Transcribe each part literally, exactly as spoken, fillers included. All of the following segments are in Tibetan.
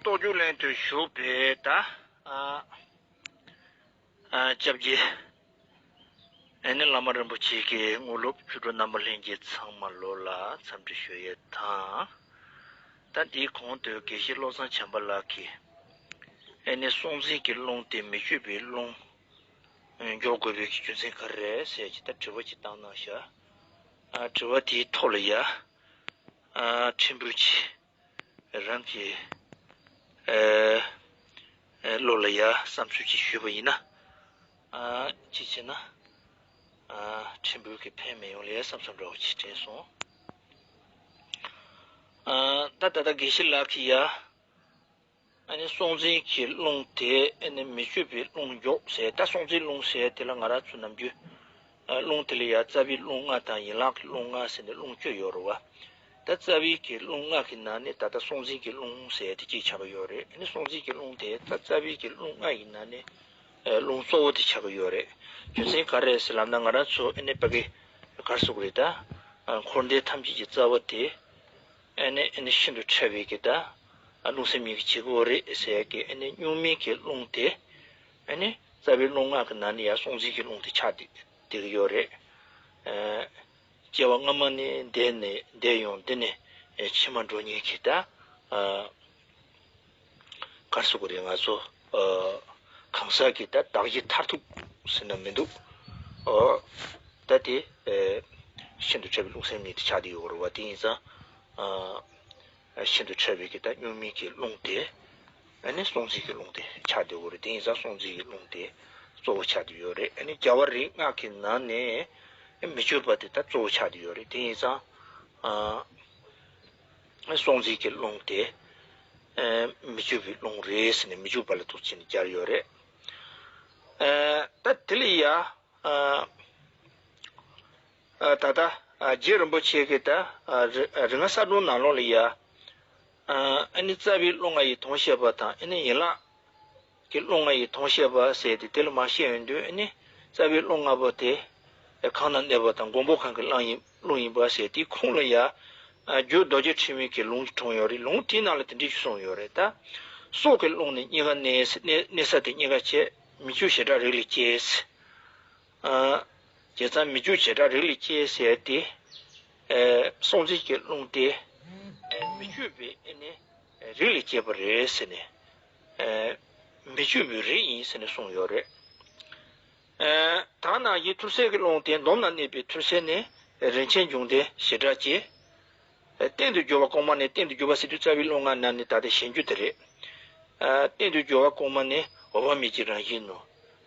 རྟོགས་བརྗོད་ལེན་དུ་ཞུགས་པའི་ད་ཨ་ཨ་སྐྱབས་རྗེ་ཨ་ནི་བླ་མ་རིན་པོ་ཆེ་གི་དངོས་སློབ་ཆོས་གྲོགས་རྣམ་པ་ལྷན་རྒྱས་ཚང་མ་ལོ་ལ་འཚམས་འདྲི་ཞུ་ཡས་དང་། ད་འདིའི་གོང་དུ་དགེ་བཤེས་བློ་བཟང་བྱམས་པ་ལགས་ཀྱིས་ཨ་ནི་སྲོག་འཛིན་གྱི་རླུང་དེ་མི་བསྐྱོད་པའི་རླུང་འཇོག་དགོས་པའི་རྒྱུ་མཚན་ག་རེ་རེད་ཟེར་གྱི་ད་དྲི་བ་ཅིག་བཏང་གནང་ཤག་ཨ་དྲི་བ་དེའི་ཐོག་ལ་ཡ་ཨ་ཕྲན་བུ་ཅིག་རང་གི་ཨ་ཨ་བློ་ལ་ཡ་བསམ་ཚུལ་ཅིག་ཞུས་པ་ཡིན་ན། ཨ་ཅི་བྱས་ན་ཨ་ཕྲན་བུ་གི་ཕན་མི་ཡོང་ལེ་བསམ་བསམ་འདྲ་བོ་ཅིག་དྲན་སོང་། ཨ་ད་ད་ལྟ་དགེ་བཤེས་ལགས་ཀྱིས་ཡ། ཨ་ནི་སྲོག་འཛིན་གྱི་རླུང་དེ་ཨ་ནི་མི་བསྐྱོད་པའི་རླུང་མགྱོགས་ཟེར། ད་སྲོག་འཛིན་རླུང་ཟེར་དེ་ལ་ང་རང་ཚོ་ནམ་རྒྱུན་ཨ་རླུང་དེ་ལ་ཡ་རྩ་བའི་རླུང་ལྔ་དང་ཡན་ལག་གི་རླུང་ལྔ་ཟེར་ནས་རླུང་བཅུ་ཡོད་རེད་བ། ད་རྩ་བའི་གི་རླུང་ལྔ་གི་ནང་ནས་ད་ལྟ་སྲོག་འཛིན་གྱི་རླུང་ཟེར་དེ་གཅིག་ཆགས་ཀྱི་ཡོད་རེད། ཨ་ནི་སྲོག་འཛིན་གྱི་རླུང་དེ་ད་རྩ་བའི་གི་རླུང་ལྔ་ཡི་ནང་ནས་ཨ་རླུང་གཙོ་བོ་དེ་ཆགས་ཀྱི་ཡོད་རེད། རྒྱུ་མཚན་ག་རེ་རེད་ཟེར་ལབ་ན་ང་རང་ཚོ་ཨ་ནི་ཕ་གི་ག་རེ་ཟེར་དགོས་རེད། ད་ཨ་འཁོར་འདས་ཐམས་ཅད་ཀྱི་རྩ་བ་དེ། ཨ་ནི་ཨ་ནི་ཤིན་ཏུ་ཕྲ་བའི་གི་ད་ཨ་རླུང་སེམས་གཉིས་ཀྱི་བྱེད་སྒོ་རེད་ཟེར་གི། ཨ་ནི་གཉུག་མའི་གི་རླུང་དེ་ཨ་ནི་རྩ་བའི་རླུང་ལྔ་གི་ནང་ནས་ཡང་སྲོག་འཛིན་གྱི་རླུང་དེ་ཆགས་བསྡད་བསྡད་ཀྱི་ཡོད་རེད། ཨ་སྐྱེ་བ་སྔ་མ་ནས་འདས་ནས་འདས་ཡོང་། འདི་ནས་ཨ་ཕྱི་མ་འགྲོ་མཁན་གྱི་ད་ཨ་ག་རེ་ཟེར་དགོས་རེད། ང་ཚོ་ཨ་གང་ཟག་གི་ད་བདག་གཞན་མཐར་ཐུག་ཟེར་ན་མི་འདུག་ཨོ་ད་དེ་ཨ་ཤིན་ཏུ་ཕྲ་བའི་རླུང་སེམས་གཉིས་དེ་ཆགས་བསྡད་ཡོད་རེད་བ། དེ་ཡིན་ཙང་ཨ་ཤིན་ཏུ་ཕྲ་བའི་གི་ད་གཉུག་མའི་གི་རླུང་དེ་ཨ་ནི་སྲོག་འཛིན་གྱི་རླུང་དེ་ཆགས་བསྡད་ཡོད་རེད། དེ་ཡིན་ཙང་སྲོག་འཛིན་གྱི་རླུང་དེ་གཙོ་བོ་ཆགས་བསྡད་ཡོད་རེད། ཨ་ནི་རྒྱལ་བ་རིགས་ལྔ་གི་ནང་ནས་མི་བསྐྱོད་པ་དེ་ད་གཙོ་བོ་ཆགས་བསྡད་ཡོད་རེད། དེ་ཡིན་ཙང་ཨ་སྲོག་འཛིན་གྱི་རླུང་དེ་ཨ་མི་བསྐྱོད་པའི་རླུང་རེད་ཟེར་ནས་མི་འཇུག་པ་ལ་ཐུག་ཕྱིན་ནས་སྦྱར་ཡོད་རེད། ཨ་ད་དེ་ལ་ཡ་ཨ་ཨ་ད་ལྟ་ཨ་རྗེ་རིན་པོ་ཆེ་གིས་ད་ཨ་རི་ཨ་རིགས་ལྔ་གསལ་སྒྲོན་ནང་ལོགས་ལ་ཡ་ཨ་ཨ་ནི་རྩ་བའི་རླུང་ལྔ་ཡི་དོན་བཤད་པ་དང་། ཨ་ནི་ཡན་ལག་གི་རླུང་ལྔ་ཡི་དོན་བཤད་པ་ཟེར་ཏེ་དེ་ལ་མར་བཤད་ཡོང་དུས། ཨ་ནི་རྩ་བའི་རླུང་ལྔ་པོ་དེ་གང་ན་གནས་པ་དང་། མགོན་པོ་གང་གི་རླུང་ཡིན་རླུང་ཡིན་པ་ཟེར་དེའི་ཁུངས་ལ་ཡ་ཨ་རྒྱུད་རྡོ་རྗེ་ཕྲེང་བའི་གི་ལུང་གི་དྲངས་ཡོད་རེད། ལུང་དེའི་ནང་ལ་དེ་འདྲ་ཞིག་གསུངས་ཡོད་རེད། ད་སྲོག་གི་རླུང་ནི་གཉིས་ཀ་གནས། གནས་གནས་ས་དེ་གཉིས་ཀ་བྱས། མི་བསྐྱོད་བྱེ་བྲག་རིགས་ལས་སྐྱེས། ཨ་བྱས་ཙང་མི་བསྐྱོད་བྱེ་བྲག་རིགས་ལས་སྐྱེས་ཟེར་ཏེ། ཨ་སྲོག་འཛིན་གྱི་རླུང་དེ་མི་བསྐྱོད་པའི་ཨ་ནི་རིགས་ལས་སྐྱེས་པ་རེད་ཟེར་ནས། ཨ་མི་བསྐྱོད་པའི་རིགས་ཡིན་ཟེར་ནས་གསུངས་ཡོད་རེད། ཨ་ད་ནང་བཞིན་ཐུར་སེལ་གྱི་རླུང་དེ་འདོམས་ན་གནས་པའི་ཐུར་སེལ་ནི་རིན་ཆེན་འབྱུང་ལྡན་བྱེ་བྲག་སྐྱེས། གཏན་དུ་གྱུར་པ་གོང་མ་ནས། གཏན་དུ་གྱུར་པ་ཟེར་དུས་རྩ་བའི་རླུང་ལྔ་ནང་ནས་ད་ལྟ་གཞན་འགྱུར་དེ་རེད། ཨ་གཏན་དུ་གྱུར་པ་གོང་མ་ནི་འོད་དཔག་མེད་ཀྱི་རང་བཞིན་ནོ།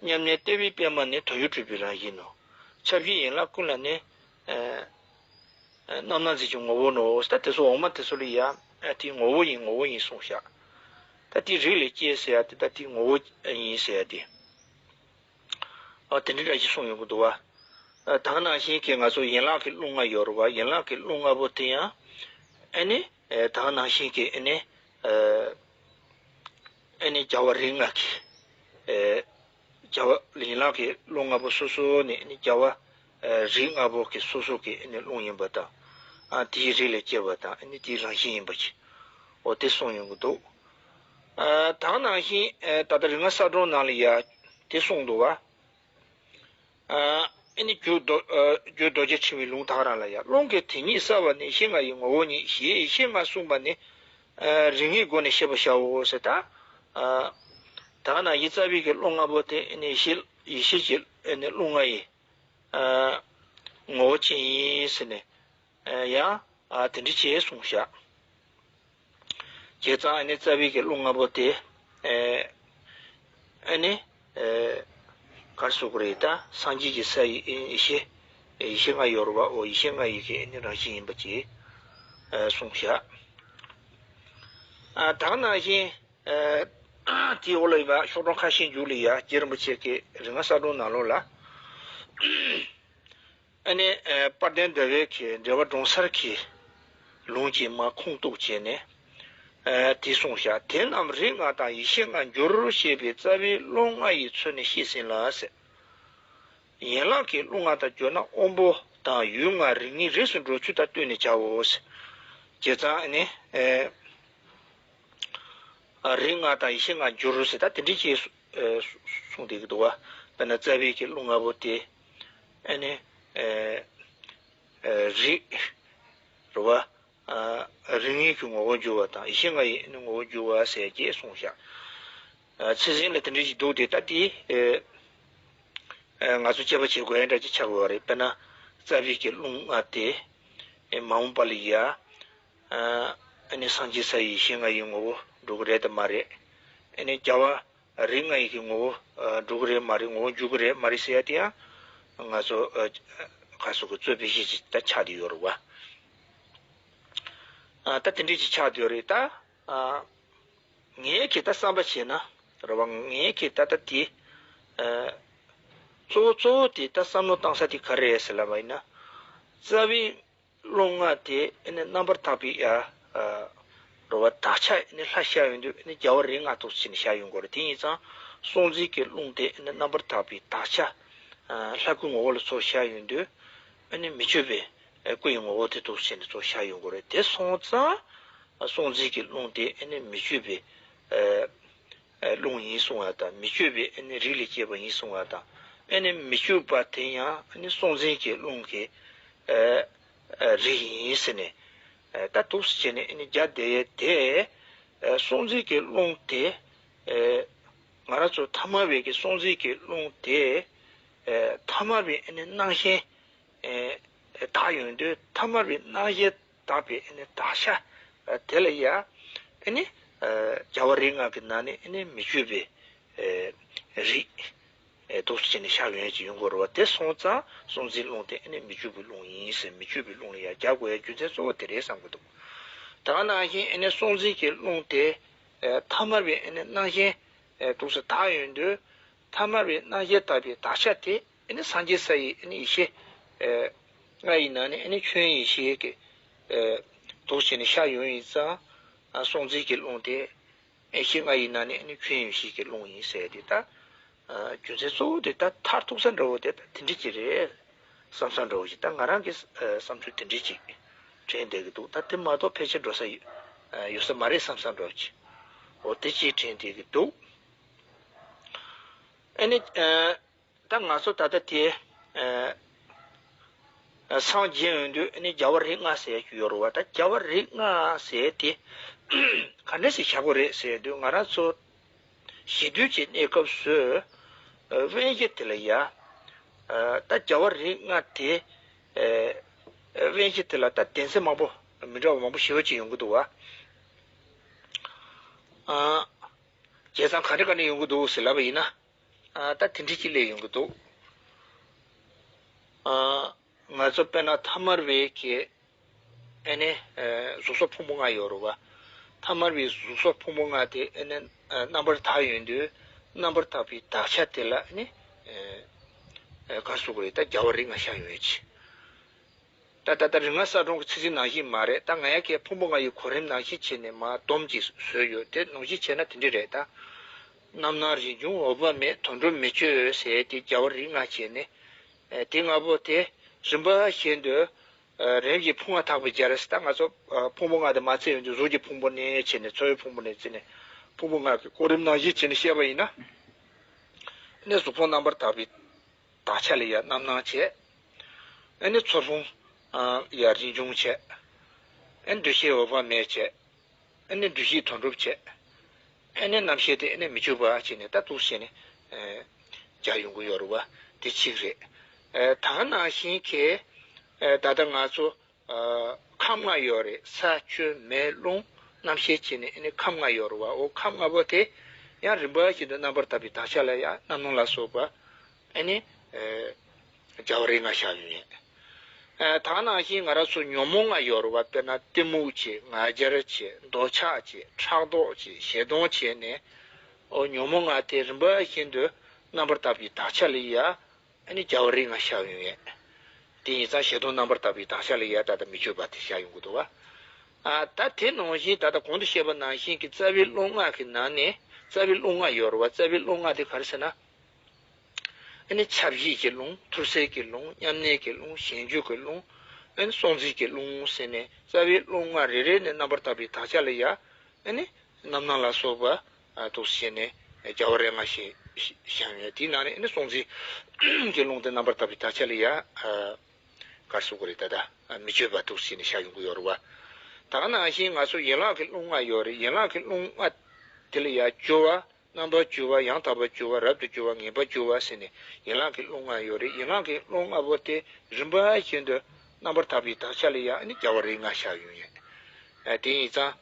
མཉམ་གནས་ལྟེ་བའི་པད་མ་ནི་དོན་ཡོད་གྲུབ་པའི་རང་བཞིན་ནོ། ཁྱབ་བྱེད་ཡན་ལག་ཀུན་ལ་ནི་ཨ་ཨ་རྣམ་སྣང་མཛད་ཀྱི་ངོ་བོ་ནོ། ད་དེ་ཚོ་འོག་མ་དེ་ཚོ་ལ་ཡ་ཨ་དེའི་ངོ་བོ་ཡིན་ངོ་བོ་ཡིན་གསུངས་ཤག་ད་དེའི་རིགས་ལས་སྐྱེས་ཟེར་ཡ་དེ། ད་དེའི་ངོ་བོ་ཡིན་ཟེར་ཡ་དེ། ཨ་དེ་འདྲ་འདྲ་ཞིག་གསུངས་ཡོང་གི་འདུག་བ། ཨ་ད་ག་ནང་བཞིན་གྱི་ང་ཚོ་ཡན་ལག་གི་རླུང་ལྔ་ཡོད་རེད་བ། ཡན་ལག་གི་རླུང་ལྔ་པོ་དེ་ཡང་ཨ་ནི་ཨ་ད་ག་ནང་བཞིན་གྱི་ཨ་ནི་ཨ་ཨ་ནི་རྒྱལ་བ་རིགས་ལྔ་གི་ཨ་རྒྱལ་བ་ཡན་ལག་གི་རླུང་ལྔ་པོ་སོ་སོ་ནས་ཨ་ནི་རྒྱལ་བ་ཨ་རིགས་ལྔ་པོ་གི་སོ་སོ་གི་ཨ་ནི་རླུང་ཡིན་པ་དང་། ཨ་དེའི་རིགས་ལས་སྐྱེས་པ་དང་། ཨ་ནི་དེའི་རང་བཞིན་ཡིན་པ་ཅིག་འོ་དེ་གསུངས་ཡོང་གི་འདུག་ཨ་ད་ག་ནང་བཞིན་ཨ་ད་ལྟ་རིགས་ལྔ་གསལ་སྒྲོན་ནང་ལ་ཡ་དེ་གསུངས་འདུག་བ། ཨ་ཨ་ནི་རྒྱུད་རྡོ་ཨ་རྒྱུད་རྡོ་རྗེ་ཕྲེང་བའི་ལུང་དག་རང་ལ་ཡ། རླུང་གི་དེ་ཉིད་གསལ་བ་ནི་ཡེ་ཤེས་ལྔ་ཡི་ངོ་བོ་ཉིད། ཞེས་ཡེ་ཤེས་ལྔ་གསུངས་པ་ནི་ཨ་རིགས་ལྔའི་སྒོ་ནས་ཤེས་པར་བྱའོ་ཟེར། ད་ཨ་ད་ག་ནང་བཞིན་རྩ་བའི་གི་རླུང་ལྔ་པོ་དེ་ཨ་ནི་ཡེ་ཤེས་ཡེ་ཤེས་ཀྱི་ཨ་ནི་རླུང་ལྔ་ཡི་ཨ་ངོ་བོ་ཅན་ཡིན་ཟེར་ནས། ཨ་ཡང་ཨ་དེ་འདྲ་བྱས་གསུངས་ཤག་བྱས་ཙང་ཨ་ནི་རྩ་བའི་གི་རླུང་ལྔ་པོ་དེ་ཨ་ཨ་ནི་ཨ་ག་རེ་ཟེར་དགོས་རེད། ད་སངས་རྒྱས་ཀྱི་ས་ཡི་ཡེ་ཤེས་ཡེ་ཤེས་ལྔ་ཡོད་རེད་བ། འོ་ཡེ་ཤེས་ལྔ་ཡི་གི་ཨ་ནི་རང་བཞིན་ཡིན་པ་ཅིག་ཨ་གསུངས་ཤག་ཨ་ད་ག་ནང་བཞིན་ཨ་དེའི་འོག་ལ་ཡོད་པ་ཤོག་གྲངས་ཁ་ཤས་མཇུག་ལ་ཡ་རྗེ་རིན་པོ་ཆེ་གི་རིགས་ལྔ་གསལ་སྒྲོན་ནང་ལོགས་ལ། ཨ་ནི་ཨ་དཔལ་ལྡན་ཟླ་བའི་གི་འགྲེལ་པ་སྒྲོན་གསལ་གྱི་ལུང་གིས་མར་ཁུངས་གཏུགས་བྱས་ནས་ཨ་དེ་གསུངས་ཤག་དེ་རྣམས་རིགས་ལྔ་དང་ཡེ་ཤེས་ལྔར་འགྱུར་ཞེས་པའི་རྩ་བའི་རླུང་ལྔ་ཡི་ཚུལ་ནི་བཤད་ཟིན་ལ་ཟེར། ཡན་ལག་གི་རླུང་ལྔ་དང་བརྗོད་ན་དབང་པོ་དང་ཡུལ་ལྔ་རིགས་ལྔའི་རིས་སུ་འགྲོ་ཚུལ་དང་བསྟུན་ནས་བྱའོ་ཟེར། བྱས་ཙང་ཨ་ནི་ཨ་ རིགས་ལྔ་དང་ཡེ་ཤེས་ལྔར་འགྱུར་ཟེར། ད་དེ་འདྲའི་ཅིག་གསུངས་བསྡད་ཀྱི་འདུག་བ། དཔེར་ན་རྩ་བའི་གི་རླུང་ལྔ་པོ་དེ་ཨ་ནི་རིགས་རེད་བ། རིགས་ལྔའི་གི་ངོ་བོར་འགྱུར་བ་དང་ཡེ་ཤེས་ལྔ་ཡི་ངོ་བོར་འགྱུར་བ་ཟེར་གྱི་གསུངས་ཤག་ཚད་འཛིན་ལ་དེ་འདྲ་ཞིག་འདུག་སྟེ། ད་དེ་ང་ཚོ་དཔྱད་པ་བྱེད་དགོས་ཡ་འདྲ་ཅིག་ཆགས་དགོས་པ་རེད། དཔེར་ན་རྩ་བའི་གི་རླུང་ལྔ་དེ་མ་འོངས་པ་ལ་ཡ་ཨ་ནི་སངས་རྒྱས་ས་ཡི་ཡེ་ཤེས་ལྔ་ཡི་ངོ་བོ་འགྲོ་གི་རེད་དམ་མ་རེད། ཨ་ནི་རྒྱལ་བ་རིགས་ལྔ་ཡི་གི་ངོ་བོ་འགྲོ་གི་རེད་མ་རེད། ངོ་བོ་འགྱུར་གི་རེད་མ་རེད་ཟེར་ཡ་དེ་ཡང་ང་ཚོ་ཁ་སོ་གི་རྩོད་པའི་གཞི་ཅིག་ད་ཆགས་བསྡད་ཡོད་རེད་བ། ད་དེ་འདྲས་ཅིག་ཆགས་བསྡད་ཡོད་རེད་ད། ངས་ཁྱེད་ད་བསམ་པ་བྱས་ན་རེད་བ། ངས་ཁྱེད་ད་ལྟ་དེ་གཙོ་བོ་གཙོ་བོ་དེ་ད་བསམ་བློ་བཏང་ས་དེ་ག་རེ་རེད་ཟེར་ལབ་པ་ཡིན་ན། རྩ་བའི་རླུང་ལྔ་དེ་ཨ་ནི་རྣམ་པར་དག་པའི་ཡ་རེད་བ། དག་ཆ་ཨ་ནི་ལྷ་ཤར་ཡོང་དུས་ཨ་ནི་རྒྱལ་བ་རིགས་ལྔ་ཐུགས་སུ་ཆེ་ནས་ཤར་ཡོང་གི་རེད། དེ་ཡིན་ཙང་སྲོག་འཛིན་གྱི་རླུང་དེ་ཨ་ནི་རྣམ་པར་དག་པའི་དག་ཆ་ལྷ་སྐུའི་ངོ་བོ་ལ་ཚུར་ཤར་ཡོང་དུས་ཨ་ནི་མི་བསྐྱོད་པའི་སྐུ་ཡི་ངོ་བོ་དེ་ཐུགས་སུ་ཆེ་ནས་ཚུར་ཤར་ཡོང་གི་རེད། དེ་སོང་ཙང་སྲོག་འཛིན་གྱི་རླུང་དེ་ཨ་ནི་མི་བསྐྱོད་པའི་རླུང་ཡིན་གསུང་བ་དང་། མི་བསྐྱོད་པའི་ཨ་ནི་རིགས་ལས་སྐྱེས་པ་ཡིན་གསུང་བ་དང་། ཨ་ནི་མི་བསྐྱོད་པ་དེ་ཡང་ཨ་ནི་སྲོག་འཛིན་གྱི་རླུང་གི་རིགས་ཡིན་ཟེར་ནས་ད་ཐུགས་སུ་ཆེ་ནས་ཨ་ནི་རྒྱ་དེ་དེ་སྲོག་འཛིན་གྱི་རླུང་དེ་ང་རང་ཚོ་ཐ་མལ་པའི་གི་སྲོག་འཛིན་གྱི་རླུང་དེ་ཐ་མལ་པའི་ཨ་ནི་རྣམ་ཤེས་དག་ཡོང་དུས་ཐ་མལ་པའི་རྣམ་ཤེས་དག་པའི་ཨ་ནི་དག་ཆ་དེ་ལ་ཡ་ཨ་ནི་རྒྱལ་བ་རིགས་ལྔ་གི་ནང་ནས་ཨ་ནི་མི་བསྐྱོད་པའི་རིགས་ཐུགས་སུ་ཆེ་ནས་ཤར་ཡོང་ཡ་ཅིག་ཡོང་གི་རེད་བ། དེ་སོང་ཙང་སྲོག་འཛིན་རླུང་དེ་ཨ་ནི་མི་བསྐྱོད་པའི་རླུང་ཡིན་ཟེར། མི་བསྐྱོད་པའི་རླུང་ལ་ཡ་རྒྱག་དགོས་ཡ་རྒྱུ་མཚན་གཙོ་བོ་དེ་རེད་བསམ་གྱི་འདུག་ད་ག་ནང་བཞིན་ཨ་ནི་སྲོག་འཛིན་གྱི་རླུང་དེ་ཐ་མལ་པའི་ཨ་ནི་རྣམ་ཤེས་ཐུགས་སུ་དག་ཡོང་དུས་ཐ་མལ་པའི་རྣམ་ཤེས་དག་པའི་དག་ཆ་དེ་ཨ་ནི་སངས་རྒྱས་ས་ཡི་ཨ་ནི་ཡེ་ཤེས་ལྔ་ཡི་ནང་ནས་ཨ་ནི་ཁྱོན་ཡེ་ཤེས་ཀྱི་ཐུགས་སུ་ཆེ་ནས་ཤར་ཡོང་ཡིན་ཙང་སྲོག་འཛིན་གྱི་རླུང་དེ་ཡེ་ཤེས་ལྔ་ཡི་ནང་ནས་ཨ་ནི་ཁྱོན་ཡེ་ཤེས་ཀྱི་རླུང་ཡིན་ཟེར་དེ་ད། རྒྱུ་མཚན་གཙོ་བོ་དེ་ད་མཐར་ཐུག་ས་འདྲ་བོ་དེ་ད་དེ་འདྲ་ཅིག་རེད་བསམ་ས་འདྲ་བོ་ཞིག་ད་ང་རང་གི་བསམ་ཚུལ་དེ་འདྲ་ཅིག་དྲན་བསྡད་ཀྱི་འདུག་ད་དེ་མ་གཏོགས་ཕལ་ཆེར་འགྲོ་ས་ཡོད་ས་མ་རེད་བསམ་ས་འདྲ་བོ་ཅིག་འོ་དེ་ཅིག་དྲན་བསྡད་ཀྱི་འདུག་ཨ་ནི། ད་ང་ཚོ་ད་ལྟ་དེ་སངས་རྒྱས་ཡོང་དུས་ཨ་ནི་རྒྱལ་བ་རིགས་ལྔ་ཟེར་གྱི་ཡོད་རེད་བ། ད་རྒྱལ་བ་རིགས་ལྔ་ཟེར་དེ་ག་འདྲ་ཞིག་བཞག་དགོས་རེད་ཟེར་དུས་ང་རང་ཚོ་གཞི་དུས་ཀྱི་གནས་སྐབས་སུ་དབེན་གཞི་དེ་ལ་ཡ་ད་རྒྱལ་བ་རིགས་ལྔ་དེ་དབེན་གཞི་དེ་ལ་ད་སྡེ་ཚན་མང་པོ་མི་འདྲ་བ་མང་པོ་ཞེ་པོ་ཅིག་ཡོང་གི་འདུག་བ། བྱས་ཙང་ག་འདྲ་ག་འདྲ་ཡོང་གི་འདུག་ཟེར་ལབ་པ་ཡིན་ན། ད་དེ་འདྲ་ཅིག་སླེབས་ཡོང་གི་འདུག་ང་ཚོ་དཔེར་ན་ཐ་མལ་པའི་གི་ཨ་ནི་གཟུགས་སོགས་ཕུང་པོ་ལྔ་ཡོད་རེད་བ། ཐ་མལ་པའི་གཟུགས་སོགས་ཕུང་པོ་ལྔ་དེ་ཨ་ནི་རྣམ་པར་དག་ཡོང་དུས་རྣམ་པར་དག་པའི་དག་ཆ་དེ་ལ་ཨ་ནི་ག་རེ་ཟེར་དགོས་རེད། ད་རྒྱལ་བ་རིགས་ལྔ་ཤར་ཡོང་ཡ་ཅིག་ད་ད་ལྟ་རིགས་ལྔ་གསལ་སྒྲོན་གྱི་ཚིག་ཟིན་ནང་བཞིན་མ་རེད། ད་ང་ཡ་གིས་ཕུང་པོ་ལྔ་ཡི་གོ་རིམ་ནང་བཞིན་བྱས་ནས་མར་སྡོམ་གྱིས་བཟོས་ཡོད། དེ་ནང་བཞིན་བྱས་ན་དེ་འདྲ་རེད་ད། རྣམ་སྣང་རིན་འབྱུང་འོད་དཔག་མེད། དོན་གྲུབ་མི་བསྐྱོད་ཟེར་དེ་རྒྱལ་བ་རིགས་ལྔ་བྱས་ནས། དེ་ལྔ་པོ་དེ་རིམ་པ་བཞིན་དུ་རིམ་གྱིས་ཕུང་བ་དག་པར་སྦྱར། ད་ང་ཚོ་ཕུང་པོ་ལྔ་དེ་མ་ཚད་ཡོང་དུས་གཟུགས་ཀྱི་ཕུང་པོ་ནས་བྱས་ནས་ཚོར་བའི་ཕུང་པོ་ནས་བྱས་ནས་ཕུང་པོ་ལྔ་གི་གོ་རིམ་ནང་བཞིན་བྱས་ནས་བཤད་པ་ཡིན་ན། ནས་གཟུགས་ཕུང་རྣམ་པར་དག་པའི་དག་ཆ་ལ་ཡ་རྣམ་སྣང་བྱས། ཨ་ནི་ཚོར་ཕུང་ཡ་རིན་འབྱུང་བྱས། ཨ་ནི་འདུ་ཤེས་འོད་དཔག་མེད་བྱས། ཨ་ནི་འདུ་ཤེས་དོན་གྲུབ་བྱས། ཨ་ནི་རྣམ་ཤེས་དེ་ཨ་ནི་མི་བསྐྱོད་པ་བྱས་ནས་ད་འདུག་སེ་བྱས་ནས་སྦྱར་ཡོང་གི་ཡོད་རེད་བ། དེ་གཅིག་རེད། ད་ག་ནང་བཞིན་གྱི་ད་ལྟ་ང་ཚོ་ཁམས་ལྔ་ཡོད་རེད། ས་ཆུ་མེ་རླུང་རྣམ་ཤེས་བྱས་ནས་ཨ་ནི་ཁམས་ལྔ་ཡོད་རེད་བ། འོ་ཁམས་ལྔ་པོ་དེ་ཡང་རིམ་པ་བཞིན་དུ་རྣམ་པར་དག་པའི་དག་ཆ་ལ་ཡང་རྣམ་སྣང་ལ་སོགས་པ་ཨ་ནི་རྒྱལ་བ་རིགས་ལྔ་ཤར་ཡོང་ཡས། ད་ག་ནང་བཞིན་ང་རང་ཚོ་ཉོན་མོངས་ལྔ་ཡོད་རེད་བ། དཔེར་ན་གཏི་མུག་བྱས། ང་རྒྱལ་བྱས། འདོད་ཆགས་བྱས། ཕྲག་དོག་བྱས། ཞེ་སྡང་བྱས་ནས། འོ་ཉོན་མོངས་ལྔ་དེ་རིམ་པ་བཞིན་དུ་རྣམ་པར་དག་པའི་དག་ཆ་ལ་ཡ། ཨ་ནི་རྒྱལ་བ་རིགས་ལྔ་ཤར་ཡོང་ཡས། དེ་ཡིན་ཙང་ཞེ་སྡང་རྣམ་པར་དག་པའི་དག་ཆ་ལ་ཡ་ད་ལྟ་མི་བསྐྱོད་པ་དེ་ཤར་ཡོང་གི་འདུག་བ། ཨ་ད་དེ་ནང་བཞིན་ད་ལྟ་གོང་དུ་བཤད་པ་ནང་བཞིན་གྱི་རྩ་བའི་རླུང་ལྔ་གི་ནང་ནས་རྩ་བའི་རླུང་ལྔ་ཡོད་རེད་བ། རྩ་བའི་རླུང་ལྔ་དེ་ག་རེ་ཟེར་ན། ཨ་ནི་ཁྱབ་བྱེད་ཀྱི་རླུང་། ཐུར་སེལ་གྱི་རླུང་། མཉམ་གནས་ཀྱི་རླུང་། ཞན་འཇུག་གི་རླུང་། ཨ་ནི་སྲོག་འཛིན་གྱི་རླུང་ཟེར་ནས་རྩ་བའི་རླུང་ལྔ་རེ་རེ་ནས་རྣམ་པར་དག་པའི་དག་ཆ་ལ་ཡ། ཨ་ནི་ རྣམ་སྣང་ལ་སོགས་པ་འདུག་སེ་བྱས་ནས་རྒྱལ་བ་རིགས་ལྔ་ཞེས་བཞག་ཡོད། དེའི་ནང་ནས་ཨ་ནི་སྲོག་འཛིན་གྱི་རླུང་དེ་རྣམ་པར་དག་པའི་དག་ཆ་ལ་ཡ། ག་རེ་ཟེར་དགོས་རེད། ད་ལྟ་མི་བསྐྱོད་པ་འདུག་སེ་བྱས་ནས་བཞག་ཡོང་གི་ཡོད་རེད་བ། ད་ག་ནང་བཞིན་ང་ཚོ་ཡན་ལག་གི་རླུང་ལྔ་ཡོད་རེད། ཡན་ལག་གི་རླུང་ལྔ་དེ་ལ་ཡ་སྦྱོར་བ། རྣམ་པར་སྦྱོར་བ། ཡང་དག་པར་སྦྱོར་བ། རབ་ཏུ་སྦྱོར་བ། ངེས་པར་སྦྱོར་བ་ཟེར་ནས་ཡན་ལག་གི་རླུང་ལྔ་ཡོད་རེད། ཡན་ལག་གི་རླུང་ལྔ་པོ་དེ་རིམ་པ་བཞིན་དུ་རྣམ་པར་དག་པའི་དག་ཆ་ལ་ཡ་ཨ་ནི་རྒྱལ་བ་རིགས་ལྔ་བཞག་ཡོང་ཡོད། ཨ། དེ་ཡིན་ཙང་།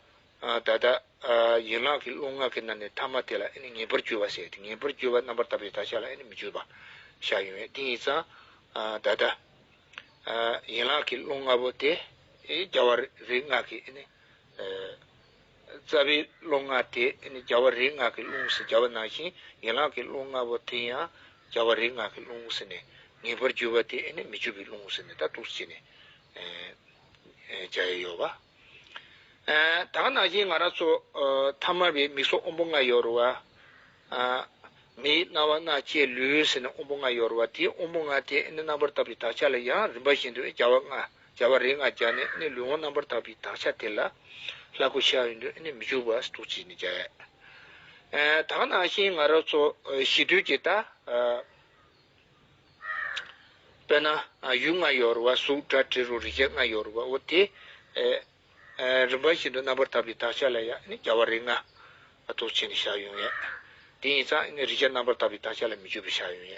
ཨ། ད་ལྟ། ཨ། ཡན་ལག་གི་རླུང་ལྔ་གི་ནང་ནས་ཐ་མ་དེ་ལ་ཨ་ནི་ངེས་པར་སྦྱོར་བ་ཟེར་ཏེ། ངེས་པར་སྦྱོར་བ་རྣམ་པར་དག་པའི་དག་ཆ་ལ་ཨ་ནི་མི་བསྐྱོད་པ་བཞག་ཡོང་ཡོད། དེ་ཡིན་ཙང་། ཨ། ད་ལྟ། ཨ། ཡན་ལག་གི་རླུང་ལྔ་པོ་དེ་ཨེ་རྒྱལ་བ་རིགས་ལྔ་གི་ཨ་ནི། ཨ། རྩ་བའི་རླུང་ལྔ་དེ་ཨ་ནི་རྒྱལ་བ་རིགས་ལྔ་གི་རླུང་ཟེར་བྱ་བ་ནང་བཞིན། ཡན་ལག་གི་རླུང་ལྔ་པོ་དེ་ཡང་རྒྱལ་བ་རིགས་ལྔ་གི་རླུང་ཟེར་ནས། ངེས་པར་སྦྱོར་བ་དེ་ཨ་ནི་མི་བསྐྱོད་པའི་རླུང་ཟེར་ནས་ད་འདུག་སེ་བྱས་ནས། ཨ། ཨ། བྱ་ཡི་ཡོད་པ། ཨ། ད་ག་ནང་བཞིན་ང་རང་ཚོ། ཨ། ཐ་མལ་པའི་མིག་སོགས་དབང་པོ་ལྔ་ཡོད་རེད་བ། ཨ། མིག་རྣ་བ་སྣ་ལྕེ་ལུས་ཟེར་ནས་དབང་པོ་ལྔ་ཡོད་རེད་བ། དེའི་དབང་པོ་ལྔ་དེ་ཨ་ནི་རྣམ་པར་དག་པའི་དག་ཆ་ལ་ཡང་རིམ་པ་བཞིན་དུ་རྒྱལ་བ་ལྔ། རྒྱལ་བ་རིགས་ལྔ་སྦྱར་ནས་ཨ་ནི་ལུས་དབང་རྣམ་པར་དག་པའི་དག་ཆ་དེ་ལ་ལྷ་སྐུ་ཤར་ཡོང་དུས་ཨ་ནི་མི་བསྐྱོད་པ་འདུག་སེ་བྱས་ནས་བྱ་ཡ། ཨ། ད་ག་ནང་བཞིན་ང་རང་ཚོ་ཨ་གཞི་དུས་ཀྱི་ད། ཨ། དཔེར་ན། ཨ། ཡུལ་ལྔ་ཡོད་རེད་བ། གཟུགས་སྒྲ་དྲི་རོ་རེག་བྱ་ལྔ་ཡོད་རེད་བ། འོ་དེ། ཨ། ཨ། རིམ་པ་བཞིན་དུ་རྣམ་པར་དག་པའི་དག་ཆ་ལ་ཡང་ནི་རྒྱལ་བ་རིགས་ལྔ་འདུག་སེ་བྱས་ནས་བཞག་ཡོང་ཡ། དེ་ཡིན་ཙང་ནི་རེག་བྱ་རྣམ་པར་དག་པའི་དག་ཆ་ལ་མི་བསྐྱོད་པའི་བཞག་ཡོང་ཡ།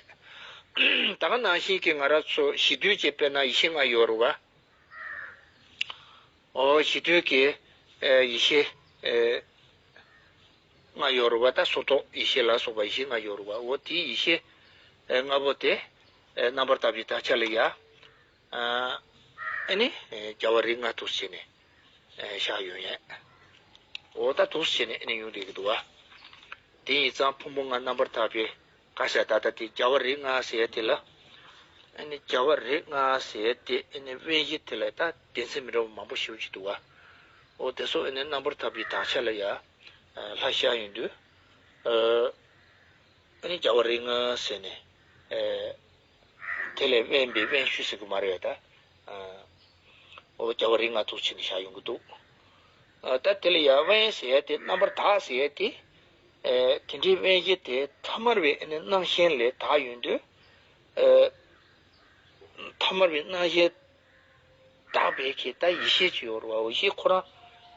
ད་ག་ནང་བཞིན་གྱི་ང་རང་ཚོ་གཞི་དུས་ཀྱི་དཔེར་ན་ཡེ་ཤེས་ལྔ་ཡོད་རེད་བ། འོ་གཞི་དུས་ཀྱི། ཨ། ཡེ་ཤེས། ཨ། ལྔ་ཡོད་རེད་བ། ད་སོར་རྟོག་ཡེ་ཤེས་ལ་སོགས་པ་ཡེ་ཤེས་ལྔ་ཡོད་རེད་བ། འོ་དེའི་ཡེ་ཤེས། ཨ། ལྔ་པོ་དེ། ཨ། རྣམ་པར་དག་པའི་དག་ཆ་ལ་ཡ། ཨ། ཨ་ནི། ཨ། རྒྱལ་བ་རིགས་ལྔ་འདུག་སེ་བྱས་ནས། ཨ། བཞག་ཡོང་ཡ། འོ་ད་འདུག་སེ་བྱས་ནས་ཨ་ནི་ཡོང་བསྡད་ཀྱི་འདུག་བ། དེ་ཡིན་ཙང་ཕུང་པོ་ལྔ་རྣམ་པར་དག་པའི། ག་ཟེར། ད་ལྟ་དེ་རྒྱལ་བ་རིགས་ལྔ་ཟེར་དེ་ལ། ཨ་ནི་རྒྱལ་བ་རིགས་ལྔ་ཟེར་དེ་ཨ་ནི་དབེན་གཞི་དེ་ལ་ད་སྡེ་ཚན་མི་འདྲ་བ་མང་པོ་ཞེ་པོ་ཅིག་འདུག་བ། འོ་དེ་ཚོ་ཨ་ནི་རྣམ་པར་དག་པའི་དག་ཆ་ལ་ཡ། ཨ། ལྷ་ཤར་ཡོང་དུས། ཨ། ཨ་ནི་རྒྱལ་བ་རིགས་ལྔ་ཟེར་ནས། ཨ། དེ་ལས་དབེན་པའི་དབེན་ཤུལ་ཟེར་གི་མ་རེད་ད། ཨ། འོ་རྒྱལ་བ་རིགས་ལྔ་འདུག་སེ་བྱས་ནས་བཞག་ཡོང་གི་འདུག། ཨ། ད་དེ་ལ་ཡ་དབེན་ཟེར་ཡ་དེ། རྣམ་པར་དག་ཟེར་ཡ་དེ། ཨ། དེ་འདྲའི་དབེན་གཞི་དེ་ཐ་མལ་པའི་ཨ་ནི་སྣང་ཞེན་ལས་དག་ཡོང་དུས། ཨ། ཐ་མལ་པའི་སྣང་ཞེན་དག་པའི་གི་ད་ཡེ་ཤེས་ཅིག་ཡོད་རེད་བ། འོ་ཡེ་ཤེས་ཁོ་རང་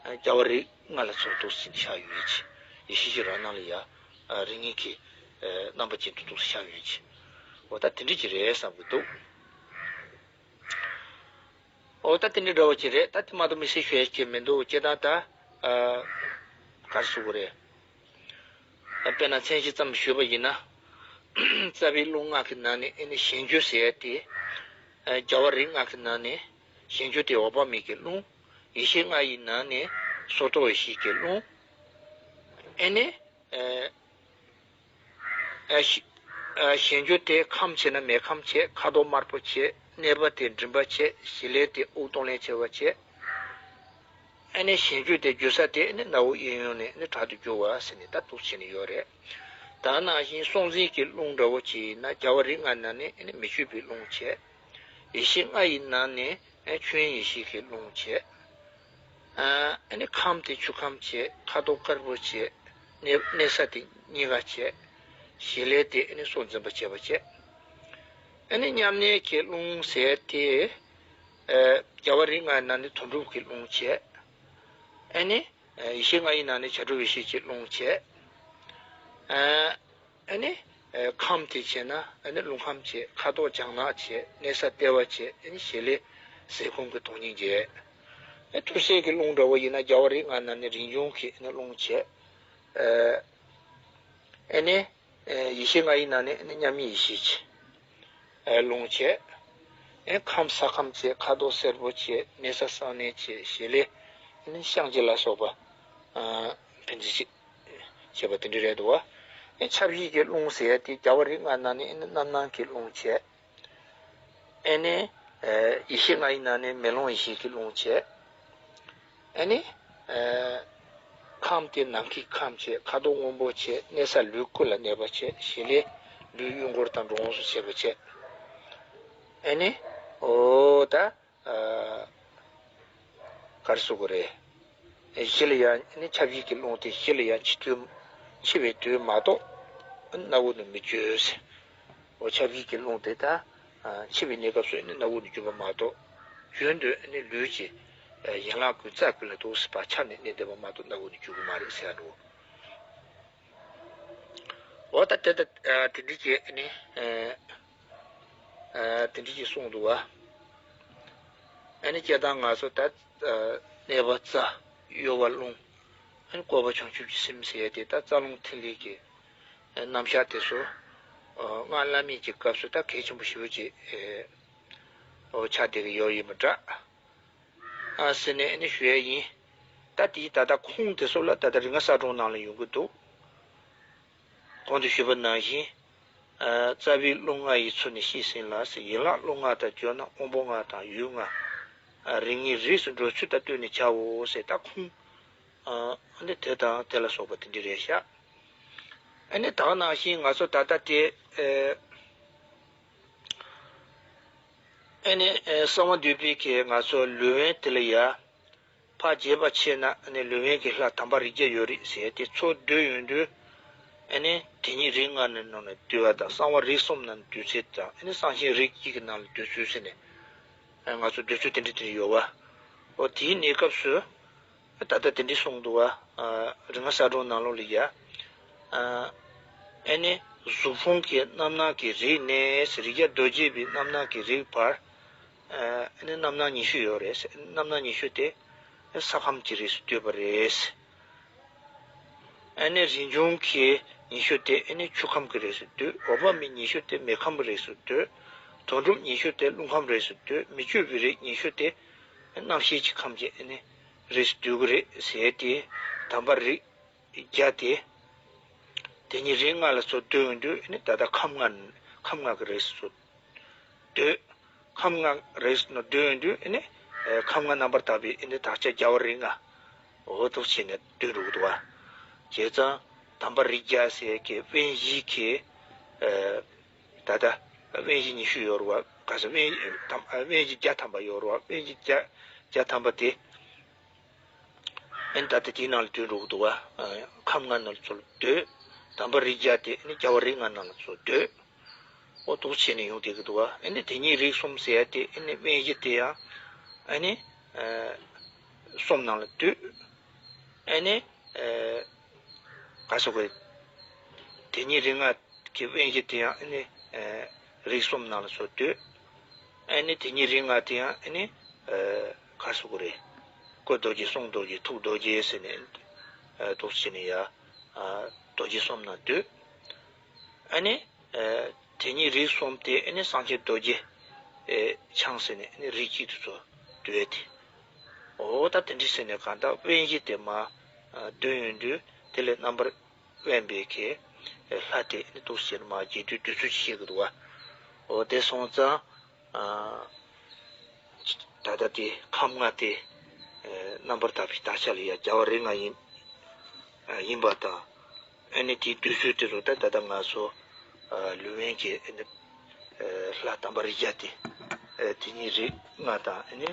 རྒྱལ་བ་རིགས་ལྔ་ལ་སོགས་འདུག་སེ་བྱས་ནས་བཞག་ཡོད་ཅེས། ཡེ་ཤེས་ཀྱི་རང་སྣང་ལ་ཡ། ཨ། རིགས་ལྔའི་གི། ཨ། རྣམ་པ་ཅན་དུ་འདུག་སེ་བཞག་ཡོད་ཅེས། འོ་ད་དེ་འདྲ་ཅིག་རེད་བསམ་གྱི་འདུག། འོ་ད་དེ་འདྲ་འདྲ་བོ་ཅིག་རེད། ད་དེ་མ་གཏོགས་དམིགས་བསལ་ཞུ་ཡ་ཅིག་མི་འདུག། སྤྱིར་བཏང་ད། ཨ། ག་རེ་ཟེར་དགོས་རེད། ཨ། དཔེར་ན་མཚན་གཞི་ཙམ་ཞུས་པ་ཡིན་ན། རྩ་བའི་རླུང་ལྔ་གི་ནང་ནས་ཨ་ནི་གཞན་འགྱུར་ཟེར་ཡ་དེ། ཨ། རྒྱལ་བ་རིགས་ལྔ་གི་ནང་ནས་གཞན་འགྱུར་དེ་འོད་དཔག་མེད་ཀྱི་རླུང་། ཡེ་ཤེས་ལྔ་ཡི་ནང་ནས་སོར་རྟོག་ཡེ་ཤེས་ཀྱི་རླུང་། ཨ་ནི། ཨ། ཨ། གཞན། ཨ། གཞན་འགྱུར་དེ་ཁམས་ཆེ་ན་མེ་ཁམས་ཆེ། ཁ་དོག་དམར་པོ་ཆེ། གནས་པ་དེ་མགྲིན་པ་ཆེ། བྱེད་ལས་དེ་དབུགས་གཏོང་ལེན་བྱེད་པ་ཆེ། ཨ་ནི་གཞན་འགྱུར་དེ་འགྱུར་ས་དེ་ཨ་ནི་སྣ་བོ་གཡས་གཡོན་ནས་ཨ་ནི་དྲག་ཏུ་འགྱུར་བ་ཟེར་ནས་ད་འདུག་སེ་བྱས་ནས་ཡོད་རེད། ད་ནང་བཞིན་སྲོག་འཛིན་གྱི་རླུང་འདྲ་བོ་ཅིག་ཡིན་ན་རྒྱལ་བ་རིགས་ལྔ་ནང་ནས་ཨ་ནི་མི་བསྐྱོད་པའི་རླུང་བྱས། ཡེ་ཤེས་ལྔ་ཡི་ནང་ནས་ཨ་ཆོས་དབྱིངས་ཡེ་ཤེས་ཀྱི་རླུང་བྱས། ཨ། ཨ་ནི་ཁམས་དེ་ཆུ་ཁམས་བྱས། ཁ་དོག་དཀར་པོ་བྱས། གནས། གནས་ས་དེ་སྙི་ག་བྱས། བྱེད་ལས་དེ་ཨ་ནི་སྲོག་འཛིན་པ་བྱས་པ་བྱས། ཨ་ནི་མཉམ་གནས་ཀྱི་རླུང་ཟེར་དེ། ཨ། རྒྱལ་བ་རིགས་ལྔ་ནང་ནས་དོན་གྲུབ་ཀྱི་རླུང་བྱས། ཨ་ནི། ཨ། ཡེ་ཤེས་ལྔ་ཡི་ནང་ནས་བྱ་གྲུབ་ཡེ་ཤེས་ཀྱི་རླུང་བྱས། ཨ། ཨ་ནི། ཨ། ཁམས་དེ་བྱས་ན་ཨ་ནི་རླུང་ཁམས་བྱས། ཁ་དོག་ལྗང་ནག་བྱས། གནས་ས་ལྟེ་བ་བྱས། ཨ་ནི་བྱེད་ལས་ཟས་སྐོམ་གྱི་དོན་སྙིང་བྱས། ཨ། ཐུར་སེལ་གྱི་རླུང་འདྲ་བོ་ཡིན་ན་རྒྱལ་བ་རིགས་ལྔ་ནང་ནས་རིན་འབྱུང་གི་ཨ་ནི་རླུང་བྱས། ཨ། ཨ་ནི། ཨ། ཡེ་ཤེས་ལྔ་ཡི་ནང་ནས་ཨ་ནི་མཉམ་གནས་ཡེ་ཤེས་བྱས། ཨ། རླུང་བྱས། ཨ། ཁམས་ས་ཁམས་བྱས། ཁ་དོག་སེར་པོ་བྱས། གནས་ས་གསང་གནས་བྱས། བྱེད་ལས་ཨ་ནི་བཤང་གཅི་ལ་སོགས་པ། ཨ། ཕན་ཚུན་བྱེད་པ་དེ་འདྲ་རེད་འདུག་བ། ཨ། ཆབ་བཞི་གི་རླུང་ཟེར་ཡ་དེ་རྒྱལ་བ་རིགས་ལྔ་ནང་ནས་ཨ་ནི་རྣམ་སྣང་གི་རླུང་བྱས། ཨ་ནི། ཨ། ཡེ་ཤེས་ལྔ་ཡི་ནང་ནས་མེ་ལོང་ཡེ་ཤེས་ཀྱི་རླུང་བྱས། ཨ་ནི། ཨ། ཁམས་དེ་ནམ་མཁའི་ཁམས་བྱས། ཁ་དོག་སྔོན་པོ་བྱས། གནས་ས་ལུས་སྐུ་ལ་གནས་པ་བྱས། བྱེད་ལས་ལུས་གཡོན་སྐོར་དང་འགྲོ་འོང་སོགས་བྱེད་པ་བྱས། ཨ་ནི། འོ་ད། ཨ། ག་རེ་ཟེར་དགོས་རེད། གཞི་ལ་ཡང་ནི་ཆ་བཞག་གི་རླུང་དེ་གཞི་ལ་ཡང་འཆི་དུས། འཆི་བའི་དུས་མ་གཏོགས་སྣ་བུག་ནས་མི་འགྱུར་ཟེར། འོ་ཆ་བཞག་གི་རླུང་དེ་ད་འཆི་བའི་གནས་སྐབས་སུ་ནི་སྣ་བུག་ནས་འགྱུར་བ་མ་གཏོགས། རྒྱུན་དུ་ནི་ལུས་ཀྱི་ཡན་ལག་ཀུན་རྩ་ཀུན་ལ་འདུག་ཟེར་བ་ཆ་ནས་གནས་བསྡད་པ་མ་གཏོགས་སྣ་བུག་ནས་འགྱུར་གི་མ་རེད་ཟེར་ཡ་འདུག། འོ་ད་དེ་ད་དེ་འདྲ་ཅིག་ནི་དེ་འདྲ་ཅིག་གསུངས་འདུག་བ། ཨ་ནི་སྤྱིར་བཏང་ང་ཚོ་ད་གནས་པ་རྩ་གཡོ་བ་རླུང་། ཨ་ནི་བཀོད་པ་བྱང་ཆུབ་ཀྱི་སེམས་ཟེར་ཡ་དེ་ད་རྩ་རླུང་ཐིག་ལེ་གི་རྣམ་གཞག་དེ་ཚོ་སྔགས་བླ་མེད་ཀྱི་སྐབས་སུ་ད་གལ་ཆེན་པོ་ཞེ་པོ་ཅིག་ཆགས་བསྡད་ཀྱི་ཡོད་ཡིན་པ་འདྲ། ཨ་ཟེར་ནས་ཨ་ནི་ཞུ་ཡ་ཡིན། ད་དེའི་ད་ལྟ་ཁུངས་དེ་ཚོ་ལ་ད་ལྟ་རིག་སྔགས་གསལ་སྒྲོན་ནང་ལ་ཡོང་གི་འདུག། གོང་དུ་ཞུས་པ་ནང་བཞིན། རྩ་བའི་རླུང་ལྔ་ཡི་ཚུལ་ནི་ཤེས་ཟིན་ལ་ཟེར། ཡན་ལག་རླུང་ལྔ་དང་བརྗོད་ན་དབང་པོ་ལྔ་དང་ཡུལ་ལྔ། རིགས་ལྔའི་རིགས་སུ་འགྲོ་ཚུལ་དང་བསྟུན་ནས་བྱའོ་ཟེར། ད་ཁུངས་ཨ་ནི་དེ་དང་དེ་ལ་སོགས་པ་དེ་འདྲ་རེད་ཤག། ཨ་ནི་ད་ག་ནང་བཞིན་ང་ཚོ་ད་ལྟ་དེ་ཨ་ནི་གསང་བ་འདུས་པའི་གི་ང་ཚོ་ལུས་དབེན་དེ་ལ་ཡ། ཕར་རྒྱས་པ་ཕྱེ་ན་ཨ་ནི་ལུས་དབེན་གྱི་ལྷ་དམ་པ་རིགས་བརྒྱ་ཡོད་རེད་ཟེར་དེ་ཚོ་བསྡུས་ཡོང་དུས། ཨ་ནི་དེ་ཉིད་རིགས་ལྔ་ནི་ནང་ནས་བསྡུས་པ་དང་། གསང་བ་རིགས་གསུམ་ནང་ནས་བསྡུས་ཚུལ་དང་། ཨ་ནི་གསང་ཆེན་རིགས་གཅིག་གི་ནང་ལ་བསྡུས་ཚུལ་ཟེར་ནས། ང་ཚོ་བསྡུས་ཚུལ་དེ་འདྲ་དེ་འདྲ་ཡོད་པ། འོ་དེའི་གནས་སྐབས་སུ། ད་ལྟ་དེ་འདྲ་གསུངས་འདུག་བ། རིག་སྔགས་གསལ་སྒྲོན་ནང་ལོགས་ལ་ཡ། ཨ་ནི་གཟུགས་ཕུང་གི་རྣམ་སྣང་གི་རིགས་ནས་རིགས་བརྒྱ་རྡོ་རྗེ་པའི་རྣམ་སྣང་གི་རིགས་བར། ཨ་ནི་རྣམ་སྣང་ཉི་ཤུ་ཡོད་རེད། རྣམ་སྣང་ཉི་ཤུ་དེ་ས་ཁམས་ཀྱི་རིགས་སུ་འདུས་པ་རེད། ཨ་ནི་རིན་འབྱུང་གི་ཉི་ཤུ་དེ་ཨ་ནི་ཆུ་ཁམས་ཀྱི་རིགས་སུ་འདུས། འོད་དཔག་མེད་ཉི་ཤུ་དེ་མེ་ཁམས་ཀྱི་རིགས་སུ་འདུས། དོན་གྲུབ་ཉི་ཤུ་དེ་རླུང་ཁམས་རིགས་སུ་འདུས། མི་བསྐྱོད་པའི་རིགས་ཉི་ཤུ་དེ་རྣམ་ཤེས་ཀྱི་ཁམས་ཀྱི་ཨ་ནི་རིགས་སུ་འདུས་ཀྱི་རེད་ཟེར་ཏེ། དམ་པ་རིགས་བརྒྱ་སྟེ། དེ་ཉིད་རིགས་ལྔ་ལ་སོགས་འདོད་ཡོང་དུས་ནི་ད་ལྟ་ཁམས་ལྔ། ཁམས་ལྔ་གི་རིགས་སུ་འདོད། ཁམས་ལྔ་རིགས་སུ་འདོད་ཡོང་དུས་ནི་ཁམས་ལྔ་རྣམ་པར་དག་པའི་ནི་དག་བྱ་རྒྱལ་བ་རིགས་ལྔ། འོ་འདུག་བྱས་ནས་འདོད་འགྲོ་གི་འདུག་བ། བྱས་ཙང་དམ་པ་རིགས་བརྒྱ་ཟེར་གི་དབེན་གཞི་གི། ད་ལྟ་དབེན་གཞི་ཉི་ཤུ་ཡོད་རེད་བ། ག་ས་དབེན་དབེན་གཞི་བརྒྱ་ཐམ་པ་ཡོད་རེད་བ། དབེན་གཞི་བརྒྱ་བརྒྱ་ཐམ་པ་དེ། ཨ་ནི་ད་ལྟ་དེའི་ནང་ལ་འདོད་འགྲོ་གི་འདུག་བ། ཁམས་ལྔ་ནང་ལ་ཚུར་འདོད། དམ་པ་རིགས་བརྒྱ་དེ་ཨ་ནི་རྒྱལ་བ་རིགས་ལྔ་ནང་ལ་ཚུར་འདོད། འོ་འདུག་བྱས་ནས་ཡོང་བསྡད་ཀྱི་འདུག་བ། ཨ་ནི་དེ་ཉིད་རིགས་གསུམ་ཟེར་ཡ་དེ་ཨ་ནི་དབེན་གཞི་དེ་ཡང་ཨ་ནི་གསུམ་ནང་ལ་འདོད། ཨ་ནི་ག་ཟེར་དགོས། དེ་ཉིད་རིགས་ལྔ། གི་དབེན་གཞི་དེ་ཡང་ཨ་ནི། རིགས་གསུམ་ནང་ལ་སོགས་འདོད། ཨ་ནི་དེ་ཉིད་རིགས་ལྔ་དེ་ཡང་ཨ་ནི། ག་ཟེར་དགོས་རེད། སྐུ་རྡོ་རྗེ་གསུང་རྡོ་རྗེ་ཐུགས་རྡོ་རྗེ་ཟེར་ནས། འདུག་བྱས་ནས་ཡ། རྡོ་རྗེ་གསུམ་ནང་འདོད། ཨ་ནི། དེ་ཉིད་རིགས་གསུམ་དེ་ཨ་ནི་གསང་ཆེན་རྡོ་རྗེ། འཆང་ཟེར་ནས་ཨ་ནི་རིགས་གཅིག་ཏུ་ཚོ་འདོད་དེ། འོ་ད་དེ་འདྲ་ཟེར་ནས་གང་ལྟར་དབེན་གཞི་དེ་མ། འདོད་ཡོང་དུས་དེ་ལས་རྣམ་པར། དབེན་པའི་གི་ལྷ་དེ་ནི་འདུག་ཟེར་མ་རྗེས་ཟློས་དུས་ཚོད་ཅིག་བཤད་ཀྱི་འདུག་བ། འོ་དེ་སོང་ཙང་། ད་ལྟ་དེ་ཁམས་ལྔ་དེ་རྣམ་པར་དག་པའི་དག་བྱ་ལ་ཡང་རྒྱལ་བ་རིགས་ལྔ་ཡིན་ཡིན་པ་དང་། ཨ་ནི་དེའི་དུས་ཚོད་དེ་རུ་ད་ད་ལྟ་ང་ཚོ་ལུས་དབེན་གྱི་ཨ་ནི་ལྷ་དམ་པ་རིགས་བརྒྱ་དེ་དེ་ཉིད་རིགས་ལྔ་དང་ཨ་ནི་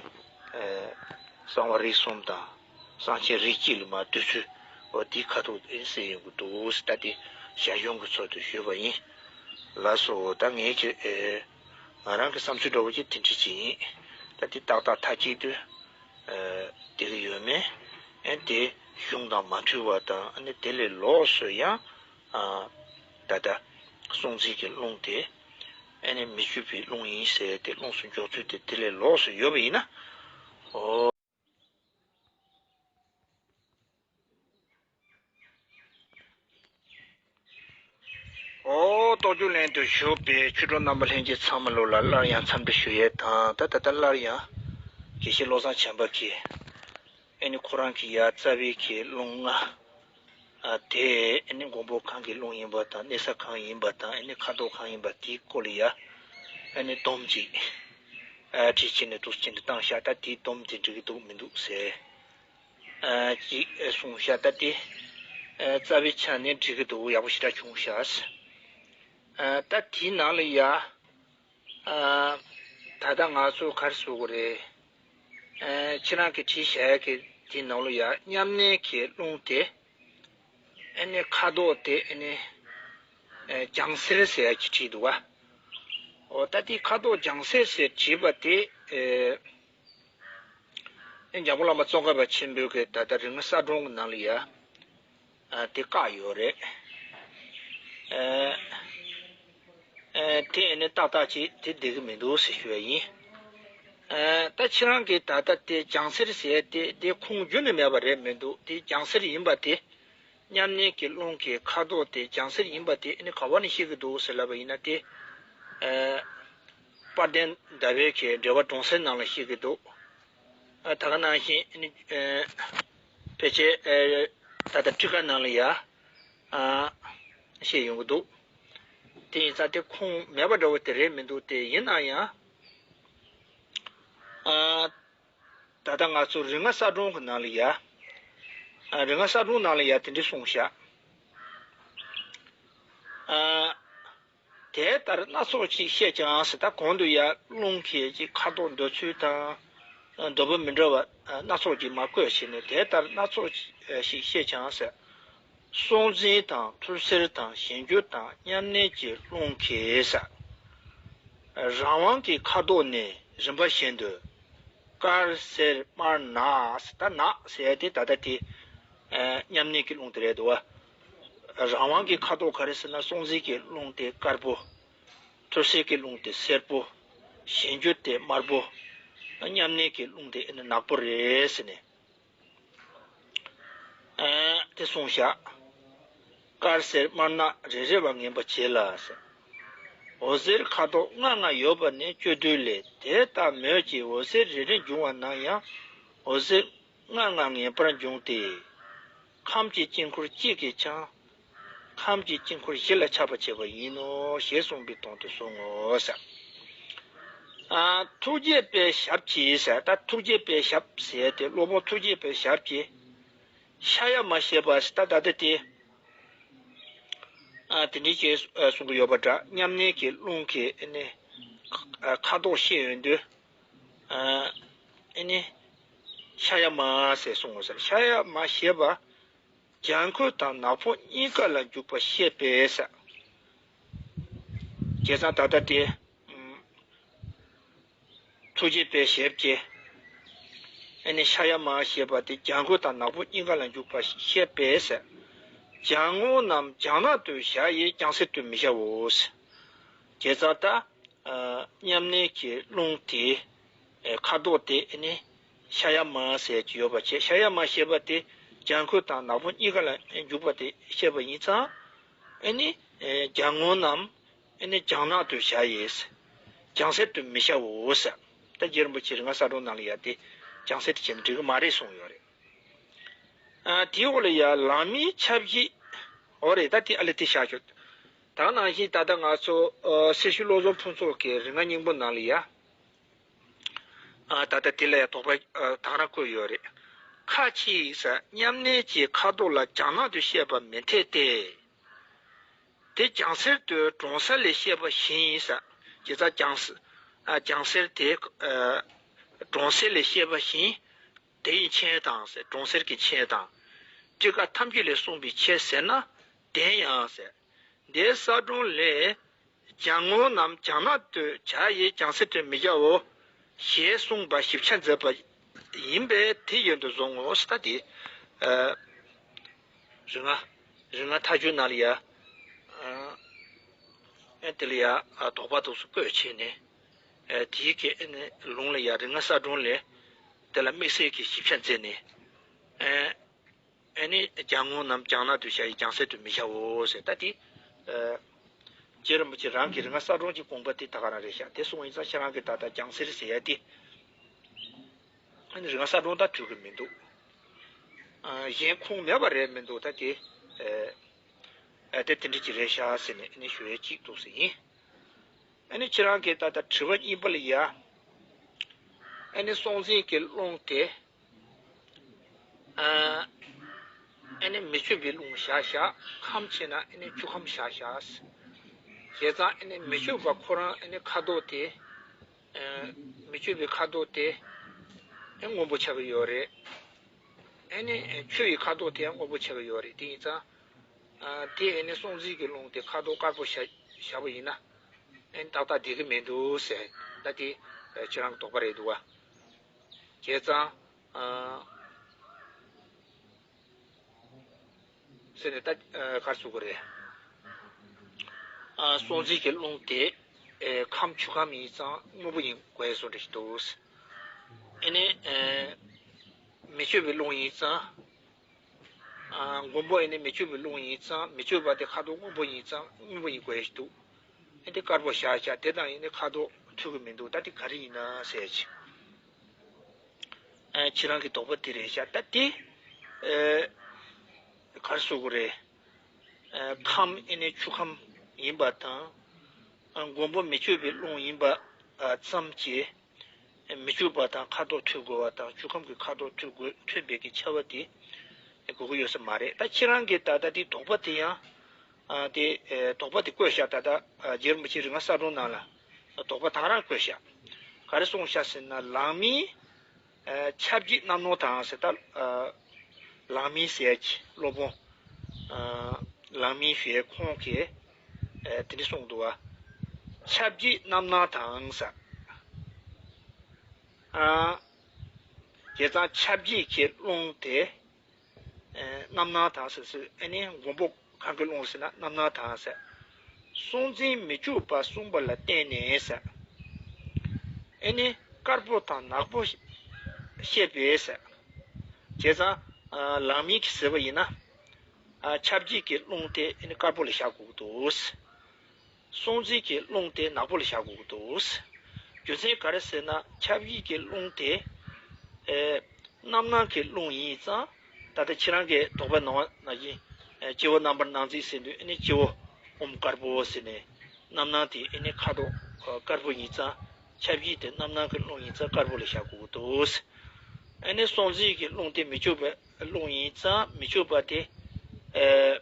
གསང་བ་རིགས་གསུམ་དང་། གསང་ཆེན་རིགས་གཅིག་ལ་མ་འདོད་ཚུལ། འོ་དེའི་ཁ་ཐུག་ཨེ་ཟེར་ཡོང་གི་འདུག་ཟེར། ད་དེ་ཞར་བྱུང་གི་ཚུལ་དུ་ཞུས་པ་ཡིན། ལགས་སོ། ད་ངས་ཀྱི་ཨེ་ང་རང་གི་བསམ་ཚུལ་འདྲ་བོ་ཅིག་དེ་འདྲ་ཅིག་ཡིན། ད་དེ་ཏག་ཏག་མཐའ་གཅིག་ཏུ་ཨེ་བསྡད་ཀྱི་ཡོད་མེད་ཨེ་དེ་གཞུང་དང་མ་མཐུན་པ་དང་ཨ་ནི་དེ་ལས་ལོགས་སུ་ཡང་ཨ་ད་ལྟ་སྲོག་འཛིན་གྱི་རླུང་དེ་ཨ་ནི་མི་བསྐྱོད་པའི་རླུང་ཡིན་ཟེར་དེ་རླུང་སུ་འཇོག་ཚུལ་དེ་དེ་ལས་ལོགས་སུ་ཡོད་པ་ཡིན་ན། འོ། ཨོ། རྟོགས་བརྗོད་ལྷན་དུ་བཞུགས་པའི་ཆོས་གྲོགས་རྣམ་པ་ལྷན་རྒྱས་ཚང་མ་ལོ་ལ་སླར་ཡང་འཚམས་འདྲི་ཞུ་ཡས་དང་། ད་ད་ལྟ་སླར་ཡང་དགེ་བཤེས་བློ་བཟང་བྱམས་པ་གིས་ཨེ་ནི་ཁོ་རང་གི་ཡ་རྩ་བའི་གི་རླུང་ལྔ་ཨ་དེ་ཨེ་ནི་མགོན་པོ་གང་གི་རླུང་ཡིན་པ་དང་གནས་ས་གང་ཡིན་པ་དང་ཨེ་ནི་ཁ་དོག་གང་ཡིན་པ་དེའི་སྐོར་ལ་ཡ་ཨེ་ནི་སྡོམ་ཅིག་ཨ་ཁྲིད་བྱས་ནས་འདུག་སེ་བྱས་ནས་བཏང་ཤག་ད་དེའི་སྡོམ་དེ་འགྲིག་གི་འདུག་མི་འདུག་ཟེར། ཨ་ཅིག་ཨ་གསུངས་ཤག་ད་དེ་ཨ་རྩ་བའི་ཆ་ནས་འགྲིག་གི་འདུག་ཡག་པོ་ཞེ་དྲག་བྱུང་ཤག་ཨ་ད་དེའི་ནང་ལ་ཡ་ཨ་ད་ལྟ་ང་ཚོ་ག་རེ་ཟེར་དགོས་རེད། ཨ་ཁྱེད་རང་གིས་བྲིས་བཞག་ཡག་གི་ དེའི་ནང་ལ་ཡ་མཉམ་གནས་ཀྱི་རླུང་དེ། ཨ་ནི་ཁ་དོག་དེ་ཨ་ནི་ལྗང་སེར་ཟེར་ཡ་གྱིས་བྲིས་འདུག་བ། འོ་ད་དེ་ཁ་དོག་ལྗང་སེར་ཟེར་བྲིས་པ་དེ། ཨེ། ཨེ་འཇམ་མགོན་བླ་མ་ཙོང་ཁ་པ་ཆེན་པོའི་གི་ད་ལྟ་རིག་སྔགས་གསལ་སྒྲོན་གྱི་ནང་ལ་ཡ། ཨ་དེ་བཀག་ཡོད་རེད། ཨེ། ཨེ་དེ་ཨེ་ནི་ཏག་ཏག་ཅིག་དེ་བསྡད་ཀྱི་མི་འདུག་ཟེར་ཞུ་བ་ཡིན། ཨེ་ད་ཁྱེད་རང་གིས་ད་ལྟ་དེ་ལྗང་སེར་ཟེར་དེ་དེ་ཁུངས་རྒྱུན་ནས་མེད་པ་རེད་མི་འདུག་དེ་ལྗང་སེར་ཡིན་པ་དེ། མཉམ་གནས་ཀྱི་རླུང་གི་ཁ་དོག་དེ་ལྗང་སེར་ཡིན་པ་དེ་ཨ་ནི་ག་བ་ནས་ཤེས་ཀྱི་འདུག་ཟེར་ལབ་པ་ཡིན་ན་དེ། ཨ། དཔལ་ལྡན་ཟླ་བའི་གི་འགྲེལ་པ་སྒྲོམ་གསལ་ནང་ལ་ཤེས་ཀྱི་འདུག་ཨ་ད་ག་ནང་བཞིན་ཨ་ནི། ཨ། ཕལ་ཆེར། ཨ། ད་ལྟ་ཊཱི་ཀ་ནང་ལ་ཡ། ཨ། བཤད་ཡོང་གི་འདུག་དེ་ཡིན་ཙང་དེ་ཁུངས་མེད་པ་འདྲ་བོ་དེ་རེད་མི་འདུག་དེ་ཡིན་ན་ཡང་། ཨ། ད་ལྟ་ང་ཚོ་རིག་སྔགས་གསལ་སྒྲོན་གྱི་ནང་ལ་ཡ། ཨ། རིག་སྔགས་གསལ་སྒྲོན་ནང་ལ་ཡ་དེ་འདྲ་གསུངས་ཤག་ཨ། དེ་ལྟར་སྣ་ཚོགས་ཅིག་བཤད་ཀྱང་ཟེར། ད་གོང་དུ་ཡ་རླུང་གི་ཅིག་ཁ་དོག་འདོད་ཚུལ་དང་། འདོད་པ་མི་འདྲ་བ་སྣ་ཚོགས་ཅིག་མར་བཀོད་བྱས་ནས་དེ་ལྟར་སྣ་ཚོགས་ཅིག་བཤད་ཀྱང་ཟེར། སྲོག་འཛིན་དང་ཐུར་སེལ་དང་གཞན་འགྱུར་དང་མཉམ་གནས་ཀྱི་རླུང་གིས་ཟེར། རང་དབང་གི་ཁ་དོག་ནི་རིམ་པ་བཞིན་དུ། དཀར་སེར་དམར་ནག་ཟེར། ད་ནག་ཟེར་ཡ་དེ་ད་ལྟ་དེ། ཨ། མཉམ་གནས་ཀྱི་རླུང་དེ་རེད་འདུག་བ། རང་དབང་གི་ཁ་དོག་ག་རེ་ཟེར་ན་སྲོག་འཛིན་གྱི་རླུང་དེ་དཀར་པོ། ཐུར་སེལ་གྱི་རླུང་དེ་སེར་པོ། གཞན་འགྱུར་དེ་དམར་པོ། མཉམ་གནས་ཀྱི་རླུང་དེ་ཨ་ནི་ནག་པོ་རེད་ཟེར་ནས། ཨ། དེ་གསུངས་ཤག་དཀར་སེར་དམར་ནག་རེ་རེ་བ་ངེས་པར་བྱེད་ལ་ཟེར། འོད་ཟེར་ཁ་དོག་ལྔ་ལྔ་ཡོད་པ་ནི་སྤྱོད་བསྡུས་ལས། དེ་ལྟ་མོད་ཀྱི་འོད་ཟེར་རེ་རེ་འབྱུང་བ་ན་ཡང་། འོད་ཟེར་ལྔ་ལྔ་ངེས་པར་འབྱུང་སྟེ། ཁམས་ཀྱི་དཀྱིལ་འཁོར་གཅིག་གིས་ཀྱང་། ཁམས་ཀྱི་དཀྱིལ་འཁོར་བཞི་ལ་ཁྱབ་པར་བྱེད་པ་ཡིན་ནོ་ཞེས་གསུངས་པའི་དོན་དུ་གསུང་ངོ་ཟེར། ཨ། ཐུགས་བསྐྱེད་པའི་ཞབས་ཀྱིས་ཟེར། ད་ཐུགས་བསྐྱེད་པའི་ཞབས་ཟེར་དེ་སློབ་དཔོན་ཐུགས་བསྐྱེད་པའི་ཞབས་ཀྱིས། ཤ་ཡ་མ་ཞེས་པ་ཟེར། ད་ད་ལྟ་དེ། ཨ། དེ་འདྲའི་ཅིག་གསུང་གི་ཡོད་པ་འདྲ། མཉམ་གནས་ཀྱི་རླུང་གི་ཨ་ནི། ཨ། ཁ་དོག་བཤད་ཡོང་དུས། ཨ། ཨ་ནི། ཤ་ཡ་མ་ཟེར་གསུངས་ཟེར། ཤ་ཡ་མ་ཞེས་པ། ལྗང་ཁུ་དང་ནག་པོ་གཉིས་ཀ་ལ་འཇུག་པ་བཤད་པས་ཟེར། བྱས་ཙང་ད་ལྟ་དེ། ཨུམ། ཐུགས་བསྐྱེད་པའི་ཞབས་ཀྱིས། ཨ་ནི་ཤ་ཡ་མ་ཞེས་པ་དེ་ལྗང་ཁུ་དང་ནག་པོ་གཉིས་ཀ་ལ་འཇུག་པ་བཤད་པས་ཟེར། ལྗང་སྔོ་རྣམས་ལྗང་ནག་ཏུ་བྱ་ཡི་ལྗང་སེར་དུ་མི་བྱའོ་ཟེར། བྱས་ཙང་ད། ཨ། མཉམ་གནས་ཀྱི་རླུང་དེ། ཨེ། ཁ་དོག་དེ་ཨ་ནི་ཤ་ཡ་མ་ཟེར་གྱི་ཡོད་པ་བྱས། ཤ་ཡ་མ་ཞེས་པ་དེ་ལྗང་ཁུ་དང་ནག་པོ་གཉིས་ཀ་ལ་འཇུག་པ་དེ་བཤད་པ་ཡིན་ཙང་། ཨ་ནི། ཨེ། ལྗང་སྔོ་རྣམས་ཨ་ནི་ལྗང་ནག་ཏུ་བྱ་ཡི། ལྗང་སེར་དུ་མི་བྱའོ་ཟེར། ད་རྗེ་རིན་པོ་ཆེ་རིག་སྔགས་གསལ་སྒྲོན་ནང་ལ་ཡ་དེ་ལྗང་སེར་དུ་བྱས་ན་འགྲིག་གི་མ་རེད་གསུངས་ཡོད་རེད། ཨ། དེའི་འོག་ལ་ཡ་ལམ་མིའི་ཆ་བཞི། འོ་རེད། ད་དེ་ཨ་ལས་དེ་བཞག་ཆོག་ད་ནང་བཞིན་ད་ལྟ་ང་ཚོ། ཨ། སེར་ཤུལ་བློ་བཟང་ཕུན་ཚོགས་ཀྱི་རིག་སྔགས་སྙིང་པོ་ནང་ལ་ཡ། ཨ། ད་ལྟ་དེ་ལ་ཡ་དོགས་པ། ཨ། དང་རང་བཀོད་ཡོད་རེད། ཁ་ཅིག་ཟེར། མཉམ་གནས་ཀྱི་ཁ་དོག་ལ་ལྗང་ནག་ཏུ་བཤད་པ་མི་འཐད་དེ། དེ་ལྗང་སེར་དུ་གྲོང་གསེབ་ལས་བཤད་པ་བཞིན་ཟེར། བྱས་ཙང་ལྗང་སེར། ཨ། ལྗང་སེར་དེ། ཨ། གྲོང་གསེབ་ལས་བཤད་པ་བཞིན། དེ་ཡི་མཆན་དང་ཟེར། གྲོང་གསེབ་ཀྱི་མཆན་དང་། ཊཱི་ཀ་ཐམས་ཅད་ལས་གསུངས་པའི་ཕྱིར་ཟེར་ན། དེ་ཡང་ཟེར། འདིའི་གསལ་སྒྲོན་ལས། ལྗང་སྔོ་རྣམས་ལྗང་ནག་ཏུ་བྱ་ཡི་ལྗང་སེར་དུ་མི་བྱའོ། ཞེས་གསུངས་པ་ཞིབ་ཆ་མཛད་པ་ཡིན་པས་དེ་ཡོན་དུ་བཟུང་ངོ་ཟེར། ད་དེ། ཨ། རིག་སྔགས། རིག་སྔགས་མཐའ་དཔྱོད་ནང་ལ་ཡ། ཨ། ཨ། དེ་ལ་ཡ། ཨ། དོགས་པ་དུ་སུ་བཀོད་བྱས་ནས། ཨ། དེའི་གི་ཨ་ནི་ལུང་ལ་ཡ་རིག་སྔགས་གསལ་སྒྲོན་ལས། དེ་ལ་དམིགས་བསལ་གྱི་ཞིབ་ཆ་མཛད་ནས། ཨ། ཨ་ནི་ལྗང་སྔོ་རྣམས་ལྗང་ནག་ཏུ་བྱ་ཡི་ལྗང་སེར་དུ་མི་བྱའོ་ཟེར། ད་དེ། ཨ། རྗེ་རིན་པོ་ཆེ་རང་གི་རིག་སྔགས་གསལ་སྒྲོན་གྱི་དགོངས་པ་དེ་ད་ག་རང་རེད་ཤག་དེ་སོང་བ་ཡིན་ཙང་ཁྱེད་རང་གིས་ད་ལྟ་ལྗང་སེར་ཟེར་ཡ་དེ། ཨ་ནི་རིག་སྔགས་གསལ་སྒྲོན་དང་འཁྲིལ་གི་མི་འདུག་ཨ། གཞན་ཁུངས་མེད་པ་རེད་མི་འདུག་ད་དེ། ཨ། ཨ། དེ་དེ་འདྲ་ཅིག་རེད་ཤག་ཟེར་ནས་ཨ་ནི་ཞུ་ཡ་གཅིག་འདུག་ཟེར་ཡིན། ཨ་ནི་ཁྱེད་རང་གིས་ད་ལྟ་དྲི་བ་གཉིས་པ་ལ་ཡ། ཨ་ནི་སྲོག་འཛིན་གྱི་རླུང་དེ། ཨ། ཨ་ནི་མི་བསྐྱོད་པའི་རླུང་བཞག་བཞག་ཁམས་ཕྱེ་ན་ཨ་ནི་ཆུ་ཁམས་བཞག་བཞག་བྱས་ཙང་ཨ་ནི་མི་བསྐྱོད་པ་ཁོ་རང་ཨ་ནི་ཁ་དོག་དེ། ཨ། མི་བསྐྱོད་པའི་ཁ་དོག་དེ། ཨ། སྔོན་པོ་ཆགས་ཀྱི་ཡོད་རེད། ཨ་ནི་ཆུ་ཡི་ཁ་དོག་དེ་ཡང་སྔོན་པོ་ཆགས་ཀྱི་ཡོད་རེད། དེ་ཡིན་ཙང་། ཨ་དེ་ཨ་ནི་སྲོག་འཛིན་གྱི་རླུང་དེ་ཁ་དོག་དཀར་པོ་བཞག་བཞག་པ་ཡིན་ན། ཨ་ནི་ཏག་ཏག་བསྡད་ཀྱི་མི་འདུག་ཟེར། ད་དེ་ཁྱེད་རང་གི་དོགས་པ་རེད་འདུག་བ། བྱས་ཙང་། ཨ་ཟེར་ནས་ད་ཨ་ག་རེ་ཟེར་དགོས་རེད། ཨ་སྲོག་འཛིན་གྱི་རླུང་དེ་ཨ་ཁམས་ཆུ་ཁམས་ཡིན་ཙང་སྔོན་པོ་ཡིན་དགོས་བཟོ་འདྲ་ཞིག་འདུག། ཨ་ནི་ཨ་མི་བསྐྱོད་པའི་རླུང་ཡིན་ཙང་། ཨ་མགོན་པོ་ཨ་ནི་མི་བསྐྱོད་པའི་རླུང་ཡིན་ཙང་མི་བསྐྱོད་པ་དེ་ཁ་དོག་སྔོན་པོ་ཡིན་ཙང་སྔོན་པོ་ཡིན་དགོས་ཞིག་འདུག། ཨ་དེ་དཀར་པོ་བཞག་བཞག་དེ་དང་ཨ་ནི་ཁ་དོག་མཐུན་གྱི་མི་འདུག། ད་དེ་ག་རེ་ཡིན་ན་ཟེར་ཅིག། ཨ་ཁྱེད་རང་གི་དོགས་པ་དེ་རེད་ཤག། ད་དེ་ཨ་ག་རེ་ཟེར་དགོས་རེད། ཨ་ཁམས་ཨ་ནི་ཆུ་ཁམས་ཡིན་པ་དང་། ཨ་མགོན་པོ་མི་བསྐྱོད་པའི་རླུང་ཡིན་པ་ཨ་ཙམ་གྱིས། མི་བསྐྱོད་པ་དང་ཁ་དོག་མཐུན་དགོས་པ་དང་ཆུ་ཁམས་ཀྱི་ཁ་དོག་མཐུན་དགོས་མཐུན་པའི་གི་ཁྱབ་པ་དེ་དགོས་ཀྱི་ཡོད་ས་མ་རེད། ད་ཁྱེད་རང་གིས་ད་ལྟ་དེ་དོགས་པ་དེ་ཡང་ཨ་དེ་ཨ་དོགས་པ་དེ་བཀོད་བཞག། ད་ལྟ་ཨ་རྗེ་རིན་པོ་ཆེ་རིག་སྔགས་གསལ་སྒྲོན་ནང་ལ་དོགས་པ་དང་རང་བཀོད་བཞག། ག་རེ་གསུངས་བཞག་ཟེར་ན། ལང་མིན་ཨ་ཆབས་ཅིག་རྣམ་སྣང་དང་ཟེར། ད་ཨ་ལང་མིན་ཟེར་གྱི་སློབ་དཔོན་ཨ་ལང་མིན་ཞེས་ཁོང་གིས་ཨ་དེ་འདྲ་གསུངས་འདུག་བ། ཆབས་ཅིག་རྣམ་སྣང་དང་ཟེར། ཨ་བྱས་ཙང་ཆབས་ཅིག་གི་རླུང་དེ་ཨ་རྣམ་སྣང་དང་ཟེར་ཟེར། ཨ་ནི་མགོན་པོ་གང་གི་རླུང་ཟེར་ན་རྣམ་སྣང་དང་ཟེར། སྲོག་འཛིན་མི་བསྐྱོད་པ་གསུངས་པ་ལ་བརྟེན་ནས་ཟེར། ཨ་ནི་དཀར་པོ་དང་ནག་པོ་བཤད་པས་ཟེར། བྱས་ཙང་ཨ་ལང་མིན་གྱིས་ཟེར་བ་ཡིན་ན། ཨ་ཆབས་ཅིག་གི་རླུང་དེ་ཨ་ནི་དཀར་པོ་ལ་བཞག་དགོས་ཀྱི་འདུག། སྲོག་འཛིན་གྱི་རླུང་དེ་ནག་པོ་ལ་བཞག་དགོས་ཀྱི་འདུག། རྒྱུ་མཚན་ག་རེ་ཟེར་ན། ཆབས་ཅིག་གི་རླུང་དེ་ཨེ་རྣམ་སྣང་གི་རླུང་ཡིན་ཙང་། ད་ལྟ་ཁྱེད་རང་གིས་དོགས་པ་གནང་བ་ནང་བཞིན། ཨེ་སྤྱི་བོ་རྣམ་པར་སྣང་མཛད་ཟེར་དུས་ཨ་ནི་སྤྱི་བོ་ཨོཾ་དཀར་པོ་ཟེར་ནས། རྣམ་སྣང་དེ་ཨ་ནི་ཁ་དོག་དཀར་པོ་ཡིན་ཙང་། ཆབས་ཅིག་དེ་རྣམ་སྣང་གི་རླུང་ཡིན་ཙང་དཀར་པོ་ལ་བཞག་དགོས་ཀྱི་འདུག། ཨ་ནི་སྲོག་འཛིན་གྱི་རླུང་དེ་མི་བསྐྱོད་པའི་རླུང་ཡིན་ཙང་མི་བསྐྱོད་པ་དེ་ཨེ།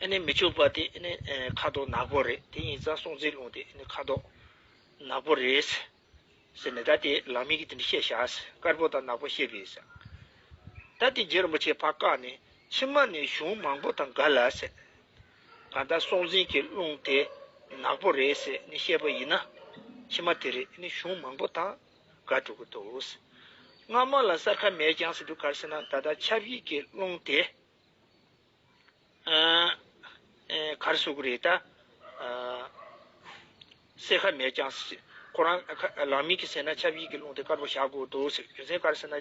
ཨ་ནི་མི་བསྐྱོད་པ་དེ་ཨ་ནི་ཨེ་ཁ་དོག་ནག་པོ་རེད། དེ་ཡིན་ཙང་སྲོག་འཛིན་རླུང་དེ་ཨ་ནི་ཁ་དོག་ནག་པོ་རེད་ཟེར་ནས། ད་དེ་ལང་མིན་གྱིས་དེ་འདྲ་བཤད་བཞག། དཀར་པོ་དང་ནག་པོ་བཤད་པས་ཟེར། ད་དེ་རྗེ་རིན་པོ་ཆེས་ཕར་བཀག་ནས་ཕྱི་མ་ནས་གཞུང་མང་པོ་དང་འགལ་ལ་ཟེར། གང་ལྟར་སྲོག་འཛིན་གྱི་རླུང་དེ་ནག་པོ་རེད་ཟེར་ནས་བཤད་པ་ཡིན་ན། ཕྱི་མ་དེ་རེད། ཨ་ནི་གཞུང་མང་པོ་དང་འགལ་འགྲོ་གི་འདུག། སྔ་མ་ལ་གསལ་ཁ་མེད་ཀྱང་ཟེར་དུས་ག་རེ་ཟེར་ན། ད་ལྟ་ཆབས་ཅིག་གི་རླུང་དེ། ཨ་ཨེ་ག་རེ་ཟེར་དགོས་རེད་ད། ཨ་གསལ་ཁ་མེད་ཀྱང་ཟེར། ཁོ་རང་ཁ་ལང་མིན་གྱིས་ཟེར་ན་ཆབས་ཅིག་གི་རླུང་དེ་དཀར་པོ་བཞག་དགོས་འདུག་ཟེར། རྒྱུ་མཚན་ག་རེ་ཟེར་ན།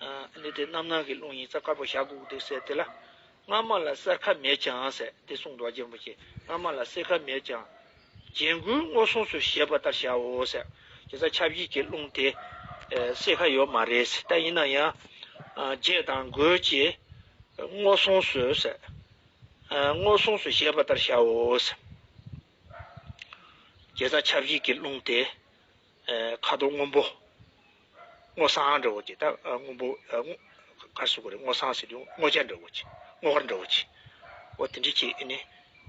ཨ་ཨ་ནི་དེ་རྣམ་སྣང་གི་རླུང་ཡིན་ཙང་དཀར་པོ་བཞག་དགོས་འདུག་ཟེར། དེ་ལ་སྔ་མ་ལ་གསལ་ཁ་མེད་ཀྱང་ཟེར་དེ་གསུངས་འདུག་པ། རྗེ་རིན་པོ་ཆེས། སྔ་མ་ལ་གསལ་ཁ་མེད་ཀྱང་། རྗེ་མགོན་མངོན་སུམ་སུ་བཞེད་པ་ལྟར་བྱའོ་ཟེར། དེ་ཚོ་ཆབས་ཅིག་གི་རླུང་དེ་ཨེ་གསལ་ཁ་ཡོད་མ་རེད་ཟེར། ད་ཡིན་ན་ཡང་ཨ་རྗེ་དང་མགོན་གྱིས་མངོན་སུམ་སུ་ཟེར། ཨ་མངོན་སུམ་སུ་བཞེད་པ་ལྟར་བྱའོ་ཟེར། དེ་ཚོ་ཆབས་ཅིག་གི་རླུང་དེ་ཨེ་ཁ་དོག་སྔོན་པོ། སྔོ་སངས་འདྲ་བོ་ཅིག། ད་ཨ་སྔོན་པོ། ཨ་སྔོ་ག་རེ་ཟེར་དགོས་རེད། སྔོ་སངས་ཟེར་དུས་སྔོ་སྐྱ་འདྲ་བོ་ཅིག། སྔོ་དཀར་འདྲ་བོ་ཅིག། འོ་དེ་འདྲ་ཅིག་ཨ་ནི་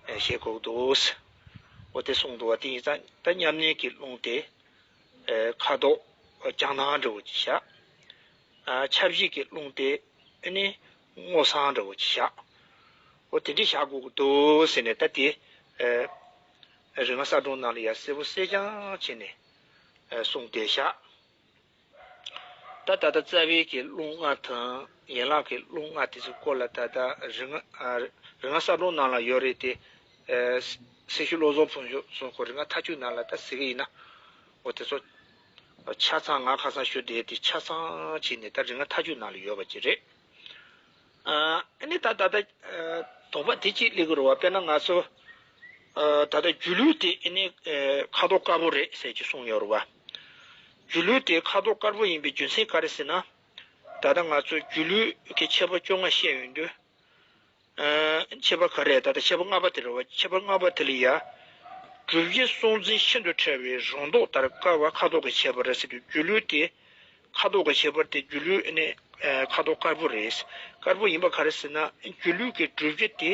ཨེ་བཞེད་དགོས་འདུག། འོ་དེ་གསུངས་འདུག་པ། དེ་ཡིན་ཙང་ད་མཉམ་གནས་ཀྱི་རླུང་དེ་ཨེ་ཁ་དོག་ལྗང་ནག་འདྲ་བོ་ཅིག་བཞག། ཨ་ཆབས་ཅིག་གི་རླུང་དེ་ཨ་ནི་སྔོ་སངས་འདྲ་བོ་ཅིག་བཞག། འོ་དེ་འདྲ་བཞག་དགོས་ཀྱི་འདུག་ཟེར་ནས། ད་དེ་ཨེ་རིག་སྔགས་གསལ་སྒྲོན་ནང་ལ་ཡ་གསལ་པོ་གསལ་རྐྱང་བྱས་ནས་ཨེ་གསུངས་བསྡད་བཞག། ད་ད་ལྟ་རྩ་བའི་གི་རླུང་ལྔ་དང་ཡན་ལག་གི་རླུང་ལྔ་དེ་ཚོའི་སྐོར་ལ་ད་ལྟ་རིག་སྔགས་ཨ་རིག་སྔགས་གསལ་སྒྲོན་ནང་ལ་ཡོད་རེད་དེ། ཨེ་སེར་ཤུལ་བློ་བཟང་ཕུན་ཚོགས་ཁོ་རིག་སྔགས་མཐའ་དཔྱོད་ནང་ལ་ད་གཟིགས་ཀྱི་ཡིན་ན། འོ་དེ་ཚོ་ཆ་ཚང་ང་ཁ་སང་ཞུ་བསྡད་དེ་ཆ་ཚང་བྱས་ནས་ད་རིག་སྔགས་མཐའ་དཔྱོད་ནང་ལ་ཡོད་པ་ཅིག་རེད། ཨ་ཨ་ནི་ད་ད་ལྟ་ཨ་དོགས་པ་དེ་གཅིག་སླེབས་ཀྱི་རེད་པ། དཔེར་ན་ང་ཚོ་ཨ་ད་ལྟ་སྒྱུ་ལུས་དེ་ཨ་ནི་ཨ་ཁ་དོག་དཀར་པོ་རེད་ཟེར་གྱི་གསུངས་ཡོད་རེད་པ། སྒྱུ་ལུས་དེ་ཁ་དོག་དཀར་པོ་ཡིན་པའི་རྒྱུ་མཚན་ག་རེ་ཟེར་ན། ད་ལྟ་ང་ཚོ་སྒྱུ་ལུས་ཀྱི་ཁྱད་པར་བཅོ་ལྔ་བཤད་ཡོང་དུས། ཨ་ཁྱད་པར་ག་རེ། ད་ལྟ་ཁྱད་པར་ལྔ་པ་དེ་རེད་པ། ཁྱད་པར་ལྔ་པ་དེ་ལ་ཡ། སྒྲུབ་བྱེད་སྲོག་འཛིན་ཤིན་ཏུ་ཕྲ་བའི་རང་ལྡོག་ལྟར་དཀར་བ་ཁ་དོག་གི་ཁྱད་པར་ཟེར་དུས། སྒྱུ་ལུས་དེ་ཁ་དོག་གི་ཁྱད་པར་དེ། སྒྱུ་ལུས་ཨ་ནི་ཨ་ཁ་དོག་དཀར་པོ་རེད། དཀར་པོ་ཡིན་པ་ག་རེ་ཟེར་ན། སྒྱུ་ལུས་ཀྱི་སྒྲུབ་བྱེད་དེ་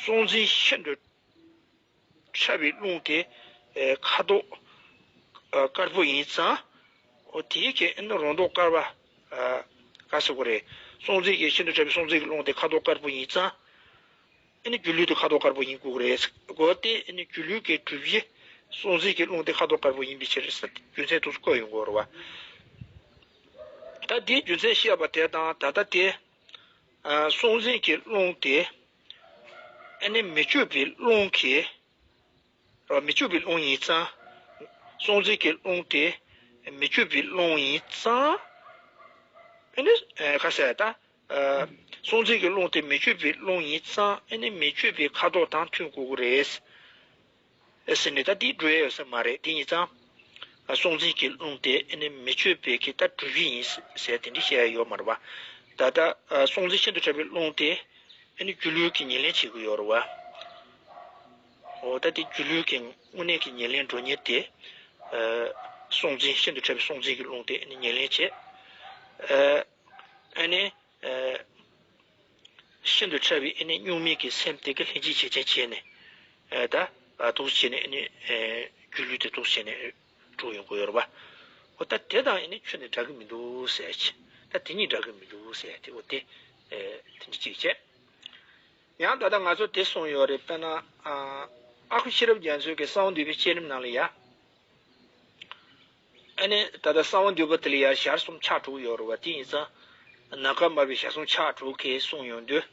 སྲོག་འཛིན་ཤིན་ཏུ་ཕྲ་བའི་རླུང་དེ་ཨ་ཁ་དོག་ཨ་དཀར་པོ་ཡིན་ཙང་། འོ་དེའི་གི་ཨ་ནི་རང་ལྡོག་དཀར་བ་ཨ་ ག་ཟེར་དགོས་རེད། སྲོག་འཛིན་གྱི་ཤིན་ཏུ་ཕྲ་བའི་སྲོག་འཛིན་གྱི་རླུང་དེ་ཁ་དོག་དཀར་པོ་ཡིན་ཙང་། ཨ་ནི་སྒྱུ་ལུས་དེ་ཁ་དོག་དཀར་པོ་ཡིན་དགོས་ཀྱི་རེད། གོ་སྟེ་ཨ་ནི་སྒྱུ་ལུས་ཀྱི་གྲུབ་གཞི་སྲོག་འཛིན་གྱི་རླུང་དེ་ཁ་དོག་དཀར་པོ་ཡིན་པའི་ཕྱིར་ཟེར་རྒྱུ་མཚན་ཐུགས་སུ་བཀོད་ཡོང་དགོས་རེད་བ། ད་དེའི་རྒྱུ་མཚན་བཤད་པ་དེ་དང་ད་ལྟ་དེ། ཨ། སྲོག་འཛིན་གྱི་རླུང་དེ་ཨ་ནི་མི་བསྐྱོད་པའི་རླུང་གི། རོ། མི་བསྐྱོད་པའི་རླུང་ཡིན་ཙང་། སྲོག་འཛིན་གྱི་རླུང་དེ་མི་བསྐྱོད་པའི་རླུང་ཡིན་ཙང་། ཨ་ནི་ཁ་ཟེར་ད། སྲོག་འཛིན་གྱི་རླུང་དེ་མི་བསྐྱོད་པའི་རླུང་ཡིན་ཙང་ཨ་ནི་མི་བསྐྱོད་པའི་ཁ་དོག་དང་མཐུན་དགོས་ཀྱི་རེད། ཟེར་ནས་ད་དེ་འགྲོ་ཡ་ཡོད་ས་མ་རེད། དེ་ཡིན་ཙང་། སྲོག་འཛིན་གྱི་རླུང་དེ་ཨ་ནི་མི་བསྐྱོད་པའི་གི་ད་གྲུབ་གཞི་ཡིན་ཟེར་དེ་འདྲ་བཤད་ཡ་ཡོད་མ་རེད་བ། ད་ལྟ་སྲོག་འཛིན་ཤིན་ཏུ་ཕྲ་བའི་རླུང་དེ། ཨ་ནི་སྒྱུ་ལུས་ཀྱི་ཉེར་ལེན་བྱེད་ཀྱི་ཡོད་རེད་བ། འོ་ད་དེ་སྒྱུ་ལུས་ཀྱི་དངོས་གནས་ཀྱི་ཉེར་ལེན་འགྲོ་ཉེར་དེ། ཨ། སྲོག་འཛིན་ཤིན་ཏུ་ཕྲ་བའི་སྲོག་འཛིན་གྱི་རླུང་དེ་ཨ་ནི་ཉེར་ལེན་བྱེད། ཨ། ཨ་ནི། ཨ། ཤིན་ཏུ་ཕྲ་བའི་ཨ་ནི་གཉུག་མའི་གི་སེམས་དེ་གི་ལྷན་ཅིག་བྱེད་ཅན་བྱས་ནས། ཨ། ད། ཨ། འདུག་བྱས་ནས་ཨ་ནི། ཨ། སྒྱུ་ལུས་དེ་འདུག་བྱས་ནས་གྲུབ་ཡོང་གི་ཡོད་རེད་བ། འོ་ད་དེ་དང་ཨ་ནི་ཁྱོན་ནས་འདྲ་གི་མི་འདུག་ཟེར་ཅིག་ད་དེ་གཉིས་འདྲ་གི་མི་འདུག་ཟེར་དེ་འོ་དེ། ཨ། དེ་འདྲ་ཅིག་བྱས། ཡང་ད་ལྟ་ང་ཚོ་དེ་གསུངས་ཡོད་རེད། དཔེར་ན། ཨ། ཨ་ཁུ་ཤེས་རབ་རྒྱ་མཚོའི་གི་གསང་བ་འདུས་པའི་བསྐྱེད་རིམ་ནང་ལ་ཡ། ཨ་ནི་ད་ལྟ་གསང་བ་འདུས་པ་དེ་ལ་ཡ་ཞལ་གསུམ་ཕྱག་དྲུག་ཡོད་རེད་བ། དེ་ཡིན་ཙང་། ནམ་མཁའ་སྨྲ་བའི་ཞལ་གསུམ་ཕྱག་དྲུག་གིས་གསུངས་ཡོང་དུས།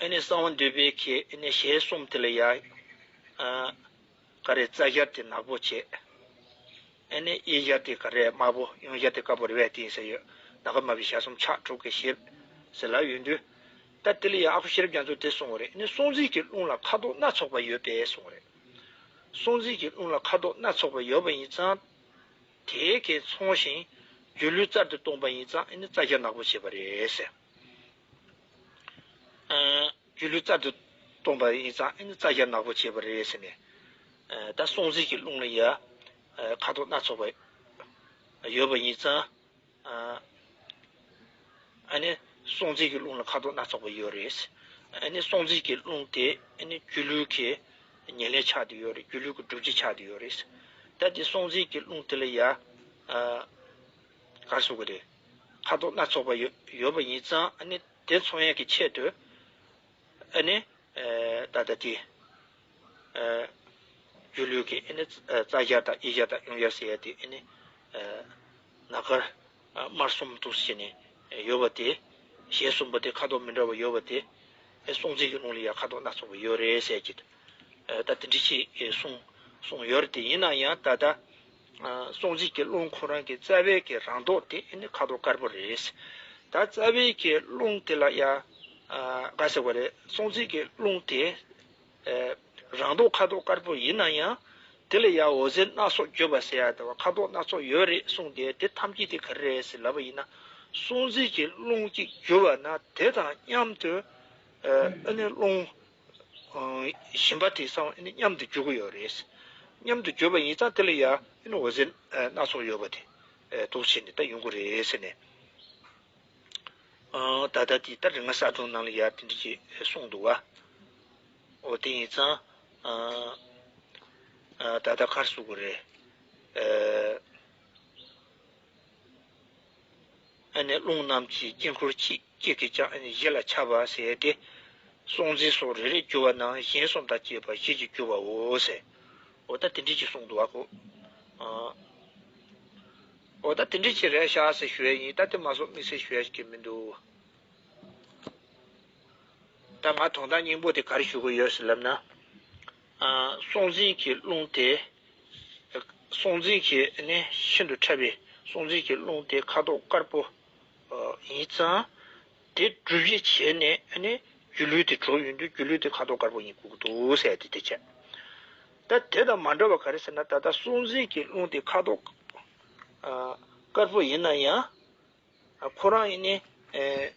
ཨ་ནི་གསང་བ་འདུས་པའི་གི་ཨ་ནི་ཞལ་གསུམ་དེ་ལ་ཡ། ཨ། ག་རེ་རྩ་རྒྱ་དེ་ནག་པོ་བྱས། ཨ་ནི་གཡས་རྒྱ་དེ་ག་རེ་དམར་པོ། གཡོན་རྒྱ་དེ་དཀར་པོ་རེད་པས། དེ་ཡིན་ས་ཡོད། ནམ་མཁའ་སྨྲ་བའི་ཞལ་གསུམ་ཕྱག་དྲུག་གིས་ཞལ་ཟེར་ལབ་ཡོང་དུས། ད་དེ་ལ་ཡ་ཨ་ཁུ་ཤེས་རབ་རྒྱ་མཚོས་དེ་གསུངས་པ་རེད། ཨ་ནི་སྲོག་འཛིན་གྱི་རླུང་ལ་ཁ་དོག་སྣ་ཚོགས་པ་ཡོད་པས་གསུངས་པ་རེད། སྲོག་འཛིན་གྱི་རླུང་ལ་ཁ་དོག་སྣ་ཚོགས་པ་ཡོད་པ་ཡིན་ཙང་། དེ་གས་མཚུངས་ཤིང་སྒྱུ་ལུས་རྩལ་དུ་གཏོང་པ་ཡིན་ཙང་ཨ་ནི་རྩ་རྒྱ་ནག་པོ་བྱས་པ་རེད་ཟེར། ཨ། སྒྱུ་ལུས་རྩལ་དུ་གཏོང་པ་ཡིན་ཙང་ཨ་ནི་རྩ་རྒྱ་ནག་པོ་བྱས་པ་རེད་ཟེར་ནས། ཨ། ད་སྲོག་འཛིན་གྱི་རླུང་ལ་ཡ། ཨ། ཁ་དོག་སྣ་ཚོགས་པ་ཡོད་པ་ཡིན་ཙང་། ཨ། ཨ་ནི་སྲོག་འཛིན་གྱི་རླུང་ལ་ཁ་དོག་སྣ་ཚོགས་པ་ཡོད་རེད། ཨ་ནི་སྲོག་འཛིན་གྱི་རླུང་དེ་ཨ་ནི་སྒྱུ་ལུས་ཀྱི་ཉེར་ལེན་ཆགས་བསྡད་ཡོད་རེད། སྒྱུ་ལུས་ཀྱི་སྒྲུབ་བྱེད་ཆགས་བསྡད་ཡོད་རེད། ད་དེ་སྲོག་འཛིན་གྱི་རླུང་དེ་ལ་ཡ། ཨ། ག་རེ་ཟེར་དགོས་རེད། ཁ་དོག་སྣ་ཚོགས་པ་ཡོད་ཡོད་པ་ཡིན་ཙང་ཨ་ནི་དེ་མཚོན་ཡས་ཀྱི་ཆེད་དུ། ཨ་ནི། ཨ། ད་ལྟ་དེ། ཨ། སྒྱུ་ལུས་ཀྱི་ཨ་ནི་རྩ་རྒྱ་དང་གཡས་རྒྱ་དང་གཡོན་རྒྱ་ཟེར་ཡ་དེ་ཨ་ནི། ཨ། ནམ་མཁར། ཨ། དམར་གསུམ་དུ་བྱས་ནས་ཡོད་པ་དེ། ཞལ་གསུམ་པོ་དེ་ཁ་དོག་མི་འདྲ་བ་ཡོད་པ་དེ། ཨ། སྲོག་འཛིན་གྱི་རླུང་ལ་ཡ་ཁ་དོག་སྣ་ཚོགས་པ་ཡོད་རེད་ཟེར་གྱི། ཨ། ད་དེ་འདྲ་ཞིག་གསུངས་གསུངས་ཡོད་རེད། དེ་ཡིན་ན་ཡང་ད་ལྟ། ཨ། སྲོག་འཛིན་གྱི་རླུང་ཁོ་རང་གི་རྩ་བའི་གི་རང་མདོག་དེ་ཨ་ནི་ཁ་དོག་དཀར་པོ་རེད། ད་རྩ་བའི་གི་རླུང་དེ་ལ་ཡ། ཨ། ག་རེ་ཟེར་དགོས་རེད། སྲོག་འཛིན་གྱི་རླུང་དེ། ཨ། རང་མདོག་ཁ་དོག་དཀར་པོ་ཡིན་ན་ཡང་། དེ་ལ་ཡ་འོད་ཟེར་སྣ་ཚོགས་རྒྱུ་བ་ཟེར་ཡ་དེ་བ་ཁ་དོག་སྣ་ཚོགས་ཡོད་རེད་གསུངས་ཏེ། དེ་ཐམས་ཅད་དེ་ག་རེ་རེད་ཟེར་ལབ་པ་ཡིན་ན། སྲོག་འཛིན་གྱི་རླུང་གཅིག་རྒྱུ་བ་ན་དེ་དང་མཉམ་དུ། ཨ། ཨ་ནི་རླུང་གཞན་པ་དེ་ཚང་མཉམ་དུ་རྒྱུ་གི་ཡོད་རེད། མཉམ་དུ་རྒྱུ་བ་ཡིན་ཙང་དེ་ལ་ཡ་འོད་ཟེར་སྣ་ཚོགས་ཡོད་པ་དེ་འདུག་བྱས་ནས་ད་ཡོང་གི་རེད་ཟེར་ནས། ད་ལྟ་དེ་ལྟར་རིག་སྔགས་གསལ་སྒྲོན་ནང་ལ་ཡ་དེ་འདྲ་ཅིག་གསུངས་འདུག་བ། འོ་དེ་ཡིན་ཙང་ད་ལྟ་ག་རེ་ཟེར་དགོས་རེད། ཨ་ནི་རླུང་རྣམས་ཀྱི་དཀྱིལ་འཁོར་གཅིག་གཅིག་གིས་ཀྱང་ཨ་ནི་བཞི་ལ་ཁྱབ་པ་ཟེར་ཏེ། སྲོག་འཛིན་སོགས་རེ་རེས་རྒྱུ་བ་རྣམས་གཞན་གསུམ་དང་བཅས་པ་བཞི་གིས་རྒྱུ་བའོ་ཟེར། འོ་ད་དེ་འདྲ་ཅིག་གསུངས་འདུག་བ་ཁོ། ཨ། འོ་ད་དེ་འདྲ་ཅིག་རེད་ཤག་ཟེར་ཞུ་ཡ་ཡིན། ད་དེ་མ་སོང་དམིགས་བསལ་ཞུ་ཡ་ཞིག་མི་འདུག་ད་ང་དོན་དག་སྙིང་པོ་དེ་ག་རེ་ཞུ་དགོས་ཡོད་ཟེར་ལབ་ན། ཨ། སྲོག་འཛིན་གྱི་རླུང་དེ། སྲོག་འཛིན་གྱི་ནི་ཤིན་ཏུ་ཕྲ་བའི་སྲོག་འཛིན་གྱི་རླུང་དེ་ཁ་དོག་དཀར་པོ་ཡིན་ཙང་། དེ་སྒྲུབ་བྱེད་བྱས་ནས་ནི་སྒྱུ་ལུས་དེ་གྲུབ་ཡོང་དུས་སྒྱུ་ལུས་དེ་ཁ་དོག་དཀར་པོ་ཡིན་དགོས་ཀྱི་འདུག་ཟེར་ཏེ་དེ་བྱས། ད་དེ་དང་མ་འདྲ་བ་ག་རེ་ཟེར་ན། ད་ལྟ་སྲོག་འཛིན་གྱི་རླུང་དེ་ཁ་དོག་དཀར་པོ་ཡིན་ན་ཡང་། ཁོ་རང་ཨེ་ནི་ཨེ་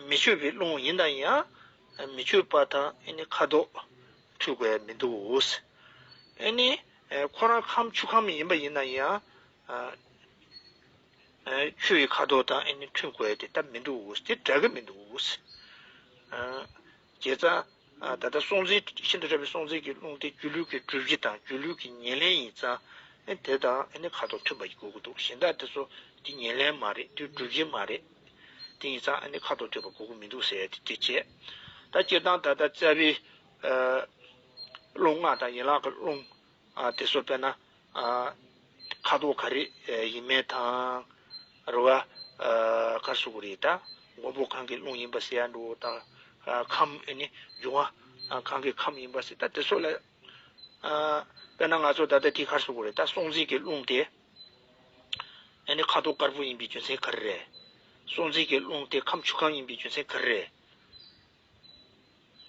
མི་བསྐྱོད་པའི་རླུང་ཡིན་ན་ཡང་། མི་བསྐྱོད་པ་དང་ཨེ་ནི་ཁ་དོག་མཐུན་དགོས་ཡ་མི་འདུག་ཨེ་ནི་ཨེ་ཁོ་རང་ཁམས་ཆུ་ཁམས་ཡིན་པ་ཡིན་ན་ཡང་། ཨ་ཨེ་ཆུ་ཡི་ཁ་དོག་དང་ཨེ་ནི་མཐུན་དགོས་ཡ་དེ་ད་མི་འདུག་དེ་འདྲ་གི་མི་འདུག་ཨ་བྱས་ཙང་། ཨ། ད་ལྟ་སྲོག་འཛིན་ཤིན་ཏུ་ཕྲ་བའི་སྲོག་འཛིན་གྱི་རླུང་དེ་སྒྱུ་ལུས་ཀྱི་སྒྲུབ་བྱེད་དང་སྒྱུ་ལུས་ཀྱི་ཉེར་ལེན་ཡིན་ཙང་། ཨེ་དེ་དང་ཨེ་ནི་ཁ་དོག་མཐུན་པ་ཞིག་དགོས་ཀྱི་འདུག་གཞན་དག་དེ་ཚོ་དེ་ཉེར་ལེན་མ་རེད། དེ་སྒྲུབ་བྱེད་མ་རེད། དེ་ཡིན་ཙང་ཨ་ནི་ཁ་དོག་འདྲེས་པ་དགོས་ཀྱི་མི་འདུག་ཟེར་ཡ་དེ་དེ་བྱས། ད་སྤྱིར་བཏང་ད་ལྟ་རྩ་བའི་ཨ་རླུང་སྔགས་དང་ཡན་ལག་གི་རླུང་ཨ་དེ་ཚོ་དཔེར་ན་ཨ་ཁ་དོག་ག་རེ་ཡིན་མིན་དང་རེད་བ། ཨ་ག་རེ་ཟེར་དགོས་རེད། ད་མགོན་པོ་གང་གི་རླུང་ཡིན་པ་ཟེར་ཡ་འདྲ་བོ་དང་། ཨ་ཁམས་ཨ་ནི་འབྱུང་བ་ཨ་གང་གི་ཁམས་ཡིན་པ་ཟེར། ད་དེ་ཚོ་ལ་ཨ་དཔེར་ན་ང་ཚོ་ད་ལྟ་དེ་ག་རེ་ཟེར་དགོས་རེད། ད་སྲོག་འཛིན་གྱི་རླུང་དེ་ཨ་ནི་ཁ་དོག་དཀར་པོ་ཡིན་པའི་རྒྱུ་མཚན་ག་རེ་རེད། སྲོག་འཛིན་གྱི་རླུང་དེ་ཁམས་ཆུ་ཁམས་ཡིན་པའི་རྒྱུ་མཚན་ག་རེ་རེད།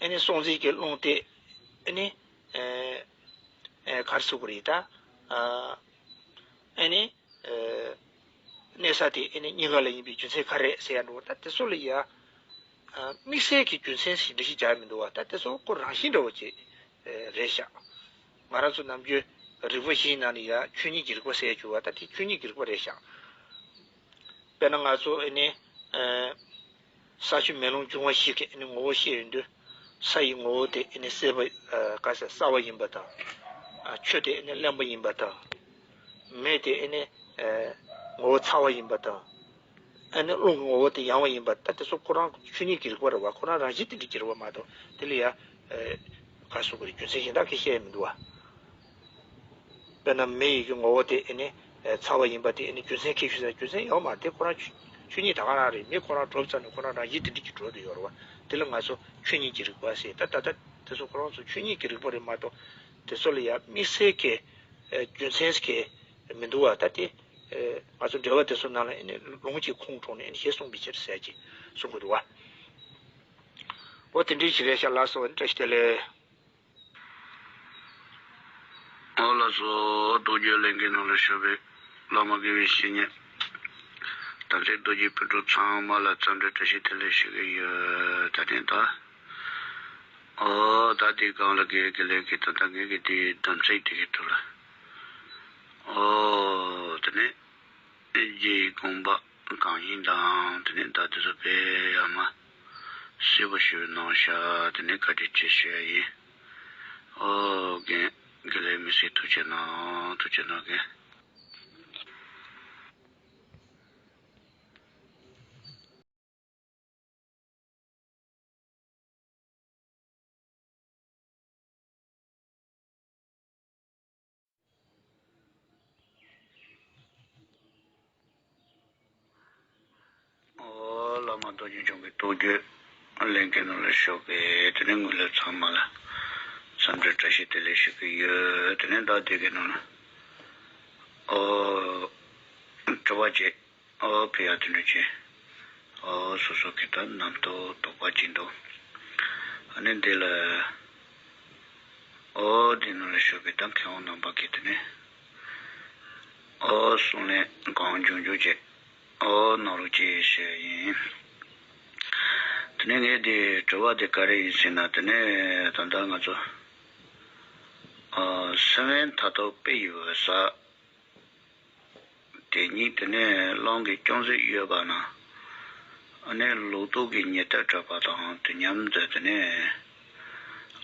ཨ་ནི་སྲོག་འཛིན་གྱི་རླུང་དེ་ཨ་ནི་ཨེ་ཨེ་ག་རེ་ཟེར་དགོས་རེད། ད་ཨ་ཨ་ནི་ཨེ་གནས་ས་དེ་ཨ་ནི་སྙིང་ག་ལ་ཡིན་པའི་རྒྱུ་མཚན་ག་རེ་རེད་ཟེར་ཡ་འདྲ་བོ། ད་དེ་ཚོ་ལ་ཡ་ཨ་དམིགས་བསལ་གྱི་རྒྱུ་མཚན་ཞིག་འགྲེལ་བཤད་རྒྱག་མི་འདུག་བ། ད་དེ་ཚོ་ཁོ་རང་བཞིན་འདྲ་བོ་ཅིག་ཨེ་རེད་ཤག་ང་རང་ཚོ་ནམ་རྒྱུན་རིག་པ་བཞིའི་ནང་ནས་ཡ་ཆོས་ཉིད་ཀྱི་རིག་པ་ཟེར་ཡ་བྱུང་བ། ད་དེ་ཆོས་ཉིད་ཀྱི་རིག་པ་རེད་ཤག་དཔེར་ན་ང་ཚོ་ཨ་ནི་ཨ་ས་ཆུ་མེ་རླུང་འབྱུང་བ་བཞི་གི་ཨ་ནི་ངོ་བོ་བཤད་ཡོང་དུས། ས་ཡི་ངོ་བོ་དེ་ཨ་ནི་སེར་པོ་ཨ་ག་ས་སྲ་བ་ཡིན་པ་དང་། ཨ་ཆུ་དེ་ཨ་ནི་རློན་པ་ཡིན་པ་དང་། མེ་དེ་ཨ་ནི་ཨ་ངོ་བོ་ཚ་བ་ཡིན་པ་དང་། ཨ་ནི་རླུང་གི་ངོ་བོ་དེ་ཡང་བ་ཡིན་པ། ད་དེ་ཚོ་ཁོ་རང་ཆོས་ཉིད་ཀྱི་རིག་པ་རེད་བ། ཁོ་རང་རང་བཞིན་དེ་འདྲ་གྱི་རེད་བ་མ་གཏོགས། དེ་ལ་ཡ་ཨ་ག་རེ་ཟེར་དགོས་རེད། རྒྱུ་མཚན་གཞན་དག་གིས་བཤད་ཡ་མི་འདུག་བ། དཔེར་ན་མེ་ཡི་གི་ངོ་བོ་དེ་ཨ་ནི་ཨེ་ཚ་བ་ཡིན་པ་དེ་ཨ་ནི་རྒྱུ་མཚན་གྱིས་ཞུ་ས། རྒྱུ་མཚན་ཡོད་མ་རེད། དེ་ཁོ་རང་ཆོས་ཆོས་ཉིད་ད་ག་རང་རེད། མེ་ཁོ་རང་གྲུབ་ཙམ་ནས་ཁོ་རང་རང་བཞིན་དེ་འདྲ་གྱི་གྲུབ་བསྡད་ཡོད་རེད་བ། དེ་ལ་ང་ཚོ་ཆོས་ཉིད་ཀྱི་རིག་པ་ཟེར། ད་ད་ལྟ་དེ་ཚོ་ཁོ་རང་ཚོ་ཆོས་ཉིད་ཀྱི་རིག་པ་རེད་མ་གཏོགས། དེ་ཚོ་ལ་ཡ་དམིགས་བསལ་གྱི་ཨེ་རྒྱུ་མཚན་གྱི་མི་འདུག་བ། ད་དེ་ཨེ་ང་ཚོ་འགྲེལ་པ་དེ་ཚོ་ནང་ལ་ཨ་ནི་ལུང་གཅིག་ཁུངས་དྲངས་ནས་ཨ་ནི་ཞེས་གསུངས་པའི་ཕྱིར་ཟེར་གྱི་གསུང་གི་འདུག་བ། འོ་དེ་འདྲའི་ཞིག་རེད་ཤག་ལགས་སོ། བཀྲ་ཤིས་བདེ་ལེགས། ཨོ་ལགས་སོ། རྡོ་རྗེ་གླིང་གི་ནང་ལ་བཞུགས་པའི་བླ་མ་དགེ་བའི་བཤེས་གཉེན་དམ་ཚིག་རྡོ་རྗེ་སྤུན་གྲོགས་ཚང་མ་ལ་འཚམས་འདྲི་བཀྲ་ཤིས་བདེ་ལེགས་ཞུ་གི་ཡོད། ད་ཐེངས་ད་ཨོ་ད་དེའི་སྒང་ལ་དགེ་དགེ་ལེགས་ཀྱི་ད་ལྟ་ངེད་ཀྱི་དེའི་དམ་ཚིག་དེ་གི་ཐོག་ལ་ཨོ་དེ་ནས་རྗེ་ཡི་དགོངས་པ་གང་ཡིན་དང་། དེ་ནས་ད་དེ་ཚོ་དཔེ་ཡ་མ་གསལ་པོ་ཞུ་གནང་ཤག་དེ་ནས་བཀའ་དྲིན་ཆེ་ཞུ་ཡ་ཡིན། ཨོ་རྒན་དགེ་ལེགས་མི་སྲིད། ཐུགས་རྗེ་གནང་། ཐུགས་རྗེ་གནང་རྒན། ཨོ་བླ་མ་རྡོ་རྗེ་འཆང་གི་རྟོགས་བརྗོད་ལྷན་རྒྱས་རྣམས་ལ་ཞུ་གི། དེ་ནས་ངོས་ལེན་ཚང་མ་ལ་འཚམས་འདྲི་བཀྲ་ཤིས་བདེ་ལེགས་ཞུ་གི་ཡོད། དེ་ནས་ད་དེ་གི་ནང་ལ་ཨོ་དྲི་བ་བྱེད། ཨོ་ཕི་ཡ་དེ་འདྲ་བྱེད། ཨོ་སོ་སོ་གི་ད་རྣམ་རྟོག་དོགས་པ་ཅི་འདུག་ཨ་ནི་འདི་ལ་ཨོ་འདི་ནང་ལ་བཞུགས་པའི་ད་མཁས་དབང་རྣམ་པ་གིས་དེ་ནས་ཨོ་གསུང་ལན་གང་འབྱུང་འབྱུང་བྱེད། ཨོ་གནང་རོགས་གྱིས་ཞུ་ཡ་ཡིན། དེ་ནས་ངས་དེ་དྲི་བ་དེ་ག་རེ་ཡིན་ཟེར་ན། དེ་ནས་ད་ལྟ་ང་ཚོ་ཨོ་སེམས་དཔའི་མཐའ་སྟོབས་དཔེ་ཡི་འོད་གསལ་དེ་ཉིད་དེ་ནས་རླུང་གི་རྐྱང་རྩེ་གཡོས་པ་ན། ཨ་ནི་ལོག་རྟོག་གི་ཉེས་དག་བྲལ་བ་དང་དུས་མཉམ་དུ་དེ་ནས་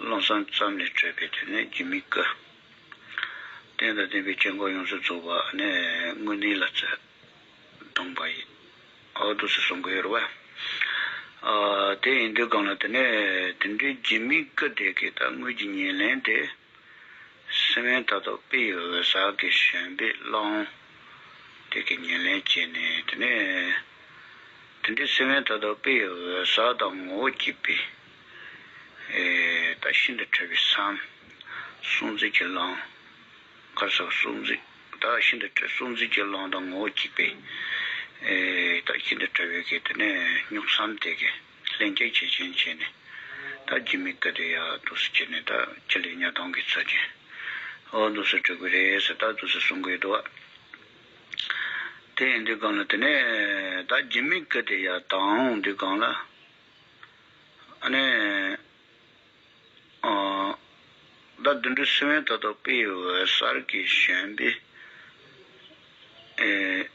རླུང་གསུམ་ཙམ་ལས་གྲུབ་པའི་དེ་ནས་སྒྱུ་མའི་སྐུ། རྟེན་དང་བརྟེན་པའི་དཀྱིལ་འཁོར་ཡོངས་སུ་རྫོགས་པ་ཨ་ནི་དངོས་གནས་ལ་རྩལ་སྟོང་པ་ཡིན། ཨོ་འདུག་སེ་གསུང་གི་ཡོད་རེད་བ། ཨ་དེ་ཡིན་དུས་སྒང་ལ་དེ་ནས་དེ་འདྲའི་སྒྱུ་མའི་སྐུ་དེ་གི་ད་དངོས་ཀྱི་ཉེར་ལེན་དེ། སེམས་དཔའི་མཐའ་སྟོབས་དཔེ་ཡི་འོད་གསལ་གྱི་བཞེངས་པའི་རླུང་དེ་གི་ཉེར་ལེན་བྱས་ནས། དེ་ནས་དེ་འདྲའི་སེམས་དཔའི་མཐའ་སྟོབས་དཔེ་ཡི་འོད་གསལ་དང་ངོ་བོ་གཅིག་པའི་ཨེ་ད་ཤིན་ཏུ་ཕྲ་བའི་སེམས་གསུང་ཚིག་གི་རླུང་གར་སོགས་གསུང་ཚིག་ད་ཤིན་ཏུ་ཕྲ་གསུང་ཚིག་གི་རླུང་དང་ངོ་བོ་གཅིག་པའི་ཨེ་ད་ཤིན་ཏུ་ཕྲ་བའི་གི་དེ་ནས་རྙོག་གསུམ་དེ་གི་ལྷན་སྐྱེས་ཆེ་ཆེན་བྱས་ནས། ད་སྒྱུ་མའི་སྐུ་དེ་ཡར་འདུག་སེ་བྱས་ནས་ད་ཆེད་ལས་གཉའ་ལྡང་གི་ཚུལ་གྱིས་ཨོ་འདུག་སེ་གྲུབ་ཀྱི་རེད་ཟེར་ད་འདུག་སེ་གསུང་གི་འདུག་དེ་ཡིན་དུས་སྒང་ལ་དེ་ནས་ད་སྒྱུ་མའི་སྐུ་དེ་ཡར་དྭངས་འོང་དུས་སྒང་ལ་ཨ་ནི་ཨ་ད་དེ་འདྲའི་སེམས་དཔའི་མཐའ་སྟོབས་དཔེ་ཡི་འོད་གསལ་གྱི་བཞེངས་པའི་ཨེ་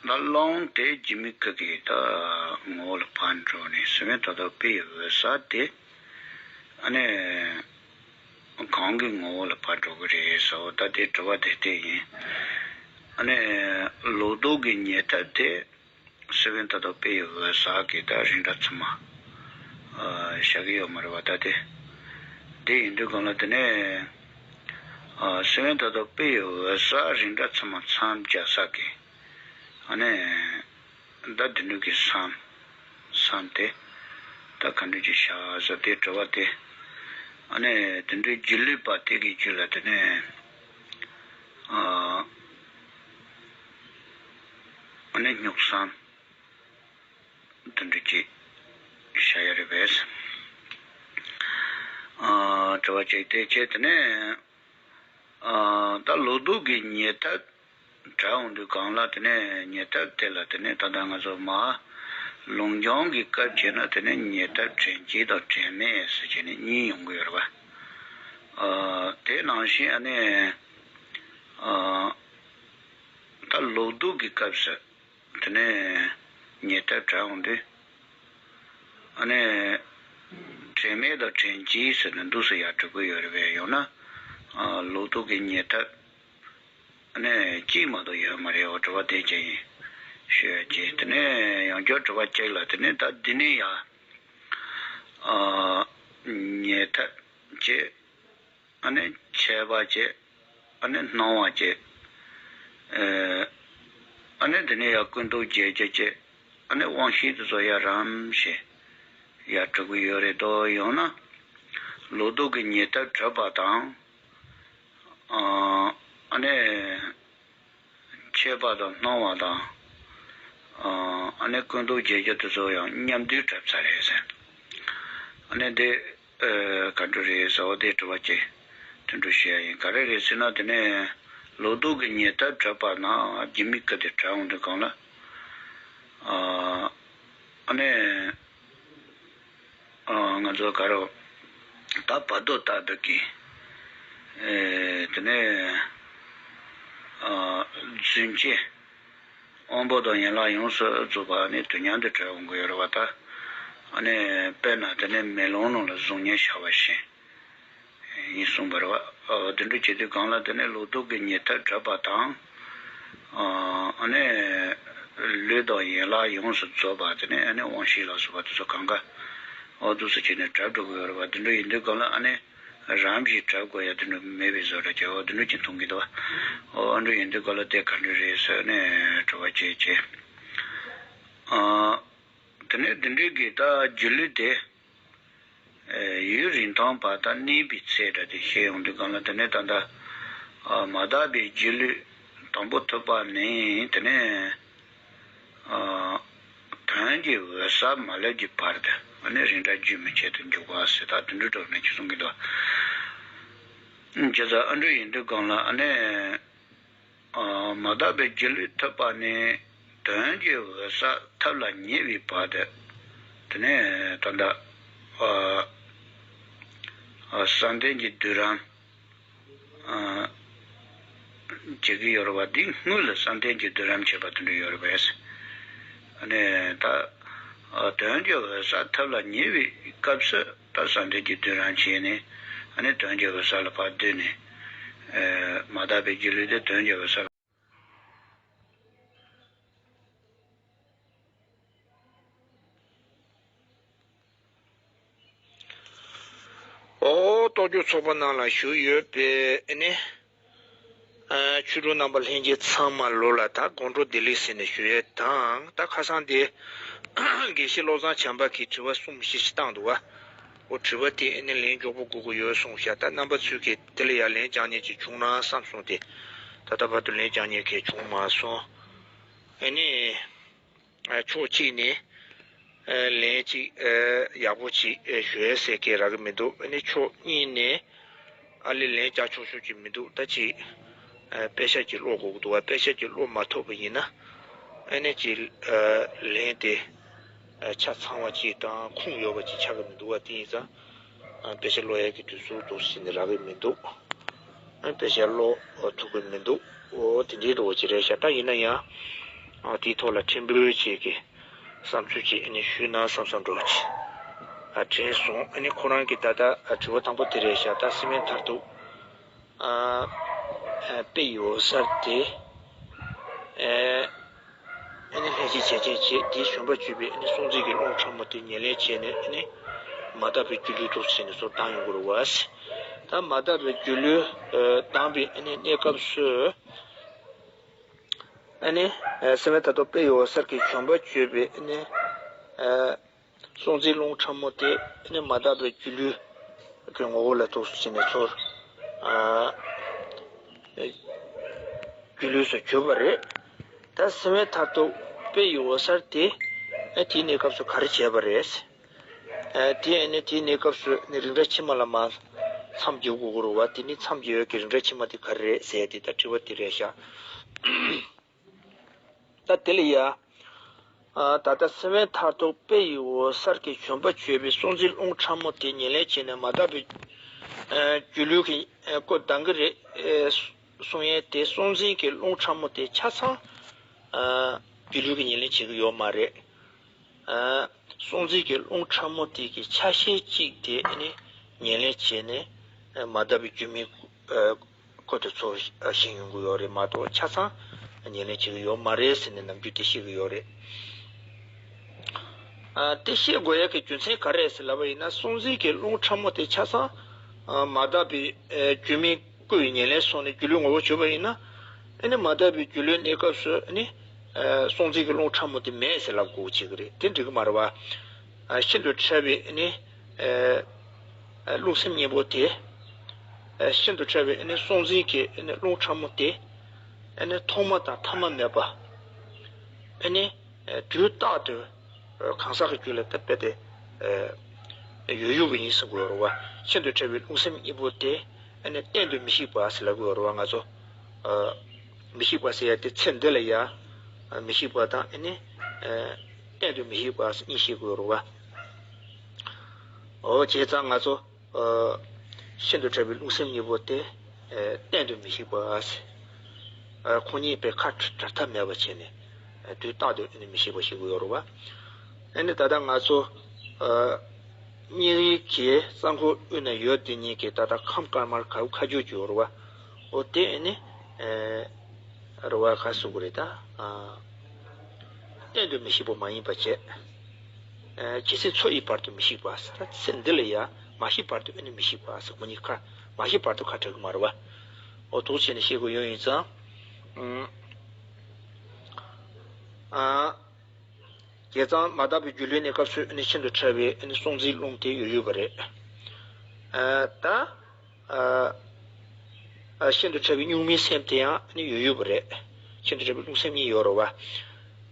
ད་རླུང་དེ་སྒྱུ་མའི་སྐུ་གི་ད་ངོ་བོ་ལ་ཕར་འགྲོ་ནས་སེམས་དཔའི་མཐའ་སྟོབས་དཔེ་ཡི་འོད་གསལ་དེ་ཨ་ནི་གང་གི་ངོ་བོ་ལ་ཕར་འགྲོ་གི་རེད་ཟེར་བ། ད་དེ་དྲི་བ་དེ་དེ་ཡིན། ཨ་ནི་ལོག་རྟོག་གི་ཉེས་དག་དེ་ སི་པན་ད་དང་དཔལ་ཡུལ་འོད་གསལ་གྱི་ད་རིགས་འདྲ་ཚང་མ་བཞག་གི་ཡོད་མ་རེད་བ། ད་དེ་དེ་ཡིན་དུས་སྒང་ལ་དེ་ནས་སི་པན་ད་དང་དཔལ་ཡུལ་འོད་གསལ་རིགས་འདྲ་ཚང་མ་མཚམས་སྦྱར་ས་གི་ཨ་ནི་ད་དེ་འདྲ་གི་བསམ་བསམ་དེ་ད་ག་འདྲ་ཅིག་བཞག་ཟེར་དེ་དྲི་བ་དེ་ཨ་ནི་དེ་འདྲའི་སྒྱིད་ལུག་པ་དེ་གི་རྒྱུད་ལ་དེ་ནས་ཨ་ནི་སྨྱུག་བསམ་དེ་འདྲ་ཅིག་བཞག་ཡ་རེད་པས། ཨ་དྲི་བ་གཅིག་དེ་བྱས་དེ་ནས་ཨ་ད་ལོག་རྟོག་གི་ཉེར་ཐར་གྲགས་འོང་དུས་སྒང་ལ་དེ་ནས་ཉེར་ཐར་དེ་ལ་དེ་ནས་ད་ལྟ་ང་ཚོ་མ་ལུང་སྦྱོང་གི་སྐབས་བྱས་ན་དེ་ནས་ཉེར་ཐར་དྲན་བྱེད་དང་དྲན་མེད་ཟེར་བྱས་ནས་གཉིས་ཡོང་གི་ཡོད་རེད་པ། ཨ་དེ་ནང་བཞིན་ཨ་ནི་ཨ་ད་ལོག་རྟོག་གི་སྐབས་སུ་དེ་ནས་ཉེར་ཐར་གྲགས་འོང་དུས་ཨ་ནི་དྲན་མེད་དང་དྲན་བྱེད་ཟེར་ནས་འདུག་སེ་ཡར་འགྲོ་གི་ཡོད་རེད་པས། ཡང་ན་ཨ་ལོག་རྟོག་གི་ཉེར་ཐར་ཨ་ནི་གཅིག་མ་གཏོགས་ཡོད་མ་རེད། འོ་དྲི་བ་དེ་ཅིག་ཡིན་ཞུ་ཡ་གཅིག་དེ་ནས་ཡང་བསྐྱར་དྲི་བ་གཅིག་ལ་དེ་ནས་ད་འདི་ནས་ཡ་ཨ་ཉེར་ཐར་བྱེད། ཨ་ནི་འཆད་པ་བྱེད། ཨ་ནི་སྣང་བ་བྱེད། ཨ་ནི་དེ་ནས་ཡ་ཀུན་རྟོག་བརྗེད་རྒྱུ་བྱེད། ཨ་ནི་དབང་ཤེས་དེ་ཚོ་ཡ་རམ་ཞེས་ཡ་གྲུབ་ཀྱི་ཡོད་རེད་དོ། ཡང་ན་ལོག་རྟོག་གི་ཉེར་ཐར་གྲུབ་པ་དང་། ཨ་ནི་འཆད་པ་དང་སྣང་བ་དང་། ཨ་ནི་ཀུན་རྟོག་བརྗེད་རྒྱུ་དེ་ཚོ་ཡང་མཉམ་དུ་གྲུབ་ས་རེད་ཟེར། ཨ་ནི་དེ་ག་འདྲ་རེད་ཟེར་བ་དེ་དྲི་བ་གཅིག་དེ་འདྲ་ཞུ་ཡ་ཡིན། ག་རེ་རེད་ཟེར་ན་དེ་ནས་ལོག་རྟོག་གི་ཉེར་ཐར་གྲུབ་པ་ན་རྒྱུ་མའི་སྐུ་དེ་གྲུབ་འོང་དུས་སྒང་ལ། ཨ་ནི། ང་ཚོ་ག་རེ་ད་བར་དོ་ལྟ་བུ་གི་དེ་ནས་རྫུན་བཅས་དབང་པོ་དང་ཡན་ལག་ཡོངས་སུ་རྫོགས་པ་ནི་དུས་མཉམ་དུ་གྲུབ་འོང་གི་ཡོད་རེད་བ། ད་ཨ་ནི་དཔེར་ན་དེ་ནས་མེ་ལོང་ནང་ལ་གཟུགས་བརྙན་ཤར་བ་བཞིན། ཡིན་གསུངས་པ་རེད་བ། དེ་འདྲ་བྱེད་དུས་སྒང་ལ་དེ་ནས་ལོག་རྟོག་གི་ཉེར་ཐར་གྲུབ་པ་དང་། ཨ་ནི་ལུས་དང་ཡན་ལག་ཡོངས་སུ་རྫོགས་པ་དེ་ནས་ཨ་ནི་དབང་ཤེས་ལ་སོགས་པ་དེ་ཚོ་གང་ག་འོ་འདུག་སེ་བྱས་ནས་གྲུབ་འགྲོ་གི་ཡོད་རེད་བ། དེ་འདྲ་ཡིན་དུས་སྒང་ལ་ཨ་ནི་རམ་ཞིག་གྲུབ་དགོས་ཡ་དེ་འདྲ་མེད་པའི་བཟོ་འདྲ་བྱས། འོ་དེ་འདྲ་ཅིག་མཐོང་གི་འདུག་བ། འོ་འདྲ་ཡིན་དུས་སྒང་ལ་དེ་ག་འདྲ་རེད་ཟེར་ནས་དྲི་བ་བྱས་བྱས། དེ་ནས་འདི་འདྲའི་གི་ད་སྒྱིད་ལུག་དེ། ཡུན་རིང་ཐུང་བར་དང་གནས་པའི་ཚེ་འདྲ་དེ་བཤད་ཡོང་དུས་སྒང་ལ་དེ་ནས་ད་ལྟ་མ་དག་པའི་སྒྱིད་ལུག་དང་པོ་ཐོབ་པ་ནས་དེ་ནས་དོན་གྱི་འོད་གསལ་མ་སླེབས་ཀྱི་བར་དུ་ཨ་ནི་རིགས་འདྲ་རྒྱུན་མི་འཆད་དུ་འཇུག་པ་ཟེར། ད་དེ་འདྲ་འགྲོ་ནས་ཅི་གསུང་གི་འདུག་ཇི་ལྟར་ཨ་འདྲ་ཡིན་དུས་སྒང་ལ་ཨ་ནི། མ་དག་པའི་སྒྱིད་ལུག་ཐོབ་པ་ནས་དོན་གྱི་འོད་གསལ་ཐོབ་ལ་ཉེ་བའི་བར་དུ། དེ་ནས་ད་ལྟ་བསམ་གཏན་གྱི་བདུད་རམས་བྱེད་ཀྱི་ཡོད་རེད་བ། འདི་སྔོན་ལ་བསམ་གཏན་གྱི་བདུད་རམས་བྱེད་པ་དེ་འདྲ་ཡོད་རེད་པས། ད་དོན་གྱི་འོད་གསལ་ཐོབ་ལ་ཉེ་བའི་སྐབས་སུ། ད་བསམ་གཏན་གྱི་བདུད་རམས་བྱས་ནས་ཨ་ནི་དོན་གྱི་འོད་གསལ་ལ་ཕར་བསྡུས་ནས། མ་དག་པའི་སྒྱིད་ལུག་དེ་དོན་གྱི་འོད་གསལ། ཨོ་རྟོགས་བརྗོད་ཚོགས་པ་ནང་ལ་ཞུགས་ཡོད་པའི་ཨ་ནི། ཆོས་གྲོགས་རྣམ་པ་ལྷན་རྒྱས་ཚང་མ་ལོ་ལ་ད་དགོང་དྲོ་བདེ་ལེགས་ཟེར་ནས་ཞུ་ཡས་དང་། ད་ཁ་སང་དེ་དགེ་བཤེས་བློ་བཟང་བྱམས་པ་གིས་དྲི་བ་གསུམ་བཞི་ཞིག་བཏང་འདུག་བ། འོ་དྲི་བ་དེ་ཨ་ནི་ལན་མགྱོགས་པོ་དགོས་ཀྱི་ཡོད་གསུངས་ཤག་ད་རྣམ་པ་ཚོས་ཀྱིས་དེ་ལ་ཡང་ལན་རྒྱག་མཁན་ཅིག་བྱུང་ན་བསམ་སོང་སྟེ། ད་ལྟ་བར་དུ་ལན་རྒྱག་མཁན་གང་ཡང་བྱུང་མ་སོང་། ཨ་ནི། ཕྱོགས་གཅིག་ནས་ལན་གཅིག་ཡག་པོ་ཅིག་ཞུ་ཡས་ཟེར་མཁན་རག་གི་མི་འདུག་ཨ་ནི་ཕྱོགས་གཉིས་ནས་ཨ་ལས་ལན་རྒྱག་ཆོག་ཆོག་ཅིག་མི་འདུག་ད་ཅིག་དཔེ་ཆ་ཅིག་ཀློག་དགོས་ཀྱི་འདུག་བ། དཔེ་ཆ་ཅིག་ཀློག་མ་ཐུབ་པ་ཡིན་ན་ཨ་ནི་ཅིག་ལན་དེ་ཆ་ཚང་བ་ཅིག་དང་ཁུངས་ཡོད་པ་ཅིག་ཆགས་ཀྱི་མི་འདུག་བ། དེ་ཡིན་ཙང་དཔེ་ཆ་ཀློག་ཡས་ཀྱི་དུས་ཚོད་འདུག་ཟེར་ནས་རག་གི་མི་འདུག་དཔེ་ཆ་ཀློག་ཐུབ་ཀྱི་མི་འདུག་འོ་དེ་འདྲའི་འདྲ་བོ་ཅིག་རེད་ཤག་ད་ཡིན་ན་ཡང་དེའི་ཐོག་ལ་ཕྲན་བུ་ཅིག་གི་བསམ་ཚུལ་ཅིག་ཨ་ནི་ཞུས་ན་བསམ་བསམ་འདྲ་བོ་ཅིག་ཨ་དྲན་སོང་། ཨ་ནི་ཁོ་རང་གི་ད་ལྟ་དྲི་བ་དང་པོ་དེ་རེད་ཤག་ད་སི་པན་མཐར་ཐུག་ཨ་དཔེ་ཡོད་སར་དེ་ཨེ་ ཨ་ནི་ལྷན་ཅིག་བྱེད་ཅན་བྱས་དེའི་བྱོན་པ་བརྗོད་པའི་ཨ་ནི་སྲོག་འཛིན་གྱི་རླུང་ཕྲ་མོ་དེ་ཉེར་ལེན་བྱས་ནས་ཨ་ནི་མ་དག་པའི་སྒྱུ་ལུས་དུ་བྱས་ནས་ཚུར་བཏང་ཡོང་དགོས་རེད་བ། ད་མ་དག་པའི་སྒྱུ་ལུས་བཏང་པའི་ཨ་ནི་གནས་སྐབས་སུ། ཨ་ནི། སེམས་དཔའ་མཐར་ཐུག་དཔལ་ཡི་འོད་གསལ་གྱི་བྱོན་པ་བརྗོད་པའི་ཨ་ནི། སྲོག་འཛིན་རླུང་ཕྲ་མོ་དེ་ཨ་ནི་མ་དག་པའི་སྒྱུ་ལུས་ཀྱི་ངོ་བོ་ལ་ཐུག་སུ་ཕྱིན་ནས་ཚུར། སྒྱུ་ལུས་སུ་གྱུར་པ་རེད། ད་སེམས་དཔའ་མཐར་ཐུག་དཔལ་ཡི་འོད་གསལ་དེ་ཨ་དེའི་གནས་སྐབས་སུ་ག་རེ་བྱས་པ་རེད། དེ་ཨ་ནི་དེའི་གནས་སྐབས་སུ་ནི་རིགས་འདྲ་ཕྱི་མ་ལ་མ་མཚམས་སྦྱར་དགོས་ཀྱི་རེད་བ། དེ་ནི་མཚམས་སྦྱར་ཡས་ཀྱི་རིགས་འདྲ་ཕྱི་མ་དེ་ག་རེ་རེད་ཟེར་ཏེ་ད་དྲི་བ་དེ་རེད་ཤག་ད་དེ་ལ་ཡ། ད་ལྟ་སེམས་དཔའ་མཐར་ཐུག་དཔལ་ཡི་འོད་གསལ་གྱི་བྱོན་པ་བརྗོད་པའི་སྲོག་འཛིན་རླུང་ཕྲ་མོ་དེ་ཉེར་ལེན་བྱས་ནས་མ་དག་པའི་སྒྱུ་ལུས་ཀྱི་སྐུ་ལྡང་གི་རེད་གསུང་ཡས་དེ། སྲོག་འཛིན་གྱི་རླུང་ཕྲ་མོ་དེ་ཆ་ཚང་སྒྱུ་ལུས་ཀྱི་ཉེར་ལེན་བྱེད་ཀྱི་ཡོད་མ་རེད། སྲོག་འཛིན་གྱི་རླུང་ཕྲ་མོ་དེ་གི་ཆ་ཤས་གཅིག་དེ་ཨ་ནི་ཉེར་ལེན་བྱས་ནས་མ་དག་པའི་སྒྱུ་མའི་སྐུ་དེ་ཚོ་བཞེངས་ཡོང་གི་ཡོད་རེད་མ་གཏོགས་ཆ་ཚང་ཉེར་ལེན་བྱེད་ཀྱི་ཡོད་མ་རེད་ཟེར་ནས་ནམ་རྒྱུན་དེ་བཤད་ཀྱི་ཡོད་རེད། དེ་བཤད་དགོས་ཡ་གི་རྒྱུ་མཚན་ག་རེ་རེད་ཟེར་ལབ་པ་ཡིན་ན། སྲོག་འཛིན་གྱི་རླུང་ཕྲ་མོ་དེ་ཆ་ཚང་མ་དག་པའི་སྒྱུ་མའི་སྐུ་ཡི་ཉེར་ལེན་སོང་ནས་སྒྱུ་ལུས་ངོ་བོ་གྱུར་པ་ཡིན་ན། ཨ་ནི་མ་དག་པའི་སྒྱུ་ལུས་གནས་སྐབས་སུ་ཨ་ནི། སྲོག་འཛིན་གྱི་རླུང་ཕྲ་མོ་དེ་མེད་ཟེར་ལབ་དགོས་བྱེད་ཀྱི་རེད། དེ་འགྲིག་གི་མ་རེད་བ། ཤིན་ཏུ་ཕྲ་བའི་ཨ་ནི། རླུང་སེམས་གཉིས་པོ་དེ། ཤིན་ཏུ་ཕྲ་བའི་ཨ་ནི་སྲོག་འཛིན་གྱི་ཨ་ནི་རླུང་ཕྲ་མོ་དེ། ཨ་ནི་ཐོག་མ་དང་ཐ་མ་མེད་པ། ཨ་ནི། དུས་རྟག་ཏུ། གང་ཟག་གི་རྒྱུད་ལ་ད་དཔེ་དེ། ཡོད་ཡོད་པ་ཡིན་ཟེར་དགོས་རེད་བ། ཤིན་ཏུ་ཕྲ་བའི་རླུང་སེམས་གཉིས་པོ་དེ། ཨ་ནི་གཏན་དུ་མི་ཤིགས་པ་ཟེར་ལབ་དགོས་རེད་བ་ང་ཚོ། མི་ཤིགས་པ་ཟེར་ཡ་དེ་ཚེ་འདི་ལ་ཡ། མི་ཤིགས་པ་དང་ཨ་ནི། གཏན་དུ་མི་ཤིགས་པ་གཉིས་ཤེས་དགོས་རེད་བ། འོ་བྱས་ཙང་ང་ཚོ། ཤིན་ཏུ་ཕྲ་བའི་རླུང་སེམས་གཉིས་པོ་དེ། གཏན་དུ་མི་ཤིགས་པ། ཁོང་གཉིས་པའི་ཁ་བྲལ་ཐབས་མེད་པ་བྱས་ནས། དུས་རྟག་ཏུ་ཨ་ནི་མི་ཤིགས་པ་ཤེས་དགོས་ཡོད་རེད་བ། ཨ་ནི་ད་ལྟ་ང་ཚོ། སྙིང་རིགས་ཀྱི་རྩ་འཁོར་དབུས་ན་ཡོད་དེ་ཉིད་ཀྱི་ད་ལྟ་ཁམས་དཀར་དམར་དགུ་ཁ་རྒྱུ་ཅིག་ཡོད་རེད་བ། འོ་དེ་ཨ་ནི། རེད་བ་ག་ཟེར་དགོས་རེད་ད། གཏན་དུ་མི་ཤིགས་པ་མ་ཡིན་པ་བྱས། ཇི་སྲིད་འཚོ་ཡི་བར་དུ་མི་ཤིགས་པ་ཟེར། ཚེ་འདི་ལ་ཡང་མ་ཤི་བར་དུ་ཨ་ནི་མི་ཤིགས་པ་ཟེར། ཁོ་གཉིས་ཁ་མ་ཤི་བར་དུ་ཁ་བྲལ་གི་མ་རེད་བ། འོ་དོགས་བྱས་ནས་ཤེས་དགོས་ཡོད་ཡིན་ཙང་། ཨ། བྱས་ཙང་མ་དག་པའི་སྒྱུ་ལུས་གནས་སྐབས་སུ་ཨ་ནི་ཤིན་ཏུ་ཕྲ་བའི་ཨ་ནི་སྲོག་འཛིན་རླུང་དེ་ཡོད་ཡོད་པ་རེད། ད། ཤིན་ཏུ་ཕྲ་བའི་གཉུག་མའི་སེམས་དེ་ཡང་ནི་ཡོད་ཡོད་པ་རེད། ཤིན་ཏུ་ཕྲ་བའི་རླུང་སེམས་གཉིས་ཡོད་རེད་བ།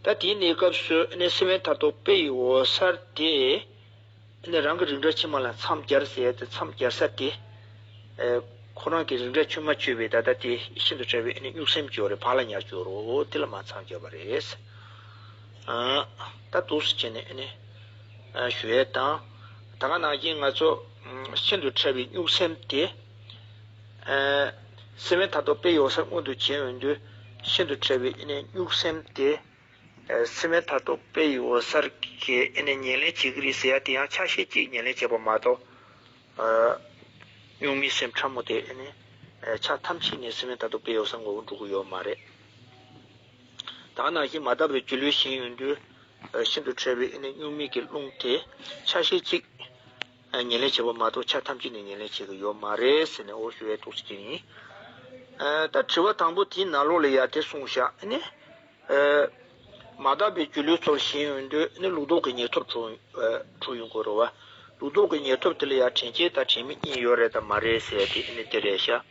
ད་དེའི་གནས་སྐབས་སུ་ནི་སེམས་དཔའ་མཐར་ཐུག་དཔལ་ཡི་འོད་གསལ་དེ། ནི་རང་གི་རིགས་འདྲ་ཕྱི་མ་ལ་མཚམས་སྦྱར་ཟེར་ཏེ་མཚམས་སྦྱར་ས་དེ། ཁོ་རང་གི་རིགས་འདྲ་ཕྱི་མ་གྱུར་པའི་ད་ལྟ་དེ་ཤིན་ཏུ་ཕྲ་བའི་ནི་གཉུག་སེམས་ཀྱི་འོ་རེད་བག་ལ་ཉལ་གྱི་འོ་རོ་དེ་ལ་མ་མཚམས་སྦྱར་བ་རེད། ད་འདུག་སེ་བྱས་ནས་ནི། ཞུ་ཡས་དང་། ད་ག་ནང་བཞིན་ང་ཚོ་ཤིན་ཏུ་ཕྲ་བའི་གཉུག་སེམས་དེ། སེམས་དཔའ་མཐར་ཐུག་དཔལ་ཡོད་སར་མངོན་དུ་བྱེད་འོང་དུས་ཤིན་ཏུ་ཕྲ་བའི་ནི་གཉུག་སེམས་དེ། སེམས་དཔའ་མཐར་ཐུག་དཔལ་ཡི་འོད་གསལ་གྱི་ནི་ཉེར་ལེན་བྱེད་ཀྱི་རེད་ཟེར་ཡ་དེ་ཡང་ཆ་ཤས་གཅིག་ཉེར་ལེན་བྱེད་པ་མ་གཏོགས། གཉུག་མའི་སེམས་ཕྲ་མོ་དེ་ནི་ཆ་ཐམས་ཅད་ནས་སེམས་དཔའ་མཐར་ཐུག་དཔལ་ཡོད་སར་ངོ་བོ་འགྲོ་གི་ཡོད་མ་རེད། ད་ག་ནང་བཞིན་མ་དག་པའི་སྒྱུ་ལུས་བཞེངས་ཡོང་དུས། ཤིན་ཏུ་ཕྲ་བའི་ནི་གཉུག་མའི་གི་རླུང་དེ་ཆ་ཤས་གཅིག་ཉེར་ལེན་བྱེད་པ་མ་གཏོགས་ཆ་ཐམས་ཅད་ནས་ཉེར་ལེན་བྱེད་ཀྱི་ཡོད་མ་རེད་ཟེར་ནས་འོ་ཞུ་ཡས་འདུག་སེ་བྱས་ཡིན། ད་དྲི་བ་དང་པོ་དེའི་ནང་ལོགས་ལ་ཡ་དེ་གསུངས་བཞག་ནི། མ་དག་པའི་སྒྱུ་ལུས་ཚོར་བཞིན་ཡོང་དུས་ནི་ལུགས་ལྡོག་གི་ཉེར་ཐོབ་གྲུབ་གྲུབ་ཡོང་དགོས་རེད་བ། ལུགས་ལྡོག་གི་ཉེར་ཐོབ་དེ་ལ་ཡ་དྲན་བྱེད་དང་དྲན་མེད་གཉིས་ཡོད་རེད་དམ་མ་རེད་ཟེར་ཡ་དེ་ནི་དེ་རེད་ཤག་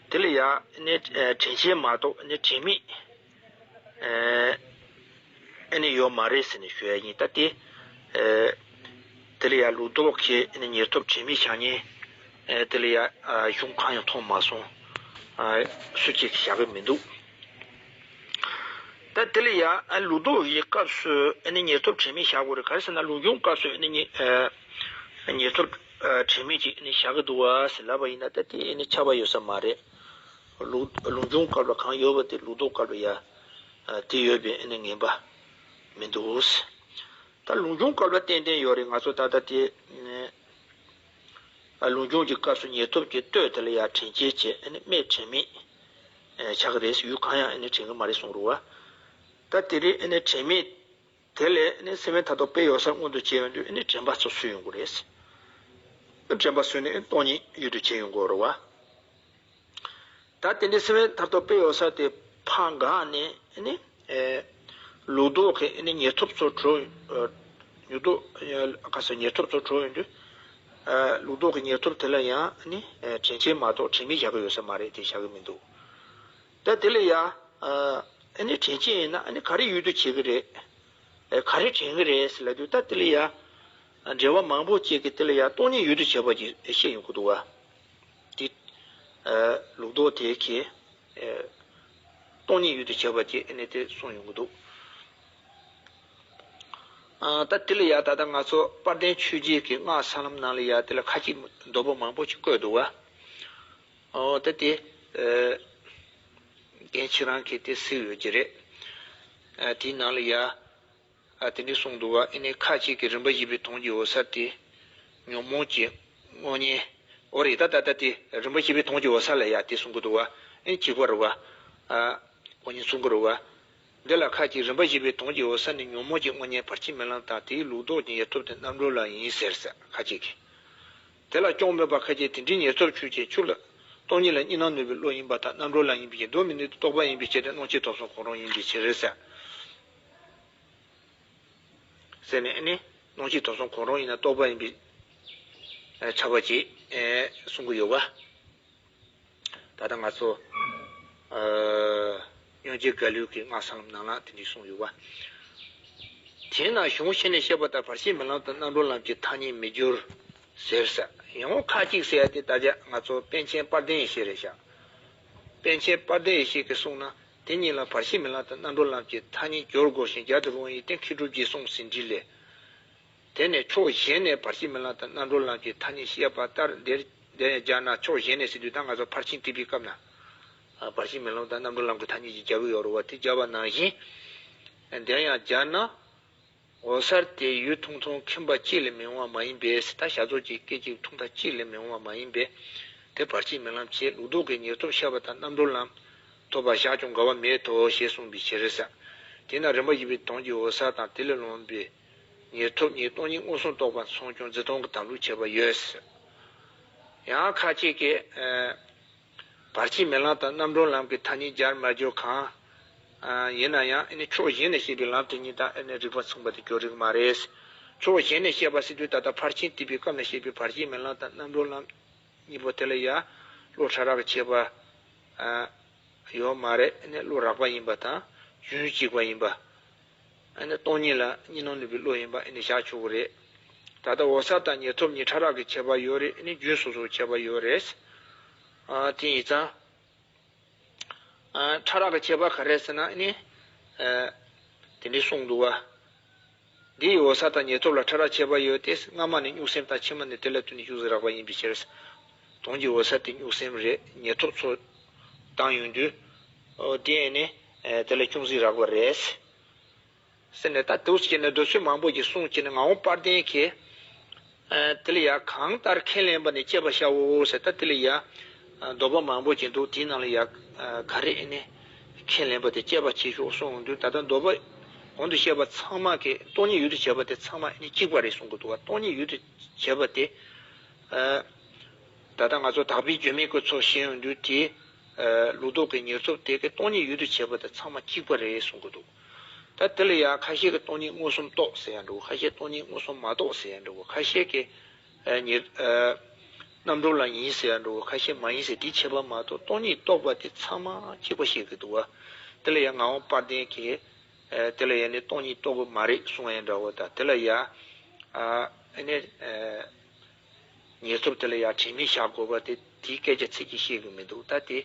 དེ་ལ་ཡ་ནི་དྲན་བྱེད་མ་གཏོགས་ནི་དྲན་མེད། ཨེ་ནི་ཡོད་མ་རེད་ཟེར་ནས་ཞུ་ཡ་ཡིན། ད་དེ་དེ་ལ་ཡ་ལུགས་ལྡོག་གི་ཨེ་ནི་ཉེར་ཐོབ་དྲན་མེད་བཞག་མཁན་དེ་ལ་ཡ་གཞུང་གང་ཡང་མཐོང་མ་སོང་། སུ་གཅིག་གིས་བཞག་གི་མི་འདུག་ད་དེ་ལ་ཡ་ལུགས་ལྡོག་གི་སྐབས་སུ་ཨེ་ནི་ཉེར་ཐོབ་དྲན་མེད་བཞག་དགོས་རེད། ག་རེ་ཟེར་ན་ལུགས་འབྱུང་སྐབས་སུ་ཨེ་ནི་ཉེ་ཉེར་ཐོབ་དྲན་མེད་ཅིག་ཨེ་ནི་བཞག་གི་འདུག་བ་ཟེར་ལབ་པ་ཡིན་ན་ད་དེ་ཨེ་ནི་ཁྱབ་པ་ཡོད་ས་མ་རེད། ལུགས་ལུགས་འབྱུང་སྐབས་ལ་གང་ཡོད་པ་དེ་ལུགས་ལྡོག་སྐབས་ལ་ཡ། དེ་ཡོད་པའི་ཨ་ནི་ངེས་པ་མི་འདུག་ད་ལུགས་འབྱུང་སྐབས་ལ་ཏན་ཏན་ཡོད་རེད། ང་ཚོ་ད་ལྟ་དེ་ལུགས་འབྱུང་གི་སྐབས་སུ་ཉེར་ཐོབ་ཀྱི་ལྟོས་དེ་ལ་ཡང་དྲན་བྱེད་བྱས་ཨ་ནི་དམིགས་དྲན་མེད་ཆགས་ཀྱི་རེད། ཡུལ་གང་ཡང་ཨ་ནི་དྲན་གྱི་མ་རེད་གསུངས་རེད་བ། ད་དེ་རིང་ཨ་ནི་དྲན་མེད་དེ་ལས་ཨ་ནི་སེམས་མེད་མཐར་ཐུག་དཔེ་ཡོད་སར་མངོན་དུ་བྱས་ཡོང་དུས་ཨ་ནི་དྲན་པ་ཚོ་སུ་ཡོང་གི་རེད། དྲན་པ་སུ་ནི་སྟོང་ཉིད་ཡུལ་དུ་བྱས་ཡོང་གི་རེད་བ། ད་དེ་འདྲའི་སེམས་མཐར་ཐུག་དཔེ་ཡོད་ས་དེ་ཕར་འགག་ནས་ནི། ཨེ། ལུགས་ལྡོག་གི་ནི་ཉེར་ཐོབ་ཚོ་གྲོལ། ཨེ། ཉེར་ཐོབ། ཨེ། ག་ས་ཉེར་ཐོབ་ཚོ་གྲོལ་ཡོང་དུས། ཨེ། ལུགས་ལྡོག་གི་ཉེར་ཐོབ་དེ་ལ་ཡང་ནི། ཨེ། དྲན་ཅན་མ་གཏོགས་དྲན་མེད་བཞག་གི་ཡོད་ས་མ་རེད་དེ་བཞག་གི་མི་འདུག་ད་དེ་ལ་ཡང་། ཨེ། ནི་དྲན་ཅན་ཡིན་ན་ནི་ག་རེ་ཡུལ་དུ་བྱེད་ཀྱི་རེད། ཨེ། ག་རེ་དྲན་གྱི་རེད་ཟེར་ལབ་དུས་ད་དེ་ལ་ཡང་། འགྲེལ་བ་མང་པོ་ཅིག་གིས་དེ་ལ་ཡང་སྟོང་ཉིད་ཡུལ་དུ་བྱེད་པ་ཅིག་བཤད་ཡོང་གི་འདུག་བ། དེ། ཨ། ལུགས་ལྡོག་དེ་གིས། ཨ། སྟོང་ཉིད་ཡུལ་དུ་བྱེད་པ་ཅེས་ཨ་ནི་དེ་གསུངས་ཡོང་གི་འདུག་ཨ། ད་དེ་ལ་ཡང་ད་ལྟ་ང་ཚོ་དཔལ་ལྡན་ཆོས་རྗེ་གི་སྔགས་ས་ལམ་ནང་ལ་ཡང་དེ་ལ་ཁ་ཅིག་མདོ་པོ་མང་པོ་ཅིག་བཀོད་འདུག་བ། ཨོ་ད་དེ། ཨ། རྒན་ཁྱེད་རང་གིས་དེ་གཟིགས་ཡོད་ཀྱི་རེད། ཨ། དེའི་ནང་ལ་ཡང་། ཨ། དེ་འདྲ་གསུངས་འདུག་བ། ཨ་ནི་ཁ་ཅིག་གིས་རིམ་པ་བཞི་པའི་དོན་གྱི་འོད་གསལ་དེ་ཉོན་མོངས་ཀྱི་དངོས་གཉེན། འོ་རེད། ད་ད་ལྟ་དེ་རིམ་པ་བཞི་པའི་དོན་གྱི་འོད་གསལ་ལ་ཡ་དེ་གསུང་གི་འདུག་བ། ཨ་ནི་གཅིག་པ་རེད་བ། ཨ། དངོས་གཉེན་གསུང་གི་རེད་བ། འདི་ལ་ཁ་ཅིག་རིམ་པ་བཞི་པའི་དོན་གྱི་འོད་གསལ་ནི་ཉོན་མོངས་ཀྱི་དངོས་གཉེན་བར་ཆད་མེད་ལམ་དང་དེའི་ལུགས་ལྡོག་གི་ཉེར་ཐོབ་སྟེ་རྣམ་གྲོལ་ལམ་ཡིན་ཟེར་ཟེར་ཁ་ཅིག་གིས། དེ་ལ་སྐྱོན་མེད་པ་ཁ་ཅིག་དེ་འདྲའི་ཉེར་ཐོབ་ཆོས་ཅན་ཆོས་ལ་སྟོང་ཉིད་ལ་གཉིས་སྣང་ནུས་པའི་བློ་ཡིན་པ་དང་རྣམ་གྲོལ་ལམ་ཡིན་པའི་ཕྱིར་མདོ་མི་ནུས་ཏེ་རྟོག་པ་ཡིན་པའི་ཕྱིར་ཏེ་སྣང་མཆེད་ཐོབ་གསུམ་གང་རུང་ཡིན་པའི་ཕྱིར་ཟེར། ཟེར་ནས་ནི་སྣང་མཆེད་ཐོབ་གསུམ་གང་རུང་ཡིན་ན་རྟོག་པ་ཡིན་པའི་ཁྱབ་པ་ཅིག་གསུང་གི་ཡོད་པ། ད་ལྟ་ང་ཚོ། ཨ། སྙིང་རྗེ་རྒྱ་ལོས་ཀྱི་སྔགས་ས་ལམ་ནང་ལ་དེ་འདྲ་གསུངས་ཡོད་པ། དེས་ན་གཞུང་ཤེས་ནས་བཤད་པ་ལྟར་བར་ཆད་མེད་ལམ་དང་རྣམ་གྲོལ་ལམ་གྱི་ཐ་སྙད་མི་སྦྱོར་ཟེར་ས། ཡང་ཁ་ཅིག་ཟེར་ཡ་དེ་ད་ཆ་ང་ཚོ་པཎ་ཆེན་དཔལ་ལྡན་ཡེ་ཤེས་རེད་ཤག་པཎ་ཆེན་དཔལ་ལྡན་ཡེ་ཤེས་ཀྱིས་གསུངས་ན་དེ་གཉིས་ལ་བར་ཆད་མེད་ལམ་དང་རྣམ་གྲོལ་ལམ་གྱི་ཐ་སྙད་སྦྱོར་དགོས་ཤིང་སྦྱར་ཏེ་རུང་བའི་རྟེན་མཁས་གྲུབ་ཀྱིས་གསུངས་ཟིན་བྲིས་ལས། དེ་ནས་ཕྱོགས་གཞན་ནས་བར་ཆད་མེད་ལམ་དང་རྣམ་གྲོལ་ལམ་གྱི་ཐ་སྙད་བཤད་པ་ལྟར་འདིར་འདིར་ཡང་སྦྱར་ན། ཕྱོགས་གཞན་ནས་ཟེར་དུས་ད་ང་ཚོ་ཕར་ཕྱིན་ཐེག་པའི་སྐབས་ན། ཨ། བར་ཆད་མེད་ལམ་དང་རྣམ་གྲོལ་ལམ་གྱི་ཐ་སྙད་ཅིག་སྦྱར་གྱི་ཡོད་རེད་བ། དེ་སྦྱར་བ་ནང་བཞིན། འདིར་ཡང་སྦྱར་ན། འོད་གསལ་དེ་ཡུལ་ཐུང་ཐུང་ཁེངས་པ་གཅིག་ལས་མི་འོང་བ་མ་ཡིན་པས། ད་བྱ་རྫོགས་ཀྱི་སྐད་ཅིག་ཐུང་མཐའ་གཅིག་ལས་མི་འོང་བ་མ་ཡིན་པས། དེ་བར་ཆད་མེད་ལམ་བྱས་ལུགས་ལྡོག་གི་ཉེར་ཐོབ་བཤད་པ་དང་རྣམ་གྲོལ་ལམ་ཐོབ་པ་བཞག་ཀྱང་འགལ་བ་མེད་དོ་ཞེས་གསུངས་པའི་ཕྱིར་ཟེར། དེས་ན་རིམ་པ་བཞི་པའི་དོན་གྱི་འོད་གསལ་དང་དེ་ལས་ལོན་པའི་ཉེར་ཐོབ་གཉིས་སྟོང་ཉིད་མངོན་སུམ་རྟོགས་པ་མཚོན་ཀྱང་འཛིན་སྟངས་ཀྱི་དམ་ལུགས་ཁྱད་པར་ཡོད། ཡང་ཁ་ཅིག་གིས། ཨ། བར་ཆད་མེད་ལམ་དང་རྣམ་གྲོལ་ལམ་གྱི་ཐ་སྙད་སྦྱར་མ་བརྗོད་གང་། ཨ། ཡིན་ན་ཡང་ཨ་ནི་ཕྱོགས་གཞན་ནས་བཤད་པའི་ལམ་དེ་གཉིས་དང་ཨ་ནི་རིགས་པ་མཚུངས་པ་དེ་འགྱུར་རིགས་མ་རེད། ཕྱོགས་གཞན་ནས་བཤད་པ་ཟེར་དུས་ད་ལྟ་ཕར་ཕྱིན་ཐེག་པའི་སྐབས་ནས་བཤད་པའི་བར་ཆད་མེད་ལམ་དང་རྣམ་གྲོལ་ལམ་གཉིས་པོ་དེ་ལ་ཡང་བློ་ཕྲ་རགས་ཀྱི་ཁྱད་པར། ཨ། ཡོད་མ་རེད། ཨ་ནི་བློ་རགས་པ་ཡིན་པ་དང་རྒྱུན་གཅིག་པ་ཡིན་པ། ཨ་ནི་སྟོང་ཉིད་ལ་གཉིས་སྣང་ནུས་པའི་བློ་ཡིན་པ་ཨ་ནི་བཞག་ཆོག་གི་རེད། ད་ལྟ་འོད་གསལ་དང་ཉེར་ཐོབ་གཉིས་ཕྲ་རགས་ཀྱི་ཁྱད་པར་ཡོད་རེད། ཨ་ནི་རྒྱུན་སོ་སོའི་ཁྱད་པར་ཡོད་རེད། ཨ། དེ་ཡིན་ཙང་། ཨ། ཕྲ་རགས་ཀྱི་ཁྱད་པར་ག་རེ་ཟེར་ན་ཨ་ནི། ཨ། དེ་འདྲའི་གསུངས་འདུག་བ། འདིའི་འོད་གསལ་དང་ཉེར་ཐོབ་ལ་ཕྲ་རགས་ཁྱད་པར་ཡོད་དེ། སྔ་མ་ནི་གཉུག་སེམས་དང་ཕྱི་མ་ནི་དེ་ལ་ལྟོས་ནས་ཅུང་ཟད་རགས་པ་ཡིན་པའི་ཕྱིར། དོན་གྱི་འོད་གསལ་དེ་གཉུག་སེམས་རེད། ཉེར་ཐོབ་ཚོ་བཏང་ཡོང་དུས། ཨོ། དེ་ནི། ཨ། དེ་ལ་ཅུང་ཟད་རགས་པ་རེད། ཟེར་ནས་ད་འདུག་སེ་བྱས་ནས་མདོ་ཚོད་མང་པོ་ཞིག་གསུངས་བྱས་ནས་ངག་དབང་དཔལ་ལྡན་གྱིས། ཨ། དེ་ལ་ཡང་གང་ལྟར་ཁས་ལེན་པ་ནི་དཔྱད་པར་བྱའོ་ཟེར། ད་དེ་ལ་ཡང་། ཨ། མདོ་པ་མང་པོ་ཞིག་འདུག་དེའི་ནང་ལ་ཡང་། ཨ། ག་རེ་ཨ་ནི་ཁས་ལེན་པ་དེ་དཔྱད་པར་བྱེད་ཤོག་གསུངས་འདུག་ད་ལྟ་མདོ་པ་གོང་དུ་བཤད་པ་ཚང་མ་གི་སྟོང་ཉིད་ཡུལ་དུ་བྱེད་པ་དེ་ཚང་མ་ཨ་ནི་གཅིག་པ་རེད་གསུང་གི་འདུག་བ། སྟོང་ཉིད་ཡུལ་དུ་བྱེད་པ་དེ། ཨ། ད་ལྟ་ང་ཚོ་དག་པའི་བརྗོད་མེད་ཀྱི་ཚོགས་བཤད་ཡོང་དུས་དེ། ཨ། ལུགས་ལྡོག་གི་ཉེར་ཐོབ་དེ་གི་སྟོང་ཉིད་ཡུལ་དུ་བྱེད་པ་དེ་ཚང་མ་གཅིག་པ་རེད་གསུང་གི་འདུག་ད་དེ་ལ་ཡང་ཁ་ཤས་ཀྱིས་སྟོང་ཉིད་མངོན་སུམ་རྟོགས་ཟེར་ཡ་འདྲ་བོ། ཁ་ཤས་སྟོང་ཉིད་མངོན་སུམ་མ་རྟོགས་ཟེར་ཡ་འདྲ་བོ། ཁ་ཤས་ཀྱིས། ཨ། ཉེར། ཨ། རྣམ་གྲོལ་ལམ་ཡིན་ཟེར་ཡ་འདྲ་བོ། ཁ་ཤས་མ་ཡིན་ཟེར། དེའི་ཁྱད་པར་མ་གཏོགས་སྟོང་ཉིད་རྟོགས་པ་དེ་ཚང་མ་གཅིག་པ་བཤད་ཀྱི་འདུག་བ། དེ་ལ་ཡང་ངག་དབང་དཔལ་ལྡན་གྱིས། ཨ། དེ་ལ་ཡང་ནི་སྟོང་ཉིད་རྟོགས་ཀྱི་མ་རེད་གསུང་ཡ་འདྲ་བོ་དང་། དེ་ལ་ཡང་། ཨ། ཨ་ནི། ཨ། ཉེར་ཐོབ་དེ་ལ་ཡང་དྲན་མེད་བཞག་དགོས་པ་དེ། དེའི་སྐད་ཆ་ཚིག་གཅིག་བཤད་ཀྱི་མི་འདུག་ད་དེ་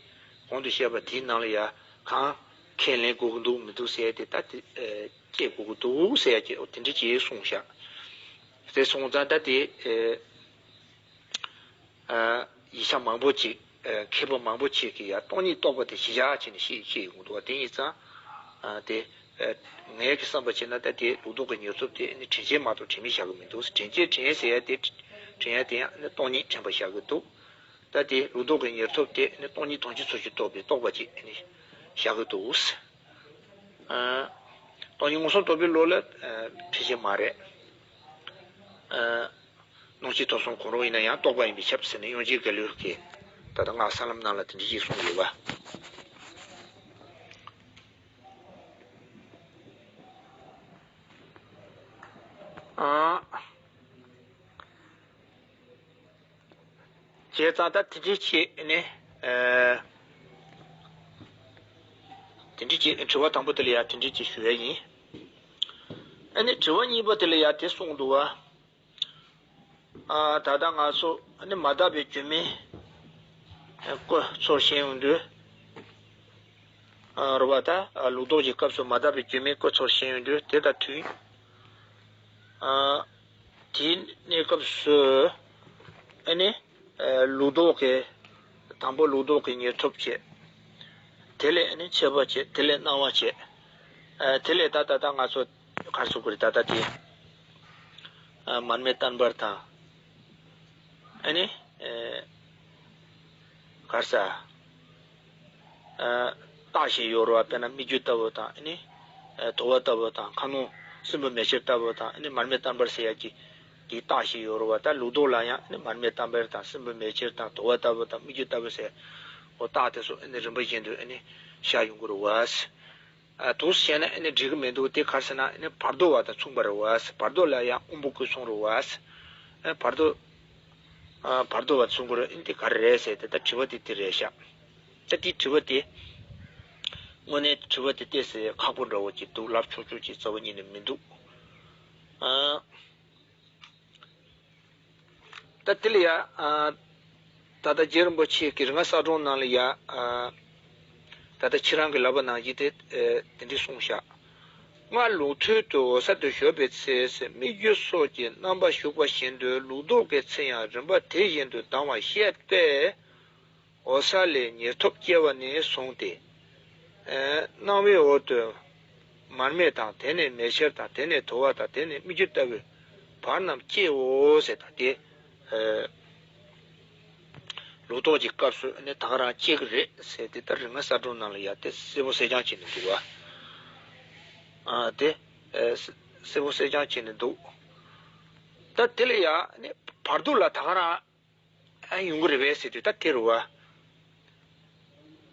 གོང་དུ་བཤད་པ་དེའི་ནང་ལ་ཡང་གང་ཁས་ལེན་དགོས་ཀྱི་འདུག་མི་འདུག་ཟེར་དེ་ད་དེ། ཨེ། དཔྱད་དགོས་ཀྱི་འདུག་ཟེར་ཡ་ཅིག་དེ་འདྲ་ཅིག་གསུངས་ཤག་དེ་སོང་ཙང་ད་དེ། ཨེ། ཨ། ཡིག་ཆ་མང་པོ་ཅིག་ཨེ། མཁས་པ་མང་པོ་ཅིག་གིས་ཡང་སྟོང་ཉིད་རྟོགས་པ་དེ་གཞི་བཞག་བྱས་ནས་བཤད་བཤད་ཡོང་གི་འདུག་བ། དེ་ཡིན་ཙང་། ཨ། དེ། ཨ། ངའི་གི་བསམ་པ་བྱས་ན་ད་དེ་ལུགས་ལྡོག་གི་ཉེར་ཐོབ་དེ་ནི་དྲན་བྱེད་མ་གཏོགས་དྲན་མེད་བཞག་གི་མི་འདུག་དྲན་བྱེད་དྲན་ཟེར་ཡ་དེ། དྲན་ཡ་དེ་ཡང་ནི་སྟོང་ཉིད་དྲན་པ་བཞག་གི་འདུག་ད་དེ་ལུགས་ལྡོག་གི་ཉེར་ཐོབ་དེ་ནི་སྟོང་ཉིད་དོན་སྤྱི་ཚུལ་གྱིས་རྟོགས་པའི་རྟོགས་པ་ཅིག་ནི་བཞག་གི་འདུག་ཨ། སྟོང་ཉིད་མངོན་སུམ་རྟོགས་པའི་བློ་ལ་ཨ་ཁྲེལ་ཆེན་མ་རེད། ཨ་སྣང་མཆེད་ཐོབ་གསུམ་གང་རུང་ཡིན་ན་ཡང་རྟོག་པ་ཡིན་པས་ཁྱབ་ཟེར་ནས་དབྱངས་ཅན་དགའ་ལོས་ཀྱིས་ད་ལྟ་སྔགས་ས་ལམ་ནང་ལ་དེ་འདྲ་ཞིག་གསུངས་ཡོད་པ། ཨ། བྱས་ཙང་ད་དེ་འདྲའི་ཆེད་ནས་ཨ་དེ་འདྲའི་ཆེད་དྲི་བ་དང་པོ་དེ་ལ་ཡང་དེ་འདྲའི་ཆེད་ཞུ་ཡ་ཡིན། ཨ་ནི་དྲི་བ་གཉིས་པ་དེ་ལ་ཡང་དེ་གསུངས་འདུག་བ། ཨ་ད་ལྟ་ང་ཚོ་ཨ་ནི་མ་དག་པའི་སྒྱུ་མའི་སྐུ་ཚོར་ཞེན་ཡོང་དུས། ཨ་རེད་བ། ད་ལུགས་ལྡོག་གི་སྐབས་སུ་མ་དག་པའི་སྒྱུ་མའི་སྐུ་ཚོར་ཞེན་ཡོང་དུས་དེ་དང་མཐུན། ཨ་དེའི་གནས་སྐབས་སུ་ཨ་ནི་ཨ་ལུགས་ལྡོག་གི་དང་པོ་ལུགས་ལྡོག་གི་ཉེར་ཐོབ་བྱས། དེ་ལས་ཨ་ནི་མཆེད་པ་བྱས། དེ་ལས་སྣང་བ་བྱས། ཨ་དེ་ལས་ད་ད་ལྟ་ང་ཚོ་ག་རེ་ཟེར་དགོས་རེད། ད་ལྟ་དེ་ཨ་མར་མེ་བརྟན་པར་དང་། ཨ་ནི་ཨ་ག་རེ་ཟེར། ཨ་རྟགས་ཤིག་ཡོད་རེད་བ། དཔེར་ན་སྨིག་རྒྱུ་ལྟ་བུ་དང་། ཨ་ནི་ཨ་དུ་བ་ལྟ་བུ་དང་། ཁ་ནང་སྲིན་བུ་མེ་ལྕེ་ལྟ་བུ་དང་། ཨ་ནི་མར་མེ་བརྟན་པར་ཟེར་ཡ་གི་དེའི་རྟགས་ཤིག་ཡོད་རེད་བ། ད་ལུགས་ལྡོག་ལ་ཡང་ཨ་ནི་མར་མེ་བརྟན་པར་དང་། སྲིན་བུ་མེ་ལྕེ་དང་། དུ་བ་ལྟ་བུ་དང་། སྨིག་རྒྱུ་ལྟ་བུ་ཟེར། འོ་རྟགས་དེ་ཚོ་ཨ་ནི་རིམ་པ་བཞིན་དུ་ཨ་ནི་ཤར་ཡོང་གི་རེད་བ། ཨ་འདུག་བྱས་ན་ཨ་ནི་འགྲིག་གི་མི་འདུག་དེ་ག་རེ་ཟེར་ན་ཨ་ནི་བར་དོ་བ་དང་མཚུངས་པ་རེད་བ། བར་དོ་ལ་ཡང་དབང་པོ་སྐུ་གསུམ་རེད་བ། ཨ་བར་དོ། ཨ་བར་དོ་བ་མཚུངས་ཀྱི་རེད། ཨ་ནི་དེ་ག་རེ་རེད་ཟེར་ཏེ་ད་དྲི་བ་དེ་དེ་རེད་ཤག་ད་དེའི་དྲི་བ་དེ་དངོས་གནས་དྲི་བ་དེ་ཏོག་ཙམ་ཁག་པོ་འདྲ་བོ་ཅིག་འདུག་ལབ་ཆོག་ཆོག་ཅིག་རྩ་བ་ཉིད་ནས་མི་འདུག་ཨ་ད་དེ་ལ་ཡ་ཨ་ད་ལྟ་རྗེ་རིན་པོ་ཆེ་གི་རིག་སྔགས་གསལ་སྒྲོན་ནང་ལ་ཡ། ཨ་ད་ལྟ་ཁྱེད་རང་གི་ལབ་པ་ནང་བཞིན་དེ་ཨ་དེ་འདྲ་གསུངས་ཤག་སྔར་ལུགས་མཐུན་དུ་འོད་གསལ་དུ་ཞུགས་པའི་ཚེ། སྨིག་རྒྱུ་སོགས་ཀྱི་རྣམ་པ་ཞུགས་པ་བཞིན་དུ་ལུགས་ལྡོག་གི་ཚེ་ཡང་རིམ་པ་དེ་བཞིན་དུ་ལྡང་བར་བཤད་པས། འོད་གསལ་ལས་ཉེར་ཐོབ་སྐྱེ་བ་ནས་བཟུང་སྟེ། ཨ་སྣང་བའི་འོག་ཏུ་མར་མེ་དང་། དེ་ནས་མེ་ལྕེ་དང་། དེ་ནས་དུ་བ་དང་། དེ་ནས་སྨིག་རྒྱུ་ལྟ་བུའི་བར་རྣམས་སྐྱེའོ་ཟེར། ད་དེ་ཨ་ལུགས་ལྡོག་གི་སྐབས་སུ་ནི་ད་ག་རང་སྐྱེ་གི་རེད་ཟེར་ཏེ་ད་རིག་སྔགས་གསལ་སྒྲོན་ནང་ལ་ཡ་དེ་གསལ་པོ་གསལ་རྐྱང་བྱས་ནས་འདུག་བ། ཨ་དེ་ཨ་གསལ་པོ་གསལ་རྐྱང་བྱས་ནས་འདུག་ད་དེ་ལ་ཡ་ནི་བར་དོ་ལ་ད་ག་རང་ཨ་ཡོང་གི་རེད་པས་ཟེར་དུས་ད་དེ་རེད་བ།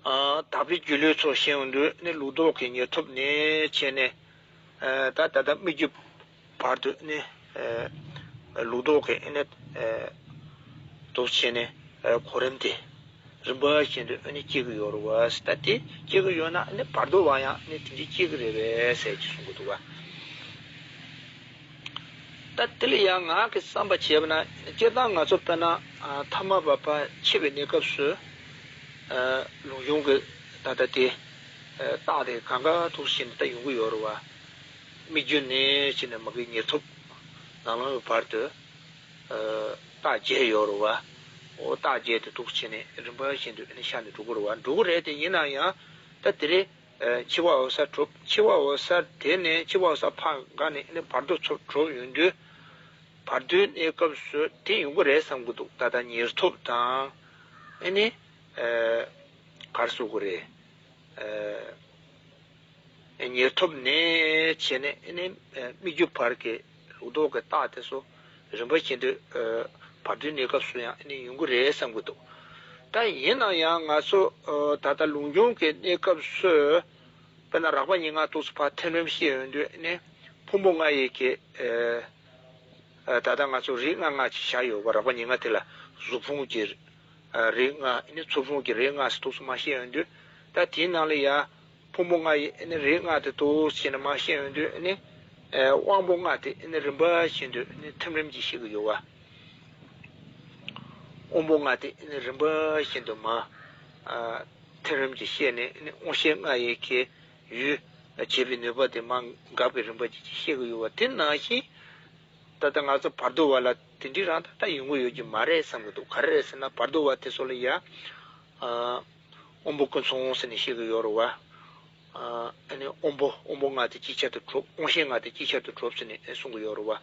ཨ་དག་པའི་སྒྱུ་ལུས་ཚོར་ཞེན་ཡོང་དུས་ནི་ལུགས་ལྡོག་གི་ཉེར་ཐོབ་ནས་བྱས་ནས། ཨ་ད་ད་ལྟ་སྨིག་རྒྱུ་བར་དུ་ནི་ཨ་ལུགས་ལྡོག་གི་ནི་ཨ་འདུག་བྱས་ནས་ཨ་གོ་རིམ་དེ་རིམ་པ་བཞིན་དུ་ནི་སྐྱེ་གི་ཡོད་རེད་བ། ད་དེ་སྐྱེ་གི་ཡོད་ན་ནི་བར་དོ་བ་ཡང་ནི་དེ་འདྲ་སྐྱེ་གི་རེད་པས་ཟེར་གྱི་གསུང་གི་འདུག་བ། ད་དེ་ལ་ཡང་ང་གི་བསམ་པ་བྱས་པ་ན། སྤྱིར་བཏང་ང་ཚོ་དཔེར་ན་ཨ་ཐ་མལ་པ་ཕར་འཆི་བའི་གནས་སྐབས་སུ་ཨ་ལུགས་འབྱུང་གི་ད་ལྟ་དེ་ཨ་རྟགས་དེ་གང་ག་འདུག་བྱས་ནས་ད་ཡོང་གི་ཡོད་རེད་བ། སྨིག་རྒྱུ་ནས་བྱས་ནས་མ་གི་ཉེར་ཐོབ་ནང་ལོགས་ཀྱི་བར་དུ་ཨ་རྟགས་བརྒྱད་ཡོད་རེད་བ། འོ་རྟགས་བརྒྱད་དེ་འདུག་བྱས་ནས་རིམ་པ་བཞིན་དུ་ནི་ཤར་ནས་འགྲོ་གི་རེད་བ། འགྲོ་གི་རེད་དེ། ཡིན་ན་ཡང་ད་དེ་རེད། ཨ་འཆི་བ་འོད་གསལ་གྲུབ། འཆི་བ་འོད་གསལ་དེ་ནས་འཆི་བ་འོད་གསལ་ཕར་འགག་ནས་ཨ་ནི་བར་དོ་ཚོ་གྲུབ་ཡོང་དུས། བར་དོའི་གནས་སྐབས་སུ་དེ་ཡོང་གི་རེད་བསམ་གྱི་འདུག་ད་ལྟ་ཉེར་ཐོབ་དང་། ཨ་ནི་ཨ་ག་རེ་ཟེར་དགོས་རེད། ཨ་ཉེར་ཐོབ་ནས་བྱས་ནས་ཨ་ནི་ཨ་སྨིག་རྒྱུ་བར་གྱི་ལུགས་ལྡོག་གི་རྟགས་དེ་ཚོ་རིམ་པ་བཞིན་དུ་ཨ་བར་དོའི་གནས་སྐབས་སུ་ཡང་ཨ་ནི་ཡོང་གི་རེད་བསམ་གྱི་འདུག་ད་ཡིན་ན་ཡང་ང་ཚོ་ཨ་ད་ལྟ་ལུགས་འབྱུང་གི་གནས་སྐབས་སུ། དཔེར་ན་རགས་པ་ཉེར་ལྔ་ཏོག་ཙམ་ཕར་ཐིམ་རིམ་བཤད་ཡོང་དུས་ནི་ཕུང་པོ་ལྔ་ཡི་གེ་ཨ་ཨ་ད་ལྟ་ང་ཚོ་རིགས་ལྔ་ལྔ་ཅིག་བཞག་ཡོད་པ། རགས་པ་ཉེར་ལྔ་དེ་ལ་གཟུགས་ཕུང་གི་ཨ་རིགས་ལྔ། ནི་ཚོར་ཕུང་གི་རིགས་ལྔ་ཟེར་ཏོག་ཙམ་མར་བཤད་ཡོང་དུས། ད་དེའི་ནང་ལ་ཡ་ཕུང་པོ་ལྔ་ཡི་ནི་རིགས་ལྔ་དེ་ཏོག་ཙམ་ནི་མར་བཤད་ཡོང་དུས་ནི་ཨ་དབང་པོ་ལྔ་དེ་ནི་རིམ་པ་བཞིན་དུ་ནི་ཐིམ་རིམ་གྱིས་བཤད་ཀྱི་ཡོད་པ། དབང་པོ་ལྔ་དེ་ནི་རིམ་པ་བཞིན་དུ་མར་ཨ་ཐིམ་རིམ་གྱིས་བཤད་ནས་ནི་དབང་ཤེས་ལྔ་ཡི་གེ་ཡུལ་བྱེད་པའི་ནུས་པ་དེ་མར་འགག་པའི་རིམ་པ་ཅིག་བཤད་ཀྱི་ཡོད་པ། དེ་ནང་བཞིན་ད་ལྟ་ང་ཚོ་བར་དོ་བ་ལ་དེ་འདྲའི་རང་ད་ལྟ་ཡོང་གི་ཡོད་ཀྱི་མ་རེད་བསམ་གྱི་འདུག་ག་རེ་རེད་ཟེར་ན། བར་དོ་བ་དེ་ཚོ་ལ་ཡ་ཨ་དབང་པོ་ཀུན་ཚང་ཟེར་ནས་བཤད་ཀྱི་ཡོད་རེད་བ། ཨ་ནི་དབང་པོ་དབང་པོ་ལྔ་དེ་གཅིག་ཆར་དུ་གྲུབ། དབང་ཤེས་ལྔ་དེ་གཅིག་ཆར་དུ་གྲུབ་ཟེར་ནས་གསུང་གི་ཡོད་རེད་བ།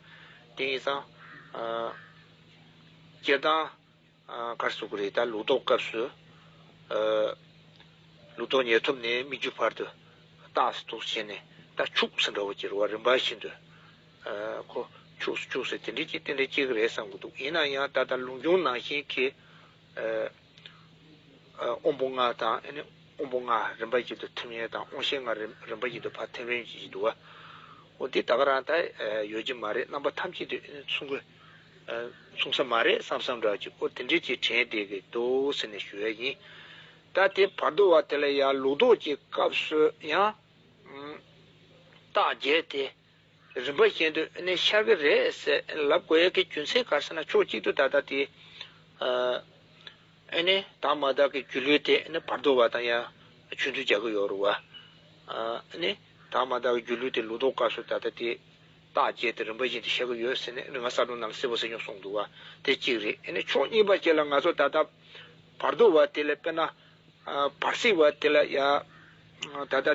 དེ་ཡིན་ཙང་ཨ་སྤྱིར་བཏང་ཨ་ག་རེ་ཟེར་དགོས་རེད། ད་ལུགས་ལྡོག་སྐབས་སུ་ཨ་ལུགས་ལྡོག་ཉེར་ཐོབ་ནས་སྨིག་རྒྱུ་བར་དུ་རྟགས་སུ་འདུག་བྱས་ནས་ ད་འཁྱུག་ཟེར་འདྲ་བོ་ཅིག་རེད་བ། རིམ་པ་བཞིན་དུ་ཨ་ཁོ་འཁྱུག་སུ་འཁྱུག་སུ་དེ་འདྲའི་ཅིག་དེ་འདྲའི་ཅིག་རེད་བསམ་གྱི་འདུག་ཡིན་ན་ཡང་ད་ལྟ་ལུགས་འབྱུང་ནང་བཞིན་གྱི་ཨ་ཨ་དབང་པོ་ལྔ་དང་ཨ་ནི་དབང་པོ་ལྔ་རིམ་པ་བཞིན་དུ་ཐིམ་ཡས་དང་དབང་ཤེས་ལྔ་རིམ་རིམ་པ་བཞིན་དུ་ཕར་ཐིམ་རིམ་བཞིན་འདུག་བ། འོ་འདི་ད་ག་རང་ད་ཡོད་ཀྱི་མ་རེད། རྣམ་པ་ཐམས་ཅད་དུ་ཨ་ནི་མཚུངས་ཀྱི་མཚུངས་ས་མ་རེད་བསམ་བསམ་འདྲ་ཅིག་འོ་དེ་འདྲའི་ཅིག་དྲན་བསྡད་ཀྱི་འདུག་ཟེར་ནས་ཞུ་ཡས་ཡིན། ད་དེ་བར་དོ་བ་དེ་ལ་ཡང་ལུགས་ལྡོག་གི་སྐབས་སུ་ཡང་རྟགས་བརྒྱད་དེ་རིམ་པ་བཞིན་དུ་ཨ་ནི་ཤར་གྱི་རེད་ཟེར་ལབ་དགོས་ཡས་ཀྱི་རྒྱུ་མཚན་ག་རེ་ཟེར་ན། ཕྱོགས་གཅིག་ཏུ་ད་ལྟ་དེ་ཨ་ནི་དག་མ་དག་གི་སྒྱུ་ལུས་དེ་ཨ་ནི་བར་དོ་བ་དང་ཡང་ཆོས་མཐུན་བྱ་གི་ཡོད་རེད་བ། ཨ་ནི་དག་མ་དག་གི་སྒྱུ་ལུས་དེ་ལུགས་ལྡོག་སྐབས་སུ་ད་ལྟ་དེ་རྟགས་བརྒྱད་དེ་རིམ་པ་བཞིན་དུ་ཤར་གྱི་ཡོད་ཟེར་ནས་རིགས་ལྔ་གསལ་སྒྲོན་ནང་ལ་གསལ་པོ་གསལ་རྐྱང་གསུངས་འདུག་བ། དེ་གཅིག་རེད། ཨ་ནི་ཕྱོགས་གཉིས་པ་ཅིག་ལ་ང་ཚོ་ད་ལྟ་བར་དོ་བ་དེ་ལ་དཔེར་ན་ཨ་བར་སྲིད་པ་དེ་ལ་ཡ་ད་ལྟ་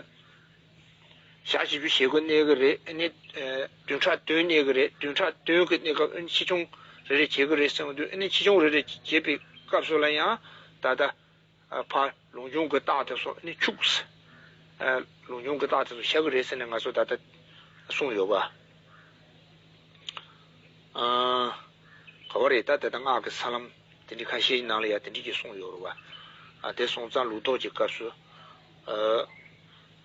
ཞག་བཞི་བཅུ་ཞེ་དགུ་གནས་ཀྱི་རེད། ཨ་ནི་ཨ་བདུན་ཕྲག་བདུན་གནས་ཀྱི་རེད། བདུན་ཕྲག་བདུན་གྱི་གནས་སྐབས་ཨ་ནི་ཆེ་ཆུང་རེ་རེ་བྱེད་ཀྱི་རེད་གསུངས་དུས། ཨ་ནི་ཆེ་ཆུང་རེ་རེ་བྱེད་པའི་སྐབས་སུ་ལ་ཡང་ད་ལྟ་ཨ་ཕར་ལུགས་འབྱུང་གི་རྟགས་དེ་ཚོ་ཨ་ནི་འཁྱུག་ཟེར། ཨ་ལུགས་འབྱུང་གི་རྟགས་དེ་ཚོ་ཤར་གྱི་རེད་ཟེར་ནས་ང་ཚོ་ད་ལྟ་གསུངས་ཡོད་པ། ཨ་ག་བ་རེད། ད་དེ་ལྟ་སྔགས་ཀྱི་ས་ལམ་དེ་འདྲའི་ཁ་ཤས་ནང་ལ་ཡང་དེ་འདྲའི་ཅིག་གསུངས་ཡོད་རེད་བ། ཨ་དེ་སོང་ཙང་ལུགས་ལྡོག་གི་སྐབས་སུ་ཨ་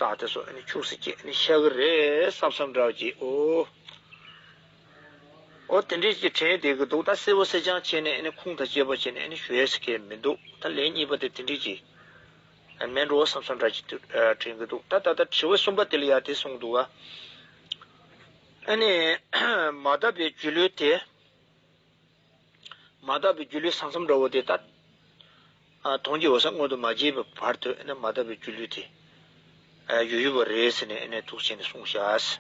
རྟགས་དེ་ཚོ་ཨ་ནི་འཁྱུག་སེ་སྐྱེས་ཨ་ནི་ཤར་གྱི་རེད་བསམ་བསམ་འདྲ་བ་ཅིག་འོ། འོ་དེ་འདྲའི་ཅིག་དྲན་བསྡད་ཀྱི་འདུག་ད་གསལ་པོ་གསལ་རྐྱང་བྱས་ནས་ཨ་ནི་ཁུངས་དང་བཅས་པ་བྱས་ནས་ཨ་ནི་ཞུ་ཡས་ཟེར་མཁན་མི་འདུག་ད་ལན་གཉིས་པ་དེ་དེ་འདྲའི་ཅིག་མེད་འགྲོ་བསམ་བསམ་འདྲ་ཅིག་དྲན་གྱི་འདུག་ད་ད་ལྟ་དྲི་བ་གསུམ་པ་དེ་ལ་ཡང་དེ་གསུངས་འདུག་བ། ཨ་ནི་མ་དག་པའི་སྒྱུ་ལུས་དེ། མ་དག་པའི་སྒྱུ་ལུས་ས་མཚམས་འདྲ་བོ་དེ་ད། ཨ་དོན་གྱི་འོད་གསལ་མངོན་དུ་མ་བྱས་པའི་བར་དུ་ཨ་ནི་མ་དག་པའི་སྒྱུ་ལུས་དེ། ཨ་ཡོད་ཡོད་པ་རེད་ཟེར་ནས་ཨ་ནི་འདུག་བྱས་ནས་གསུངས་བཞག་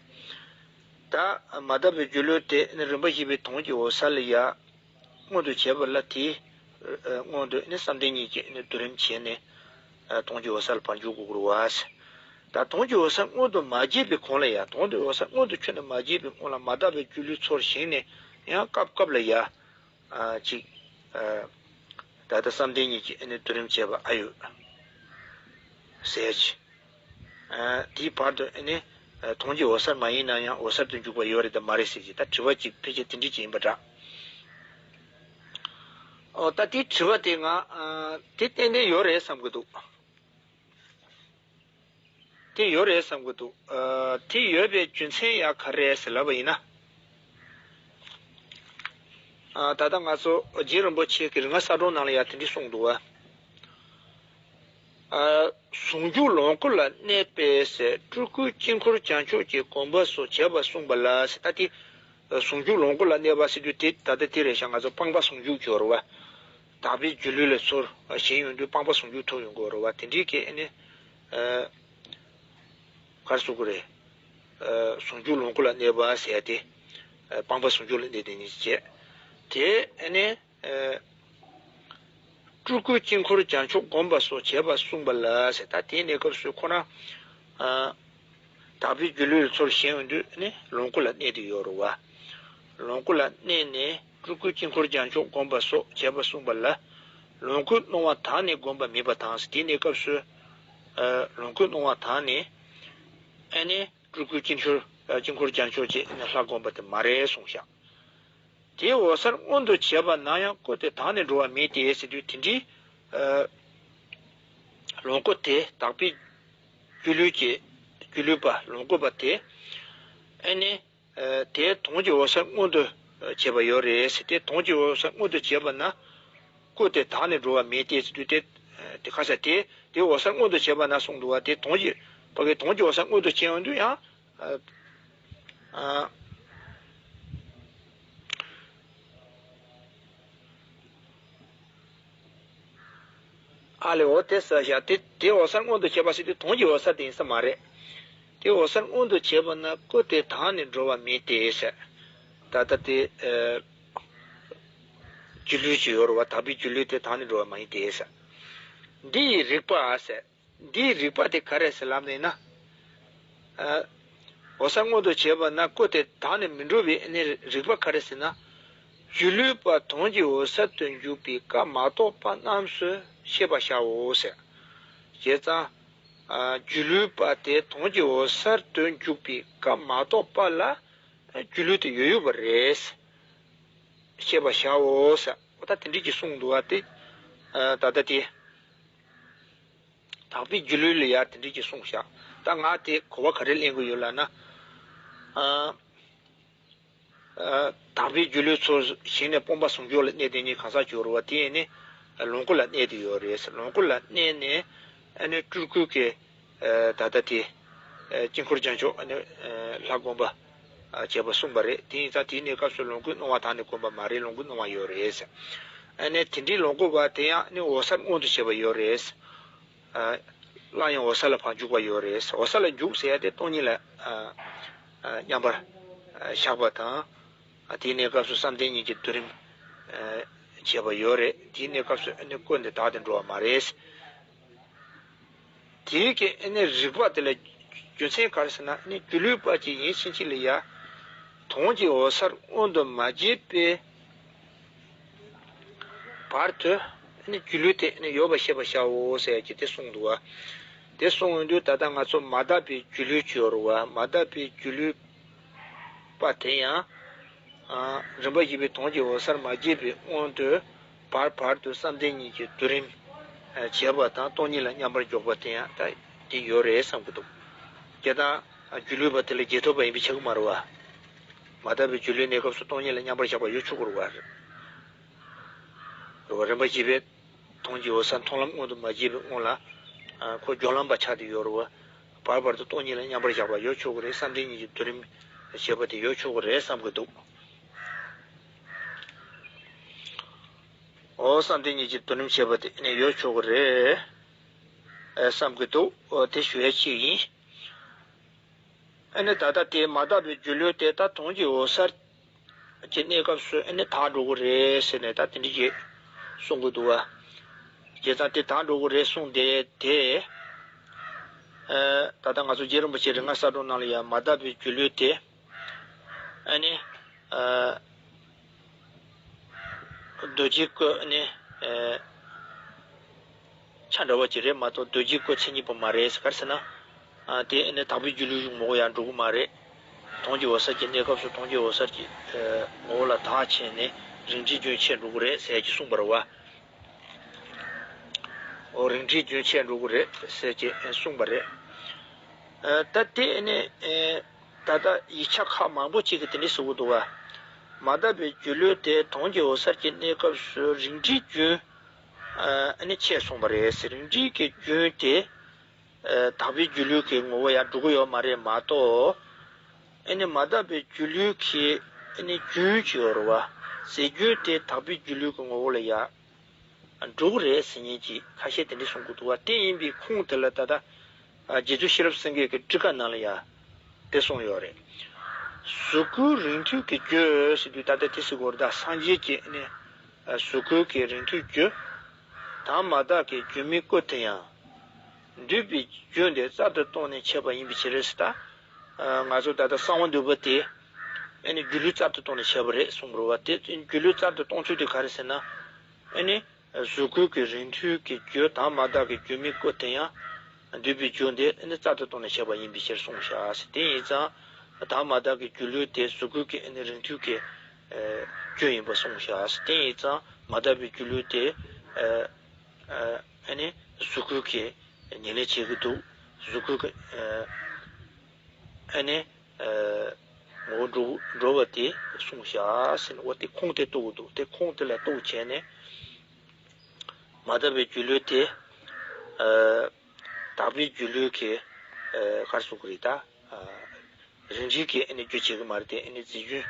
ད་མ་དག་པའི་སྒྱུ་ལུས་དེ་ཨ་ནི་རིམ་པ་བཞི་པའི་དོན་གྱི་འོད་གསལ་ལ་ཡ། མངོན་དུ་བྱས་པ་ལ་དེའི་ཨ་སྔོན་དུ་ཨ་ནི་བསམ་གཏན་གཉིས་ཀྱིས་ཨ་ནི་བསྡུ་རིམ་བྱས་ནས། ཨ་དོན་གྱི་འོད་གསལ་ལ་ཕར་འཇུག་དགོས་ཀྱི་རེད་བ། ད་དོན་གྱི་འོད་གསལ་མངོན་དུ་མ་བྱས་པའི་གོང་ལ་ཡང་དོན་གྱི་འོད་གསལ་མངོན་དུ་ཁྱོན་ནས་མ་བྱས་པའི་སྔོན་ལ་མ་དག་པའི་སྒྱུ་ལུས་ཚོར་ཞིང་ནས་ཡང་སྐབས་སྐབས་ལ་ཡ། ཨ་ཅིག་ཨ་ད་ལྟ་བསམ་གཏན་གཉིས་ཀྱིས་ཨ་ནི་བསྡུ་རིམ་བྱས་པ་ཨ་ཡོད། ཟེར་ཅིག་ཨ་དེའི་བར་དུ་ཨ་ནི་ཨ་དོན་གྱི་འོད་གསལ་མ་ཡིན་ན་ཡང་འོད་གསལ་དུ་འཇུག་པ་ཡོད་རེད་དམ་མ་རེད་ཟེར་ཅིག་ད་དྲི་བ་ཅིག་ཕལ་ཆེར་དེ་འདྲ་ཅིག་ཡིན་པ་འདྲ། ཨོ་ད་དེའི་དྲི་བ་དེ་ང་ཨ་དེ་ཏན་ཏན་ཡོད་རེད་བསམ་གྱི་འདུག་དེ་ཡོད་རེད་བསམ་གྱི་འདུག་ཨ་དེ་ཡོད་པའི་རྒྱུ་མཚན་ཡང་ག་རེ་རེད་ཟེར་ལབ་པ་ཡིན་ན། ཨ་ད་ལྟ་ང་ཚོ་རྗེ་རིན་པོ་ཆེ་གི་རིགས་ལྔ་གསལ་སྒྲོན་ནང་ལ་ཡང་དེ་འདྲ་གསུངས་འདུག་བ། ཨ་ཟུང་འཇུག་ལོངས་སྐུ་ལ་གནས་པའི་ཟེར། སྤྲུལ་སྐུའི་དཀྱིལ་འཁོར་བྱང་ཆུབ་ཀྱི་སྒོམ་པ་སོགས་བྱེད་པ་གསུངས་པ་ལ་ཟེར། ད་དེ་ཟུང་འཇུག་ལོངས་སྐུ་ལ་གནས་པ་ཟེར་དུས་དེ་ད་ལྟ་དེ་རེད་ཤག་ང་ཚོ་སྤངས་པ་ཟུང་འཇུག་སྦྱོར་བ། དག་པའི་སྒྱུ་ལུས་ལ་ཚོར་ཞེན་ཡོང་དུས་སྤངས་པ་ཟུང་འཇུག་ཐོབ་ཡོང་གི་ཡོད་རེད་བ། དེ་འདྲའི་གི་ཨ་ནི་ཨ་ག་རེ་ཟེར་དགོས་རེད། ཨ་ཟུང་འཇུག་ལོངས་སྐུ་ལ་གནས་པ་ཟེར་ཏེ། ཨ་སྤངས་པ་ཟུང་འཇུག་ལ་གནས་ཏེ་ནི་བྱས། དེ་ཨ་ནི་ཨ་སྤྲུལ་སྐུའི་དཀྱིལ་འཁོར་བྱང་ཆུབ་སྒོམ་པ་སོགས་བྱེད་པ་གསུངས་པ་ལ་ཟེར། ད་དེའི་གནས་སྐབས་སུ་ཁོ་རང་ཨ་དག་པའི་སྒྱུ་ལུས་ལ་ཚོར་ཞེན་ཡོང་དུས་ནི་ལོངས་སྐུ་ལ་གནས་ཏེ་ཡོད་རེད་བ། ལོངས་སྐུ་ལ་གནས་ནས་སྤྲུལ་སྐུའི་དཀྱིལ་འཁོར་བྱང་ཆུབ་སྒོམ་པ་སོགས་བྱེད་པ་གསུངས་པ་ལ། ལོངས་སྐུའི་སྣང་བ་དག་ནས་བསྒོམས་པ་མིན་པ་དང་ཟེར། དེའི་གནས་སྐབས་སུ་ཨ་ལོངས་སྐུའི་སྣང་བ་དག་ནས་ཨ་ནི་སྤྲུལ་སྐུའི་དཀྱིལ་འཁོར་དཀྱིལ་འཁོར་བྱང་ཆུབ་ཅེས་ནི་ལྷ་བསྒོམ་པ་དེ་མ་རེད་གསུངས་ཤག་དེའི་འོད་གསལ་མངོན་དུ་བྱས་པ་ན་ཡང་སྐུ་དེ་དག་ནས་འགྲོ་བ་མིན་ཏེ་ཟེར་དུས་དེ་འདྲའི་ཨ་ལོངས་སྐུ་དེ་དག་པའི་སྒྱུ་ལུས་ཀྱི་སྒྱུ་ལུས་པ་ལོངས་སྐུ་པ་དེ་ཨ་ནི་ཨ་དེ་དོན་གྱི་འོད་གསལ་མངོན་དུ་བྱས་པ་ཡོད་རེད་ཟེར། དེ་དོན་གྱི་འོད་གསལ་མངོན་དུ་བྱས་པ་ན་སྐུ་དེ་དག་ནས་འགྲོ་བ་མིན་ཏེ་ཟེར་དུས་དེ་དེ་ཁ་ས་དེ་དེ་འོད་གསལ་མངོན་དུ་བྱས་པ་ན་གསུངས་འདུག་བ། དེ་དོན་གྱི་ཕ་གི་དོན་གྱི་འོད་གསལ་མངོན་དུ་བྱས་ཡོང་དུས་ཡང་ཨ་ཨ། ཨ་ལེ་འོ་དེ་ས་བཞག་དེ་དེ་འོད་གསལ་མངོན་དུ་བྱས་པ་ཟེར་དུས་དོན་གྱི་འོད་གསལ་དེ་ཡིན་ས་མ་རེད། དེ་འོད་གསལ་མངོན་དུ་བྱས་པ་ན་སྐུ་དེ་དག་ནས་འགྲོ་བ་མིན་ཏེ་ཟེར། ད་ལྟ་དེ་ཨ་སྒྱུ་ལུས་ཅིག་ཡོད་རེད་བ། དག་པའི་སྒྱུ་ལུས་དེ་དག་ནས་འགྲོ་བ་མ་ཡིན་ཏེ་ཟེར། འདི་ཡི་རིགས་པ་ཟེར། འདིའི་རིགས་པ་དེ་ག་རེ་ཟེར་ལབ་ནས་ན། ཨ་འོད་གསལ་མངོན་དུ་བྱས་པ་ན་སྐུ་དེ་དག་ནས་མི་འགྲོ་བའི་ཨ་ནི་རིགས་པ་ག་རེ་ཟེར་ན། སྒྱུ་ལུས་པ་དོན་གྱི་འོད་གསལ་དུ་འཇུག་པའི་སྐབས་མ་གཏོགས་པ་རྣམས་སུ་ཤེས་པར་བྱའོ་ཟེར། བྱས་ཙང་ སྒྱུ་ལུས་པ་དེ་དོན་གྱི་འོད་གསལ་དུ་འཇུག་པའི་སྐབས་མ་གཏོགས་པ་ལ་སྒྱུ་ལུས་དེ་ཡོད་ཡོད་པ་རེད། ཤེས་པར་བྱའོ་ཟེར། འོ་ད་དེ་འདྲས་ཀྱི་གསུངས་འདུག་བ་དེ། ད་ལྟ་དེ། དག་པའི་སྒྱུ་ལུས་ལ་ཡང་དེ་འདྲས་ཀྱི་གསུངས་བཞག་ད་ང་དེ་གོ་བ་ག་རེ་ལེན་དགོས་ཡོད་ལབ་ན། དག་པའི་སྒྱུ་ལུས་ཚོ་གཞི་ནས་སྤོང་བ་ཟུང་འཇུག་ལ་གནས་དེ་ཉིད་གང་ཟག་སྦྱོར་བ་དེ་ནི་ལོངས་སྐུ་ལ་གནས་ཏེ་ཡོད་རེད། ལོངས་སྐུ་ལ་གནས་ནས་ཨ་ནི་སྤྲུལ་སྐུ་གི་ད་ལྟ་དེ་དཀྱིལ་འཁོར་རྒྱན་མཆོག་ཨ་ནི་ལྷ་བསྒོམ་པ་བྱེད་པ་གསུངས་པ་རེད། དེ་ཡིན་ཙང་དེའི་གནས་སྐབས་སུ་ལོངས་སྐུའི་སྣང་བ་དག་ནི་བསྒོམ་པ་མ་རེད། ལོངས་སྐུའི་སྣང་བ་ཡོད་རེད། ཨ་ནི་དེ་འདྲའི་ལོངས་སྐུ་བ་དེ་ཡང་ནི་འོད་གསལ་མངོན་དུ་བྱེད་པ་ཡོད་རེད། སླར་ཡང་འོད་གསལ་ལ་ཕར་འཇུག་པ་ཡོད་རེད། འོད་གསལ་ལ་འཇུག་ཟེར་ཡ་དེ་སྟོང་ཉིད་ལ་མཉམ་པར་བཞག་པ་དང་། དེའི་གནས་སྐབས་སུ་བསམ་གཏན་གཉིས་ཀྱི་སྡུད་རིམ་བྱེད་པ་ཡོད་རེད། དེའི་གནས་སྐབས་སུ་ནི་སྐུ་འདི་དག་ཏུ་འགྲོ་བ་མ་རེད། དེའི་གི་ཨ་ནི་རིགས་པ་དེ་ལ་རྒྱུ་མཚན་ག་རེ་ཟེར་ན་ཨ་ནི་སྒྱུ་ལུས་པ་ཅིག་ཡིན་ཕྱིན་ཆད་ལ་ཡ་དོན་གྱི་འོད་གསལ་མངོན་དུ་མ་བྱས་པའི་བར་དུ་ཨ་ནི་སྒྱུ་ལུས་དེ་ཨ་ནི་ཡོད་པ་ཤེས་པར་བྱའོ་ཟེར་གྱི་དེ་གསུངས་འདུག་བ། དེ་གསུངས་ཡོང་དུས་ད་ལྟ་ང་ཚོ་མ་དག་པའི་སྒྱུ་ལུས་ཅིག་ཡོད་རེད་བ། མ་དག་པའི་སྒྱུ་ལུས་པ་དེ་ཡང་། རིམ་པ་བཞི་པའི་དོན་གྱི་འོད་གསལ་མ་སྐྱེས་པའི་སྔོན་དུ་བར་བར་དུ་བསམ་གཏན་གཉིས་ཀྱི་སྡུད་རིམ་བྱེད་པ་དང་སྟོང་ཉིད་ལ་མཉམ་པར་འཇོག་པ་དེ་ཡང་ད་དེ་ཡོད་རེད་བསམ་གྱི་འདུག་དེ་དང་སྒྱུ་ལུས་པ་དེ་ལ་རྗེས་ཐོབ་པ་ཡིན་པས་ཁྱབ་ཀྱི་མ་རེད་བ། མ་དག་པའི་སྒྱུ་ལུས་གནས་སྐབས་སུ་སྟོང་ཉིད་ལ་མཉམ་པར་བཞག་པ་ཡོད་ཆོག་གི་རེད་བ། རེད་བ། རིམ་པ་བཞི་པའི་དོན་གྱི་འོད་གསལ་མཐོང་ལམ་སྔོན་དུ་མ་སྐྱེས་པའི་སྔོན་ལ་ཁོ་སྦྱོར་ལམ་པ་ཆགས་ཏེ་ཡོད་རེད་བ། བར་བར་དུ་སྟོང་ཉིད་ལ་མཉམ་པར་བཞག་པ་ཡོད་ཆོག་གི་རེད། བསམ་གཏན་གཉིས་ཀྱི་སྡུད་རིམ་བྱེད་པ་དེ་ཡོད་ཆོག་གི་རེད་བསམ་གྱི་འདུག་འོ་བསམ་གཏན་གཉིས་ཀྱི་སྡུད་རིམ་བྱེད་པ་དེ་ནི་ཡོད་ཆོག་གི་རེད་བསམ་གྱི་འདུག་འོ་དེ་ཞུ་ཡ་གཅིག་ཡིན། ཨ་ནི་ད་ལྟ་དེ་མ་དག་པའི་སྒྱུ་ལུས་དེ་ད་དོན་གྱི་འོད་གསལ་གྱི་གནས་སྐབས་སུ་ཨ་ནི་དག་འགྲོ་གི་རེད་ཟེར་ནས་ད་དེ་འདྲ་ཞིག་གསུང་གི་འདུག་བ། བྱས་ཙང་དེ་དག་འགྲོ་གི་རེད་གསུངས་ཏེ་དེ། ཨ་ད་ལྟ་ང་ཚོ་རྗེ་རིན་པོ་ཆེ་རིགས་ལྔ་གསལ་སྒྲོན་ནང་ལ་ཡང་མ་དག་པའི་སྒྱུ་ལུས་དེ། ཨ་ནི། ཨ། རྡོ་རྗེའི་སྐུ་ནི། ཨ། ཆ་འདྲ་བ་ཅིག་རེད་མ་གཏོགས་རྡོ་རྗེའི་སྐུ་མཚན་ཉིད་པོ་མ་རེད་ཟེར་ག་རེ་ཟེར་ན། ཨ། དེ་ནི་དག་པའི་སྒྱུ་ལུས་ངོ་བོ་ཡང་འགྲོ་གི་མ་རེད། དོན་གྱི་འོད་གསལ་གྱི་གནས་སྐབས་སུ་དོན་གྱི་འོད་གསལ་གྱི། ཨ། ངོ་བོ་ལ་དག་བྱས་ནས་རིགས་འགྲེའི་རྒྱུན་ཆད་འགྲོ་གི་རེད་ཟེར་གྱི་གསུངས་པ་རེད་བ། འོ་རིགས་འགྲེའི་རྒྱུན་ཆད་འགྲོ་གི་རེད་ཟེར་གྱི་གསུངས་པ་རེད། ཨ། ད་དེ་ནི། ཨ། ད་ལྟ་ཡིག་ཆ་ཁག་མང་པོ་ཅིག་གིས་དེ་འདྲ་ཟེར་གྱི་འདུག་བ། མ་དག་པའི་སྒྱུ་ལུས་དེ་དོན་གྱི་འོད་གསལ་གྱི་གནས་སྐབས་སུ་རིགས་འགྲེའི་རྒྱུན། ཨ་ནི་ཆད་སོང་བ་རེད་ཟེར། རིགས་འགྲེ་གི་རྒྱུན་དེ། ཨ། དག་པའི་སྒྱུ་ལུས་ཀྱི་ངོ་བོ་ཡང་འགྲོ་གི་ཡོད་མ་རེད་མ་གཏོགས། ཨ་ནི་མ་དག་པའི་སྒྱུ་ལུས་ཀྱི་ཨ་ནི་རྒྱུན་ཅིག་ཡོད་རེད་བ། ཟེར་རྒྱུན་དེ་དག་པའི་སྒྱུ་ལུས་ཀྱི་ངོ་བོ་ལ་ཡང་འགྲོ་གི་རེད་ཟེར་མཁན་གྱི་ཁ་ཤས་དེ་འདྲ་གསུང་གི་འདུག་བ། དེ་ཡིན་པའི་ཁུངས་དེ་ལ་ད་ལྟ། ཨ། རྗེ་བཙུན་ཤེས་རབ་སེང་གེ་གི་ཊཱི་ཀ་ནང་ལ་ཡང་དེ་གསུངས་ཡོད་རེད། གཟུགས་སྐུའི་རིགས་མཐུན་གྱི་རྒྱུ་ཟེར་དུས་ད་ལྟ་དེ་ཟེར་དགོས་རེད་ད། སངས་རྒྱས་ཀྱི་ནི། ཨ། གཟུགས་སྐུའི་གི་རིགས་མཐུན་རྒྱུ། དང་མ་དག་གི་སྒྱུ་མའི་སྐུ་དེ་ཡང་། འདུས་པའི་རྒྱུན་དེ་རྩལ་དུ་བཏོན་ནས་འཆད་པ་ཡིན་པའི་ཕྱིར་ཟེར་ད། ཨ། ང་ཚོ་ད་ལྟ་གསང་བ་འདུས་པ་དེ། ཨ་ནི་སྒྱུ་ལུས་རྩལ་དུ་བཏོན་ནས་འཆད་པ་རེད་གསུངས་རེད་བ། དེ་སྒྱུ་ལུས་རྩལ་དུ་གཏོང་ཚུལ་དེ་ག་རེ་ཟེར་ན། ཨ་ནི། གཟུགས་སྐུའི་གི་རིགས་མཐུན་གྱི་རྒྱུ་དང་མ་དག་གི་སྒྱུ་མའི་སྐུ་དེ་ཡང་། འདུས་པའི་རྒྱུན་དེ་ནི་རྩལ་དུ་བཏོན་ནས་འཆད་པ་ཡིན་པའི་ཕྱིར་གསུངས་བཞག་ཟེར། དེ་ཡིན་ཙང་། དང་མ་དག་གི་སྒྱུ་ལུས་དེ་གཟུགས་སྐུའི་གི་ཨ་ནི་རིགས་མཐུན་གྱི། ཨ། རྒྱུ་ཡིན་པ་གསུངས་བཞག་ཟེར། དེ་ཡིན་ཙང་མ་དག་པའི་སྒྱུ་ལུས་དེ། ཨ། ཨ་ནི་གཟུགས་སྐུའི་གི་ཉེར་ལེན་བྱེད་ཀྱི་འདུག་གཟུགས་སྐུའི་གི། ཨ། ཨ་ནི། ཨ། ངོ་བོ་འགྲོ་འགྲོ་བ་དེ་གསུངས་བཞག་ཟེར་ནས་འོ་དེ་ཁུངས་དེ་གཏུགས་ཀྱི་འདུག་དེ་ཁུངས་དེ་ལ་གཏུགས་བྱས་ནས་མ་དག་པའི་སྒྱུ་ལུས་དེ། ཨ། དག་པའི་སྒྱུ་ལུས་ཀྱི། ཨ། ག་རེ་ཟེར་དགོས་རེད་ད། ཨ། རིགས་འགྲེ་གི་ཨ་ནི་རྒྱུ་བྱེད་ཀྱི་མ་རེད་དེ་ཨ་ནི་རྫས་རྒྱུན།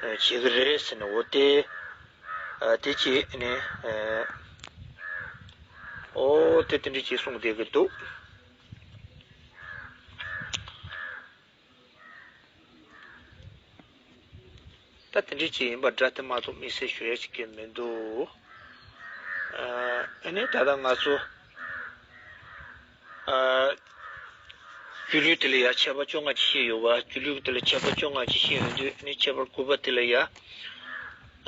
ཨ། བྱེད་ཀྱི་རེད་ཟེར་ནས་འོ་དེ། ཨ། དེ་ཅིག་ཨ་ནི། ཨ། འོ་དེ་དེ་འདྲ་ཅིག་གསུངས་བསྡད་ཀྱི་འདུག་ད་དེ་འདྲ་ཅིག་ཡིན་པ་འདྲ་དེ་མ་གཏོགས་དམིགས་བསལ་ཞུ་ཡ་ཞིག་གི་མི་འདུག་ཨ་ནི་ད་ལྟ་ང་ཚོ། ཨ། སྒྱུ་ལུས་དེ་ལ་ཡང་ཁྱད་པར་བཅོ་ལྔ་ཅིག་བཤད་ཡོད་པ། སྒྱུ་ལུས་དེ་ལ་ཁྱད་པར་བཅོ་ལྔ་ཅིག་བཤད་ཡོང་དུས་ཨ་ནི་ཁྱད་པར་དགུ་པ་དེ་ལ་ཡང་།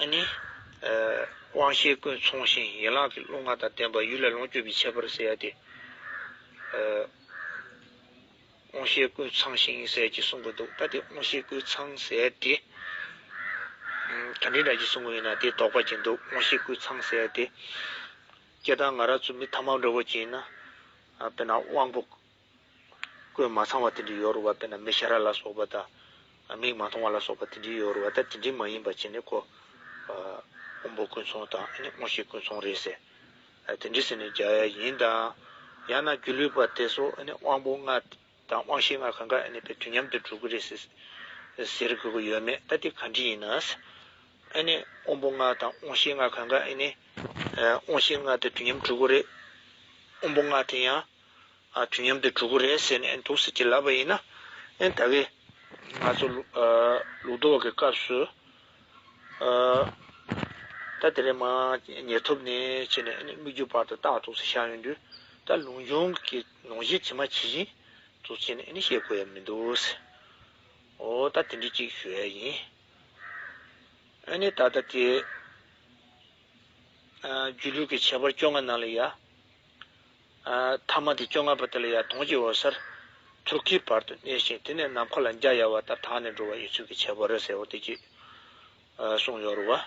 ཨ་ནི། ཨ། དབང་ཤེས་ཀུན་མཚུངས་ཤིང་ཡན་ལག་གི་རླུང་ལྔ་དང་ལྡན་པ་ཡུལ་ལ་ལོངས་སྤྱོད་པའི་ཁྱད་པར་ཟེར་ཡ་དེ། ཨ། དབང་ཤེས་ཀུན་ཚང་ཞིང་ཟེར་གྱི་གསུང་གི་འདུག་ད་དེ་དབང་ཤེས་ཀུན་ཚང་ཟེར་དེ་ག་འདྲའི་འདྲ་གྱི་གསུང་གི་ཡིན་ན་དེ་དོགས་པ་ཅིག་འདུག་དབང་ཤེས་ཀུན་ཚང་ཟེར་དེ་སྤྱིར་བཏང་ང་རང་ཚོ་མི་ཐ་མལ་འདྲ་བོ་ཅིག་ཡིན་ན་དཔེར་ན་དབང་པོ་ཀུན་མ་ཚང་བ་དེ་འདྲ་ཡོད་རེད་བ། དཔེར་ན་མིག་ཤ་ར་ལ་སོགས་པ་དང་མིག་མ་མཐོང་བ་ལ་སོགས་པ་དེ་འདྲ་ཡོད་རེད་བ། ད་དེ་འདྲ་མ་ཡིན་པ་བྱས་ནས་ཁོ་དབང་པོ་ཀུན་ཚང་དང་དབང་ཤེས་ཀུན་ཚང་རེད་ཟེར། དེ་འདྲ་ཟེར་ནས་རྒྱག་ཡ་ཡིན་དང་། ཡང་ན་སྒྱུ་ལུས་པ་དེ་ཚོ་དབང་པོ་ལྔ་དང་དབང་ཤེས་ལྔ་གང་ག་དུས་མཉམ་དུ་འགྲོ་གི་རེད་ཟེར་ཟེར་དགོས་ཀྱི་ཡོད་མེད། ད་དེ་ག་འདྲ་ཡིན་ན། དབང་པོ་ལྔ་དང་དབང་ཤེས་ལྔ་གང་ག་དབང་ཤེས་ལྔ་དེ་དུས་མཉམ་འགྲོ་གི་རེད། དབང་པོ་ལྔ་དེ་ཡང་ཨ་དུས་མཉམ་དུ་འགྲོ་གི་རེད་ཟེར་ནས་འདུག་ཟེར་གྱི་ལབ་པ་ཡིན་ན། ཨེ་ད་གི་ང་ཚོ་ལུགས་ཨ་ལུགས་ལྡོག་གི་སྐབས་སུ་ཨ་ད་དེ་རེད་མ་ཉེར་ཐོབ་ནས་བྱས་ནས་ཨ་ནི་སྨིག་རྒྱུ་བར་དུ་རྟག་ཏུ་བཞག་ཡོང་དུས། ད་ལུགས་འབྱུང་གི་ལུགས་གཞི་ཇི་མ་ཇི་བཞིན་དུ་བྱས་ནས་ཨ་ནི་བཤད་དགོས་ཡ་མི་འདུག་ཟེར། འོ་ད་དེ་འདྲ་ཅིག་ཞུ་ཡ་ཡིན། ཨ་ནི་ད་ལྟ་དེ། སྒྱུ་ལུས་ཀྱི་ཁྱད་པར་བཅོ་ལྔ་ནང་ལ་ཡ། ཐ་མ་དེ་བཅོ་ལྔ་པ་དེ་ལ་ཡ་དོན་གྱི་འོད་གསལ་ཐོབ་ཀྱི་བར་དུ་གནས་ཤིང་། དེ་ནས་ནམ་མཁའ་ལ་འཇའ་ཡལ་བ་ལྟར་དག་ནས་འགྲོ་བ་ཡི་ཚུལ་གྱི་ཁྱད་པར་ཟེར་བ་དེ་ཅིག་གསུངས་ཡོད་རེད་བ།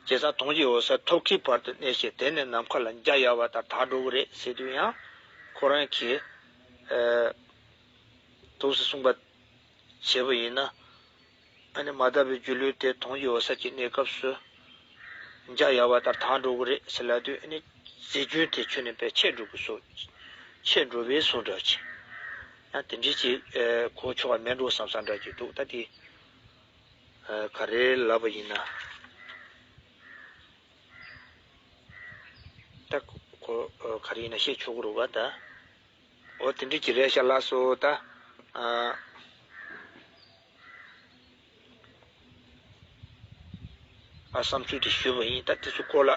བྱས་ཙང་དོན་གྱི་འོད་གསལ་ཐོབ་ཀྱི་བར་དུ་གནས་ཤིང་། དེ་ནས་ནམ་མཁའ་ལ་འཇའ་ཡལ་བ་ལྟར་དག་འགྲོ་གི་རེད་ཟེར་དུས་ཡང་ཁོ་རང་གིས་དུས་སུ་གསུངས་པ། བྱས་པ་ཡིན་ན། ཨ་ནི་མ་དག་པའི་སྒྱུ་ལུས་དེ་དོན་གྱི་འོད་གསལ་གྱི་གནས་སྐབས་སུ། འཇའ་ཡལ་བ་ལྟར་དག་འགྲོ་གི་རེད་ཟེར་ལབ་དུས། ཨ་ནི་རྫས་རྒྱུན་དེ་ཁྱོན་ནས་པས་ཆད་འགྲོ་གི་བཟོ། ཆད་འགྲོ་བའི་བཟོ་འདྲ་ཅིག་ཡང་དེ་འདྲའི་ཅིག་གོ་ཆོག་པ་མེད་འགྲོ་བསམ་བསམ་འདྲ་ཅིག་འདུག་ད་དེ་ག་རེ་ལབ་པ་ཡིན་ན། ད་གོ་ག་རེ་ཡིན་ན་བཤད་ཆོག་གི་རེད་བ་ད། འོ་དེ་འདྲ་ཅིག་རེད་ཤག་ལགས་སོ། ད་ཨ་ཨ་བསམ་ཚུལ་དེ་ཞུས་པ་ཡིན། ད་དེ་ཚོ་སྐོར་ལ་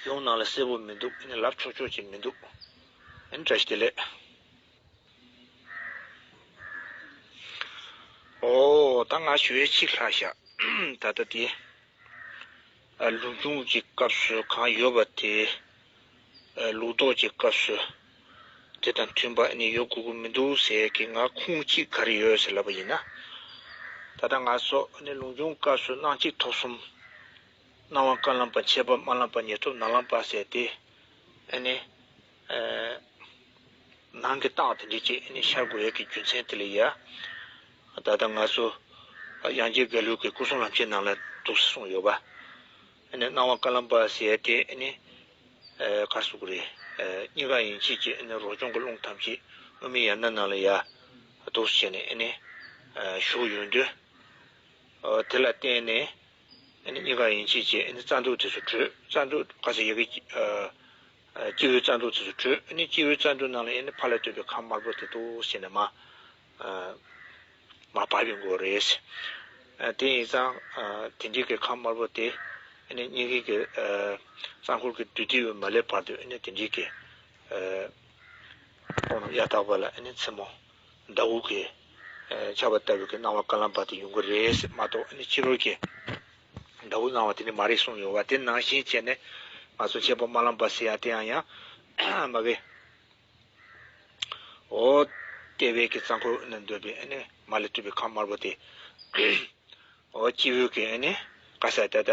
གཞུང་ནང་ལ་གསལ་པོ་མི་འདུག་ཨ་ནི་ལབ་ཆོག་ཆོག་ཅིག་མི་འདུག་ཨ་ནི་བཀྲ་ཤིས་བདེ་ལེགས། འོ་ད་ང་ཞུ་ཡས་གཅིག་ལྷག་ཤག་ད་ལྟ་དེ། ལུགས་འབྱུང་གི་སྐབས་སུ་གང་ཡོད་པ་དེ། ལུགས་ལྡོག་གི་སྐབས་སུ་དེ་དང་མཐུན་པ་ནི་ཡོད་དགོས་ཀྱི་མི་འདུག་ཟེར་གྱི་ང་ཁུངས་གཅིག་ག་རེ་ཡོད་ཟེར་ལབ་པ་ཡིན་ན། ད་ལྟ་ང་ཚོ་ནི་ལུགས་འབྱུང་སྐབས་སུ་སྣང་མཆེད་ཐོབ་གསུམ། སྣང་བ་ཀ་ལམ་པ། མཆེད་པ་དམར་ལམ་པ། ཉེར་ཐོབ་ནག་ལམ་པ་ཟེར་ཏེ། ཨ་ནི། ཨ་ནང་གི་རྟགས་དེ་འདྲ་ཅིག་ཨ་ནི་ཤར་དགོས་ཡས་ཀྱི་རྒྱུ་མཚན་དེ་ལ་ཡ། ད་ལྟ་ང་ཚོ་དབྱངས་ཅན་དགའ་ལུས་ཀྱི་སྐུ་གསུང་ལམ་ཁྱེར་ནང་ལ་འདུག་སེ་གསུངས་ཡོད་པ། ཨ་ནི་སྣང་བ་ཀ་ལམ་པ་ཟེར་ཏེ་ཨ་ནི། ཨ་ག་རེ་ཟེར་དགོས་རེད། ཨ་གཉིས་ཀ་ཡན་ཆད་ཀྱི་ཨ་ནི་རོ་བྱུང་གི་རླུང་ཐམས་ཅད་དབུ་མའི་ཡན་ལག་ནང་ལ་ཡ། འདུག་སེ་བྱས་ནས་ཨ་ནི། ཨ་ཞུགས་ཡོང་དུས། ཨ་དེ་ལ་བརྟེན་ནས། ཨ་ནི་གཉིས་ཀ་ཡན་ཆད་ཀྱི་ཨ་ནི་རྩ་མདུད་དེ་ཚོ་གྲོལ། རྩ་མདུད་ག་ཚོད་ཡོད་ཀྱི། ཨ་ཨ་སྤྱི་བོའི་རྩ་མདུད་དེ་ཚོ་གྲོལ། ཨ་ནི་སྤྱི་བོའི་རྩ་མདུད་ནང་ལ་ཨ་ནི་ཕ་ལ་ཐུག་པའི་ཁམས་དམར་པོ་དེ་འདུག་སེ་བྱས་ནས་མར། ཨ་མར་བབས་ཡོང་གི་ཡོད་རེད། ཨ་དེ་ཡིན་ཙང་ཨ་དེ་འདྲའི་གི་ཁམས་དམར་པོ་དེ་ཨ་ནི་སྙིང་གི་གི་ཨ་རྩ་འཁོར་གྱི་རྡུལ་དེ་ཡོད་མ་ལས་བར་དུ་ཨ་ནི་དེ་འདྲའི་གི་ཨ་སྟོང་རྣམས་གཡའ་དག་པ་ལ་ཨ་ནི་མཚན་མོ་ཟླ་འུག་གི་ཨ་ཆགས་པ་ལྟ་བུའི་གི་སྣང་བ་ཀ་ལམ་པ་དེ་ཡོང་གི་རེད་ཟེར་མ་གཏོགས། ཨ་ནི་ཕྱི་རོལ་གྱི་ཟླ་འུག་སྣང་བ་དེ་ནི་མ་རེད་གསུངས་ཡོད་པ། དེ་ནང་བཞིན་བྱས་ནས་ང་ཚོ་མཆེད་པ་དམར་ལམ་པ་ཟེར་ཡ་དེ་ཡང་ཡང་མ་གི། འོ། ལྟེ་བའི་གི་རྩ་འཁོར་ན་འདུས་པའི་ཨ་ནི་མ་ལས་ཐུག་པའི་ཁམས་དམར་པོ་དེ། འོ་སྤྱི་བོའི་གི་ཨ་ནི་ག་ས་ད་ལྟ་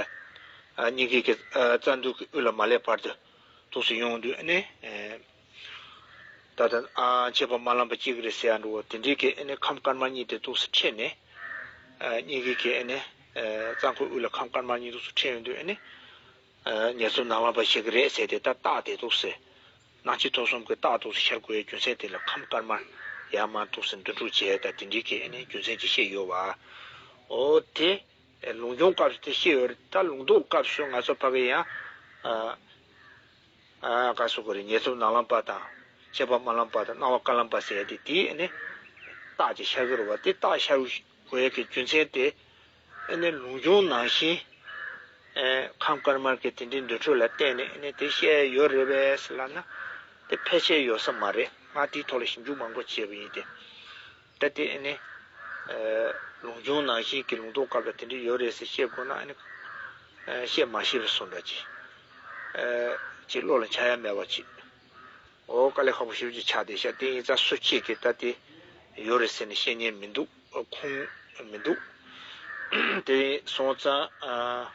ཨ་སྙིང་གི་གི་ཨ་རྩ་མདུད་ཀྱི་དབུས་ལ་མ་ལས་བར་དུ་འདུག་སེ་ཡོང་དུས་ཨ་ནི། ཨེ་ད་ལྟ་ཨ་མཆེད་པ་དམར་ལམ་པ་སྐྱེ་གི་རེད་ཟེར་ཡ་འདྲ་བོ་དེ་འདྲའི་གི་ཨ་ནི་ཁམས་དཀར་དམར་གཉིས་དེ་འདུག་སེ་འཕྲད་ནས། ཨ་སྙིང་གི་གི་ཨ་ནི་ཨེ་རྩ་འཁོར་དབུས་ལ་ཁམས་དཀར་དམར་གཉིས་འདུག་སེ་འཕྲད་ཡོང་དུས་ཨ་ནི། ཨ་ཉེར་ཐོབ་ནག་ལམ་པ་ཤེས་ཀྱི་རེད་ཟེར་ཏེ། ད་རྟགས་དེ་འདུག་སེ། སྣང་མཆེད་ཐོབ་གསུམ་གྱི་རྟགས་འདུག་སེ་ཤར་དགོས་ཡའི་རྒྱུ་མཚན་དེ་ལ་ཁམས་དཀར་དམར་ཡར་མར་འདུག་སེ་འདུ་འགྲོ་བྱས། ད་དེ་འདྲའི་གི་ཨ་ནི་རྒྱུ་མཚན་ཅིག་བཤད་ཡོད་པ། འོ་དེ་ལུགས་འབྱུང་སྐབས་སུ་དེ་བཤད་ཡོད་རེད། ད་ལུགས་ལྡོག་སྐབས་སུ་ང་ཚོ་ཕ་གི་ཡང་ཨ་ཨ་ག་རེ་ཟེར་དགོས་རེད། ཉེར་ཐོབ་ནག་ལམ་པ་དང་མཆེད་པ་དམར་ལམ་པ་དང་སྣང་བ་ཀ་ལམ་པ་ཟེར་ཡ་དེ། དེ་ཨ་ནི་རྟགས་ཅིག་ཤར་གྱི་རེད་བ། དེ་རྟགས་ཤར་དགོས་ཡ་གི་རྒྱུ་མཚན་དེ། ཨ་ནི་ལུགས་འབྱུང་ནང་བཞིན། ཨེ་ཁམས་དཀར་དམར་གྱི་དེ་འདྲའི་འདུ་འཕྲོད་ལ་བརྟེན་ནས་ཨ་ནི་དེ་བཤད་ཡོད་རེད་པས་ལབ་ན། དེ་ཕལ་ཆེར་ཡོད་ས་མ་རེད། ང་དེའི་ཐོག་ལ་ཞིབ་འཇུག་མང་པོ་བྱས་པ་ཡིན་ཏེ། ད་དེ་ཨ་ནི་ཨེ་ལུགས་འབྱུང་ནང་བཞིན་གྱི་ལུགས་ལྡོག་སྐབས་ལ་དེ་འདྲ་ཡོད་རེད་ཟེར་བཤད་དགོས་ན། ཨ་ནི་ཨེ་བཤད་མ་ཤེས་པ་བཟོ་འདྲ་ཅིག་ཨེ་ཅིག་བློ་ལ་འཆར་ཡ་མེད་པ་ཅིག་ཨོ་དཀའ་ལས་ཁག་པོ་ཞེ་པོ་ཅིག་ཆགས་བསྡད་ཤག་དེ་ཡིན་ཙང་སུ་གཅིག་གིས་ད་དེ་ཡོད་རེད་ཟེར་ནས་བཤད་མཁན་མི་འདུག་ཁུངས་མི་འདུག་དེ་སོང་ཙང་ཨ།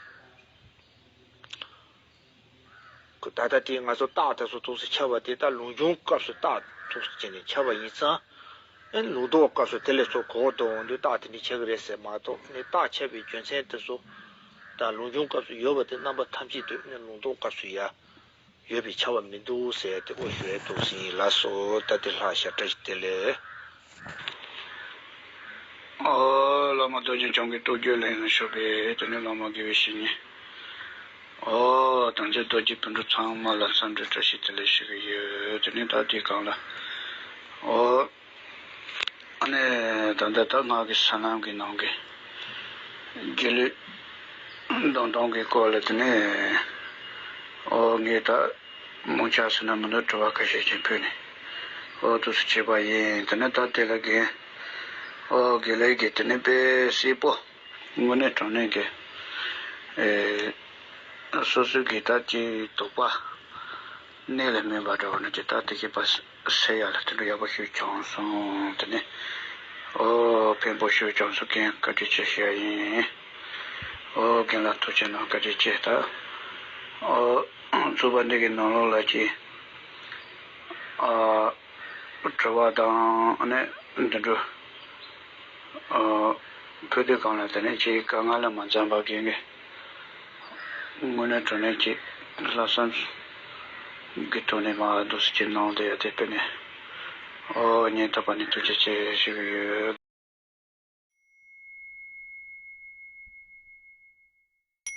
ད་ལྟ་དེ་ང་ཚོ་རྟགས་དེ་ཚོ་ཐུགས་སུ་ཆ་བ་དེ་ད་ལུང་སྦྱོང་སྐབས་སུ་རྟགས་ཐུགས་སུ་བྱས་ནས་ཆ་བ་ཡིན་ཙང་། ཨེ་ལུང་རྟོགས་སྐབས་སུ་དེ་ལས་ཚོ་གོ་བརྡ་འོང་དུས་རྟགས་དེ་འདྲ་ཆགས་ཀྱི་རེད་ཟེར་མ་གཏོགས་ནི་རྟགས་ཆགས་པའི་རྒྱུ་མཚན་དེ་ཚོ་ད་ལུང་སྦྱོང་སྐབས་སུ་ཡོད་པ་དེ་རྣམ་པ་ཐམས་ཅད་དུ་ནི་ལུང་རྟོགས་སྐབས་སུ་ཡ་ཡོད་པའི་ཆ་བ་མི་འདུག་ཟེར་ཏེ་དབུ་ཞུ་ཡས་འདུག་ཟིན་ཡིན་ལགས་སོ། ད་དེ་ལྷག་བཞག་བཀྲ་ཤིས་བདེ་ལེགས། ཨོ་བླ་མ་རྡོ་རྗེ་འཆང་གི་རྟོགས་བརྗོད་ལན་ལ་ཞུགས་པའི་དེ་ནས་བླ་མ་དགེ་བའི་བཤེས་གཉེན། ཨོ་དམ་ཅན་རྡོ་རྗེ་སྤུན་གྲོགས་ཚང་མ་ལ་འཚམས་འདྲི་བཀྲ་ཤིས་བདེ་ལེགས་ཞུ་གི་ཡོད། དེ་ནས་ད་དེའི་སྒང་ལ་ཨོ་ཨ་ནི་ད་ལྟ་ད་ང་གི་ས་ལམ་གྱི་ནང་གི་སྒྱིད་ལུག་འདོན་སྟངས་ཀྱི་སྐོར་ལ་དེ་ནས་ཨོ་ངས་ད་མང་ཆེ་ཟེར་ན་མི་འདུག་དྲི་བ་ཁ་ཤས་ཅིག་ཕུལ་ནས་ཨོ་དུས་སུ་བྱས་པ་ཡིན། དེ་ནས་ད་དེ་ལ་རྒན་ཨོ་དགེ་ལེགས་ཀྱིས་དེ་ནས་དཔེ་གསལ་པོ། དངོས་གནས་དྲང་གནས་ཀྱི་ཨེ་སོ་སོའི་གི་ད་ཀྱི་དོགས་པ་གནད་ལ་སྨིན་པ་འདྲ་བོ་ནི་ཀྱི་ད་དེ་གི་པ་སེལ་ཡ་ལ་དེ་འདྲ་ཡག་པོ་ཞིག་བྱུང་སོང་། དེ་ནས་ཨོ་ཕན་པོ་ཞིག་བྱུང་སོང་། རྒན་བཀའ་དྲིན་ཆེ་ཞུ་ཡ་ཡིན། ཨོ་རྒན་ལགས་ཐུགས་རྗེ་གནང་། བཀའ་དྲིན་ཆེ། ད་ཨོ་ཚོགས་པ་འདི་གི་ནང་ལོགས་ལ་ཀྱི་ཨ་དྲི་བ་དང་ཨ་ནི་འདི་འདྲ་ཨ་ཕུལ་དུས་སྒང་ལ་དེ་ནས་ཅིག་དཀའ་ངལ་ལ་མ་འཛེམས་པ་རྒན་གྱི་དངོས་གནས་དྲང་གནས་ཀྱི་ལྷག་བསམ་གྱི་ཐོག་ནས་མ་འདུག་སེ་ཅིག་གནང་བསྡད་ཡ་དེ་དཔེ་ནས་ཨོ་སྙིང་ཐག་པ་ནས་ཐུགས་རྗེ་ཆེ་ཞུ་གི་ཡོད།